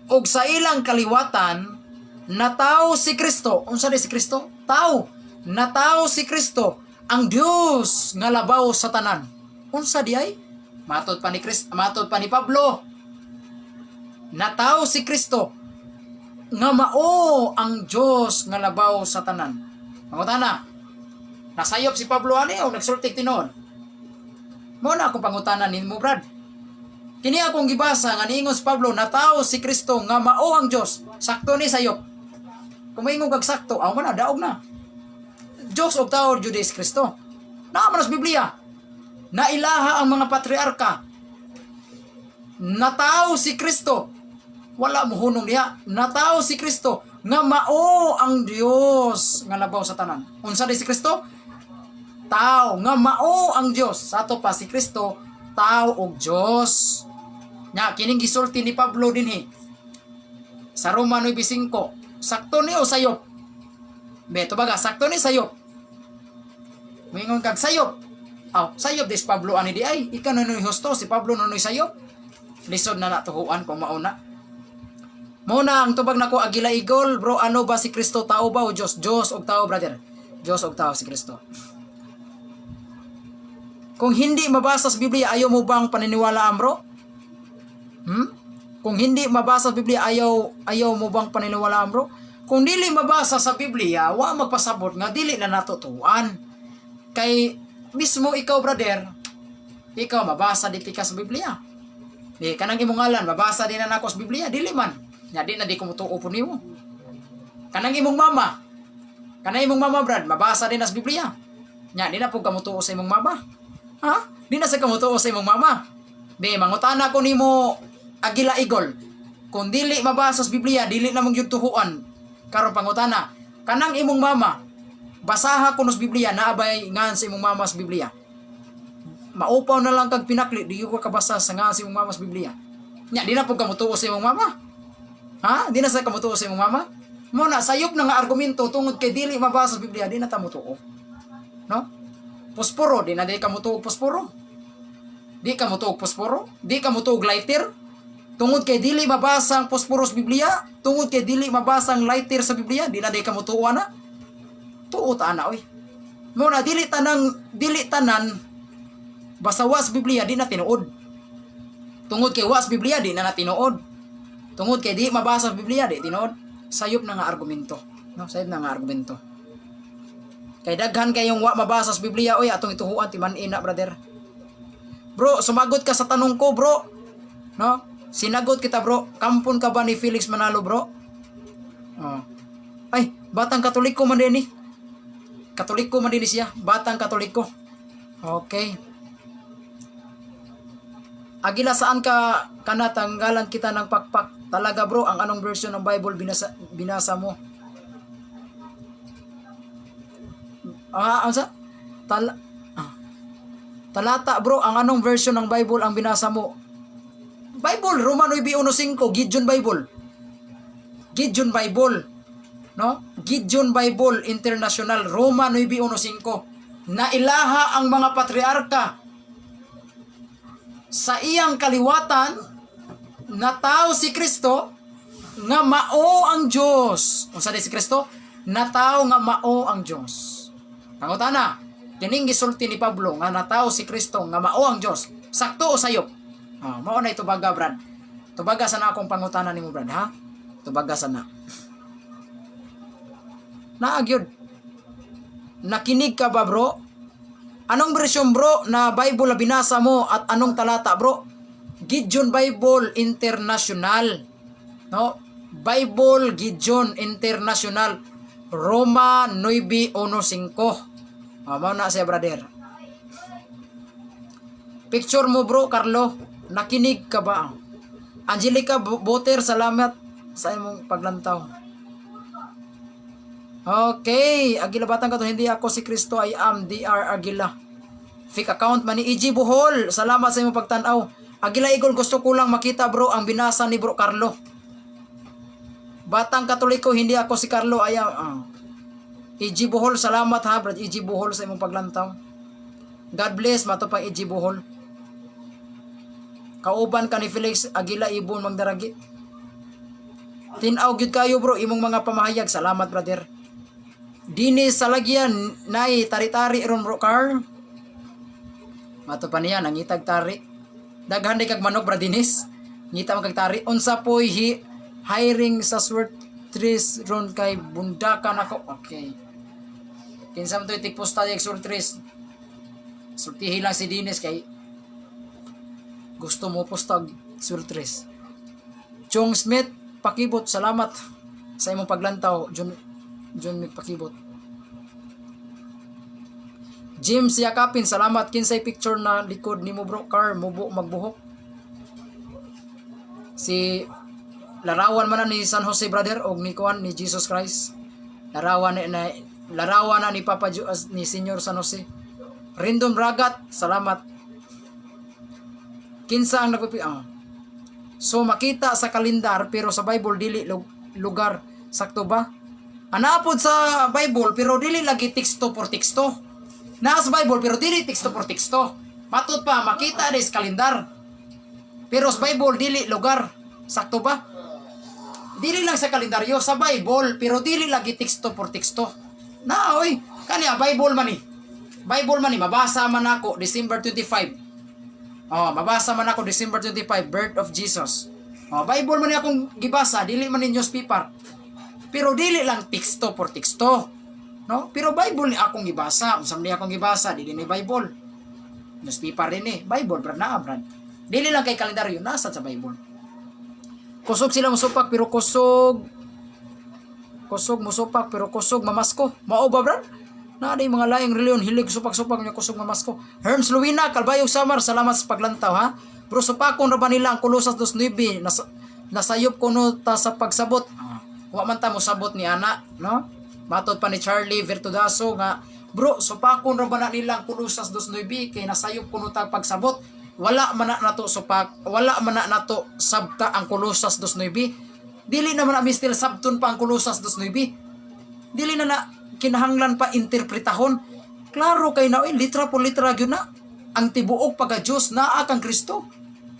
ug sa ilang kaliwatan natawo si Kristo. Unsa di si Kristo? Tao. Natawo si Kristo, ang Dios nga labaw sa tanan. Unsa di ay? Matod pa ni Pablo. Natawo si Kristo nga mao ang Dios nga labaw sa tanan. Pangutana. Nasayop si Pablo ani o nagsulti tinuod? Mao na akong pangutana nimo, brad. Kini akong gibasa nga niingon si Pablo, natawo si Kristo nga mao ang Dios. Sakto ni sayop? Kung maingon kag sakto, aw man na, daog na. Dios og tao jud is Kristo. Naa man sa Biblia. Nailaha ang mga patriarka. Natawo si Kristo. Wala mo hunong diha. Natawo si Kristo nga mao ang Dios nga labaw sa tanan. Unsa di si Kristo? Tao nga mao ang Dios. Sa ato pa, si Kristo tao og Dios. Nya kining gisulti ni Pablo dinhi sa Roma 9:5. Sakto ni o sayop? Beto baga, sakto ni sayop? Moingon kag sayop. Aw, sayop dis Pablo ani di ay. Ikaw na husto, si Pablo nunoy sayop. Lisod na natuhuan kung mauna. Mao na ang tubag nako, Agila Eagle, bro, ano ba si Kristo, tao ba o Dios? Dios og tao, brother. Dios og tao si Kristo. Kung hindi mabasa sa Biblia, ayaw mo bang paniniwalaan, bro? Kung hindi mabasa sa Biblia, ayaw ayaw mo bang paniniwalaan, bro? Kung dili mabasa sa Biblia, wa magpasabot nga dili na nato tuan. Kay mismo ikaw, brother, ikaw mabasa di ka sa Biblia. Di kanang imong ngalan, mabasa din na nako sa Biblia, dili man. Nya di na di ko motuo po nimo. Kanang imong mama, brad, mabasa din na sa Biblia. Nya di na po ka motuo sa imong mama. Ha? Di na sa ka motuo sa imong mama. Be, mangutana ko nimo, Agila Eagle. Kung dili mabasa sa Biblia, dili na mong gyud tuhuan. Karon pangutana, kanang imong mama, basaha kuno sa Biblia, naa bay ngan sa imong mama sa Biblia? Maupaw na lang kag pinakli, di ka kabasa sa ngan sa imong mama sa Biblia. Nya, di na pud ka motuo sa imong mama. Ha? Di na sa ka motuo sa imong mama? Mo na sayop na nga argumento, tungod kay dili mabasa sa Biblia, di na ta motuo. No? Posporo, di na di ka motuo og posporo. Di ka motuo og posporo, di ka motuo og lighter. Tungod kay dili mabasa ang posporo sa Biblia, tungod kay dili mabasa ang lighter sa Biblia, di na di ka motuo ana. Tuo ta ana oy. Mo na dili tanan basta wa sa Biblia, di na tinuod. Tungod kay wa sa Biblia, di na na tinuod. Tungod kay di mabasa sa Biblia, di tinuod. Sayop na nga argumento. No, sayop na nga argumento. Kay daghan kayong wa mabasa sa Biblia oy, atong ituhuan timan-i na, brother. Bro, sumagot ka sa tanong ko, bro. No? Sinagot kita, bro. Kampon ka ba ni Felix Manalo, bro? Oh. Ay, Batang Katoliko man din ni. Katoliko man din ni siya. Batang Katoliko. Okay. Agila, saan ka kana tanggalan kita ng pakpak? Talaga, bro, ang anong version ng Bible binasa mo? Ah, ano sa? Talata, bro, ang anong version ng Bible ang binasa mo? Bible, Roma 9:15, Gideon Bible. Gideon Bible. No? Gideon Bible International, Roma 9:15. Nailaha ang mga patriarka sa iyang kaliwatan natawo si Kristo nga mao ang Dios. Unsa di si Kristo? Natawo nga mao ang Dios. Pangutana, kining gisulti ni Pablo nga natawo si Kristo nga mao ang Dios. Sakto o sayop? Ah, mao na itubaga, Brad. Tubaga sana akong pangutana nimo, Brad, ha? Tubaga sana. Naa gyud. Nakinig ka ba, bro? Anong version, bro, na Bible na binasa mo at anong talata, bro? Gideon Bible International. No? Bible Gideon International, Roma 9:15. Ah, mao na siya, brother. Picture mo, bro, Carlo. Nakinig ka ba? Angelica Boter, salamat sa imong paglantaw. Okay, Agila Batang ka to, hindi ako si Kristo, I am DR Agila. Fake account man ni EG Bohol. Salamat sa imong pagtan-aw. Agila Eagle, gusto ko lang makita, bro, ang binasa ni Bro Carlo. Batang Katoliko, hindi ako si Carlo. Ay, ah. EG Bohol, salamat ha, brad. EG Bohol, sa imong paglantaw. God bless, mato pa EG Bohol. Kauban ka ni Felix Agila Ibon Magdaragi. Tinaw gyud kayo, bro, imong mga pamahayag. Salamat, brother. Dini sa lagyan nay tari-tari ron, bro Carl. Mato pa niya nangitag tari. Daghan di kag manok, bro Dinis. Ngita man kag tari. Unsa poy hiring sa Swertres ron kay bundakan ako. Okay. Kinsa man to'y tigpusta di Swertres? Sultihi lang si Dinis kay gusto mo pustag Swertres. Chong Smith Pakibot, salamat sa imong paglantaw, John John Mick Pakibot. James Yakapin, salamat. Kinsay picture na likod nimo, bro Car, mubo magbuhok. Si larawan man na ni San Jose, brother, og ni kuan ni Jesus Christ. Larawan na larawan na ni Papa ni Senyor San Jose. Rindom Ragat, salamat. Kinsa ang nagpapi ah. So makita sa kalendar pero sa Bible dili lugar, sakto ba? Anapod sa Bible pero dili lagi teksto por teksto. Naa sa Bible pero dili teksto por teksto. Matod pa makita sa kalendar. Pero sa Bible dili lugar. Sakto ba? Dili lang sa kalendaryo, sa Bible pero dili lagi teksto por teksto. Na oy, kaniya Bible man ni. Bible man ni, mabasa man ako December 25. Oh, mabasa man ako December 25, birth of Jesus. Oh, Bible man ni akong gibasa, dili man ni newspaper. Pero dili lang teksto por teksto. No? Pero Bible ni akong gibasa. Unsa man ni akong gibasa, dili ni Bible. Newspaper din eh. Bible, brad na, brad. Dili lang kay kalendaryo, nasa sa Bible. Kusog sila musupak pero kusog musupak pero kusog mamasko. Mao ba, brad? Na di mga laing reliyon hilig supak-supak nya kusog nga masko. Herms Luwina, Calbayog, Samar, salamat sa paglantaw ha. Bro, supakon ra ba nila ang Colosas 2:9? Nasayop kuno ta sa pagsabot. Ah, wa man ta mosabot ni ana, no? Matod pa ni Charlie Virtudaso nga, bro, supakon ra ba na nila ang Colosas 2:9 kay nasayop kuno ta pagsabot? Wala man na nato supak, wala man na nato sabta ang Colosas 2:9. Dili naman na mistil sabton pa ang Colosas 2:9. Dili na na kinahanglan pa interpretahon. Klaro kay na, eh, litra po litra gyud na. Ang tibuok pagka Dios naa kang Kristo.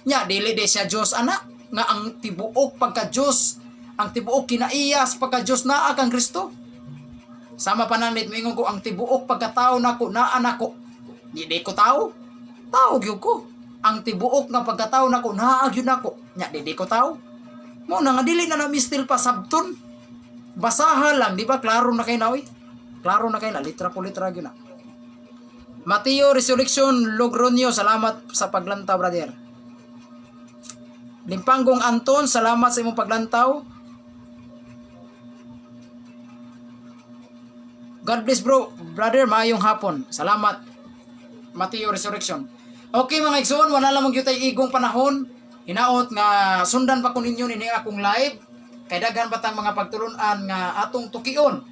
Nya dili de siya Dios ana nga ang tibuok pagka Dios, ang tibuok kinaiyas pagka Dios naa kang Kristo. Sama pa nang moingon ko ang tibuok pagkatao nako naa nako. Di di ko tao. Tao gyud ko. Ang tibuok nga pagkatao nako naa gyud nako. Nya di di ko tao. Mo na nga dili na na mistil pa sabton. Basaha lang, di ba? Klaro na kay na, oy. Klaro na kay na, litra po litra gyud na. Mateo Resurrection Logroño, salamat sa paglantaw, brother. Limpanggong Anton, salamat sa imong paglantaw. God bless bro, brother, maayong hapon. Salamat. Mateo Resurrection. Okay mga igsoon, wala lamang gyud tay igong panahon. Hinaot nga sundan pa ko ninyo nini akong live. Kay daghan pa tang mga pagtulun-an nga atong tukion.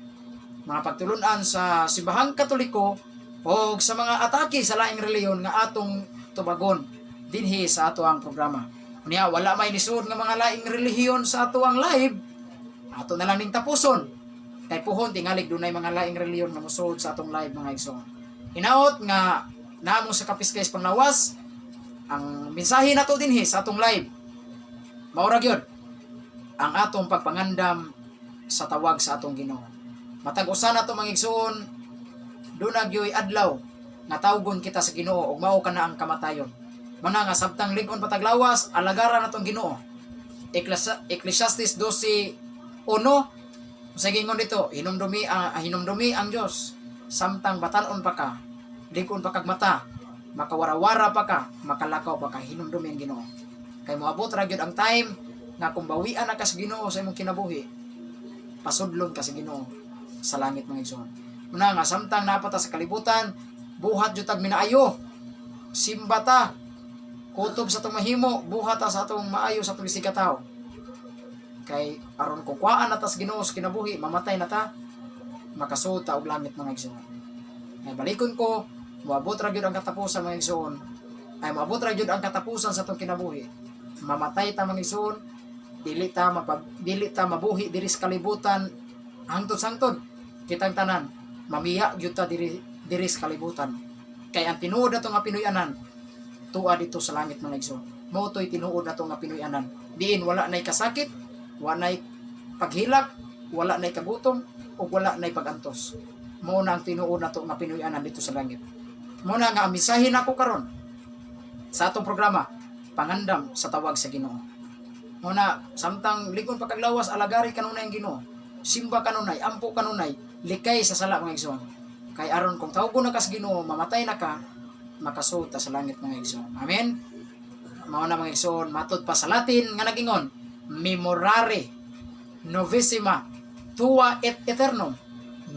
Mga pagtulun-an sa Simbahang Katoliko o sa mga atake sa laing reliyon nga atong tubagon dinhi sa ato ang programa. Unya wala may nisud nga mga laing relihiyon sa ato ang live. Ato na lang ning tapuson. Kay puhon tingalig dunay mga laing relihiyon nga mosuod sa atong live, mga igsoon. Hinaot nga namo sa Kapiskays Panglawas ang mensahe nato dinhi sa atong live. Mao ra gyud ang atong pagpangandam sa tawag sa atong Ginoo. Matag usa nato, mga igsoon, duna gyoy adlaw nga tawgon kita sa Ginoo ug mao kana ang kamatayon. Mao na nga sabtang lig-on pa tag lawas, alagaran natong Ginoo. Ecclesiastes 12:1 sa gingon dito, hinumdumi ang Dios samtang batan-on pa ka, lig-on pa kag mata, makawarawara pa ka, makalakaw pa ka, hinumdumi ang Ginoo. Kay moabot ra gyud ang time nga kung bawian na ka sa Ginoo sa imong kinabuhi, pasudlon ka sa Ginoo sa langit, mga igsoon. Una nga samtang naa pa ta sa kalibutan, buhat jud tag minaayo. Simba ta, kutob sa atong mahimo, buhat ta sa atong maayo sa atong isigkatawo. Kay aron kung kuhaan na ta sa Ginoo sa kinabuhi, mamatay na ta, makasuod ta og langit, mga igsoon. Ay balikon ko, moabot ra gyud ang katapusan, mga igsoon. Ay moabot ra gyud ang katapusan sa atong kinabuhi. Mamatay ta, mga igsoon, dili ta mabuhi diri sa kalibutan hangtod sangtod. Kitang tanan mamiya gyud ta diri sa kalibutan. Kay ang tinuod nato nga Pinoy-anan tua dito sa langit, mga igsoon. Mao to'y tinuod nato nga Pinoy-anan. Diin wala nay kasakit, wala nay paghilak, wala nay kagutom, ug wala nay pagantos. Mao na ang tinuod nato nga Pinoy-anan dito sa langit. Mao na nga ang mensahe nako karon sa atong programa, pangandam sa tawag sa Ginoo. Mao na samtang lig-on pa kag lawas, alagari kanunay ang Ginoo. Simba kanunay, ampo kanunay, likay sa sala, mga igsoon. Kay aron kung tawgon na ka sa Ginoo, mamatay na ka, makasuod ta sa langit, mga igsoon. Amen. Mao na, mga igsoon, matud pa sa Latin nga nagingon, memorare novissima tua et aeternum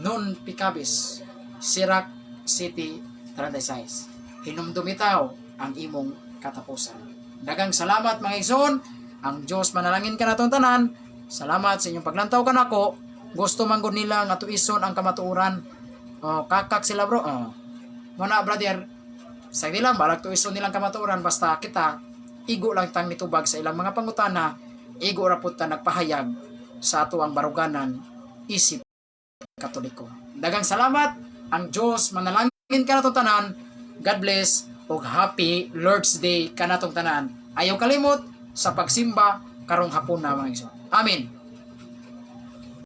non peccabis. Sirach 7:36. Hinumdumitaw ang imong katapusan. Daghang salamat, mga igsoon. Ang Diyos manalangin kanatong tanan. Salamat sa inyong paglantaw kanako. Gusto man gud nila nga tuison ang kamatuoran. Oh, kakak sila, bro. Oh. Mao na, brother, sa ilang balag tuison nilang kamatuoran, basta kita igo lang tang mitubag sa ilang mga pangutana, igo ra pud ta nagpahayag sa ato ang baruganan isip Katoliko. Daghang salamat. Ang Diyos manalangin kanatong tanan. God bless ug happy Lord's Day kanatong tanan. Ayaw kalimot sa pagsimba karong hapon na, mga igsoon. Amen.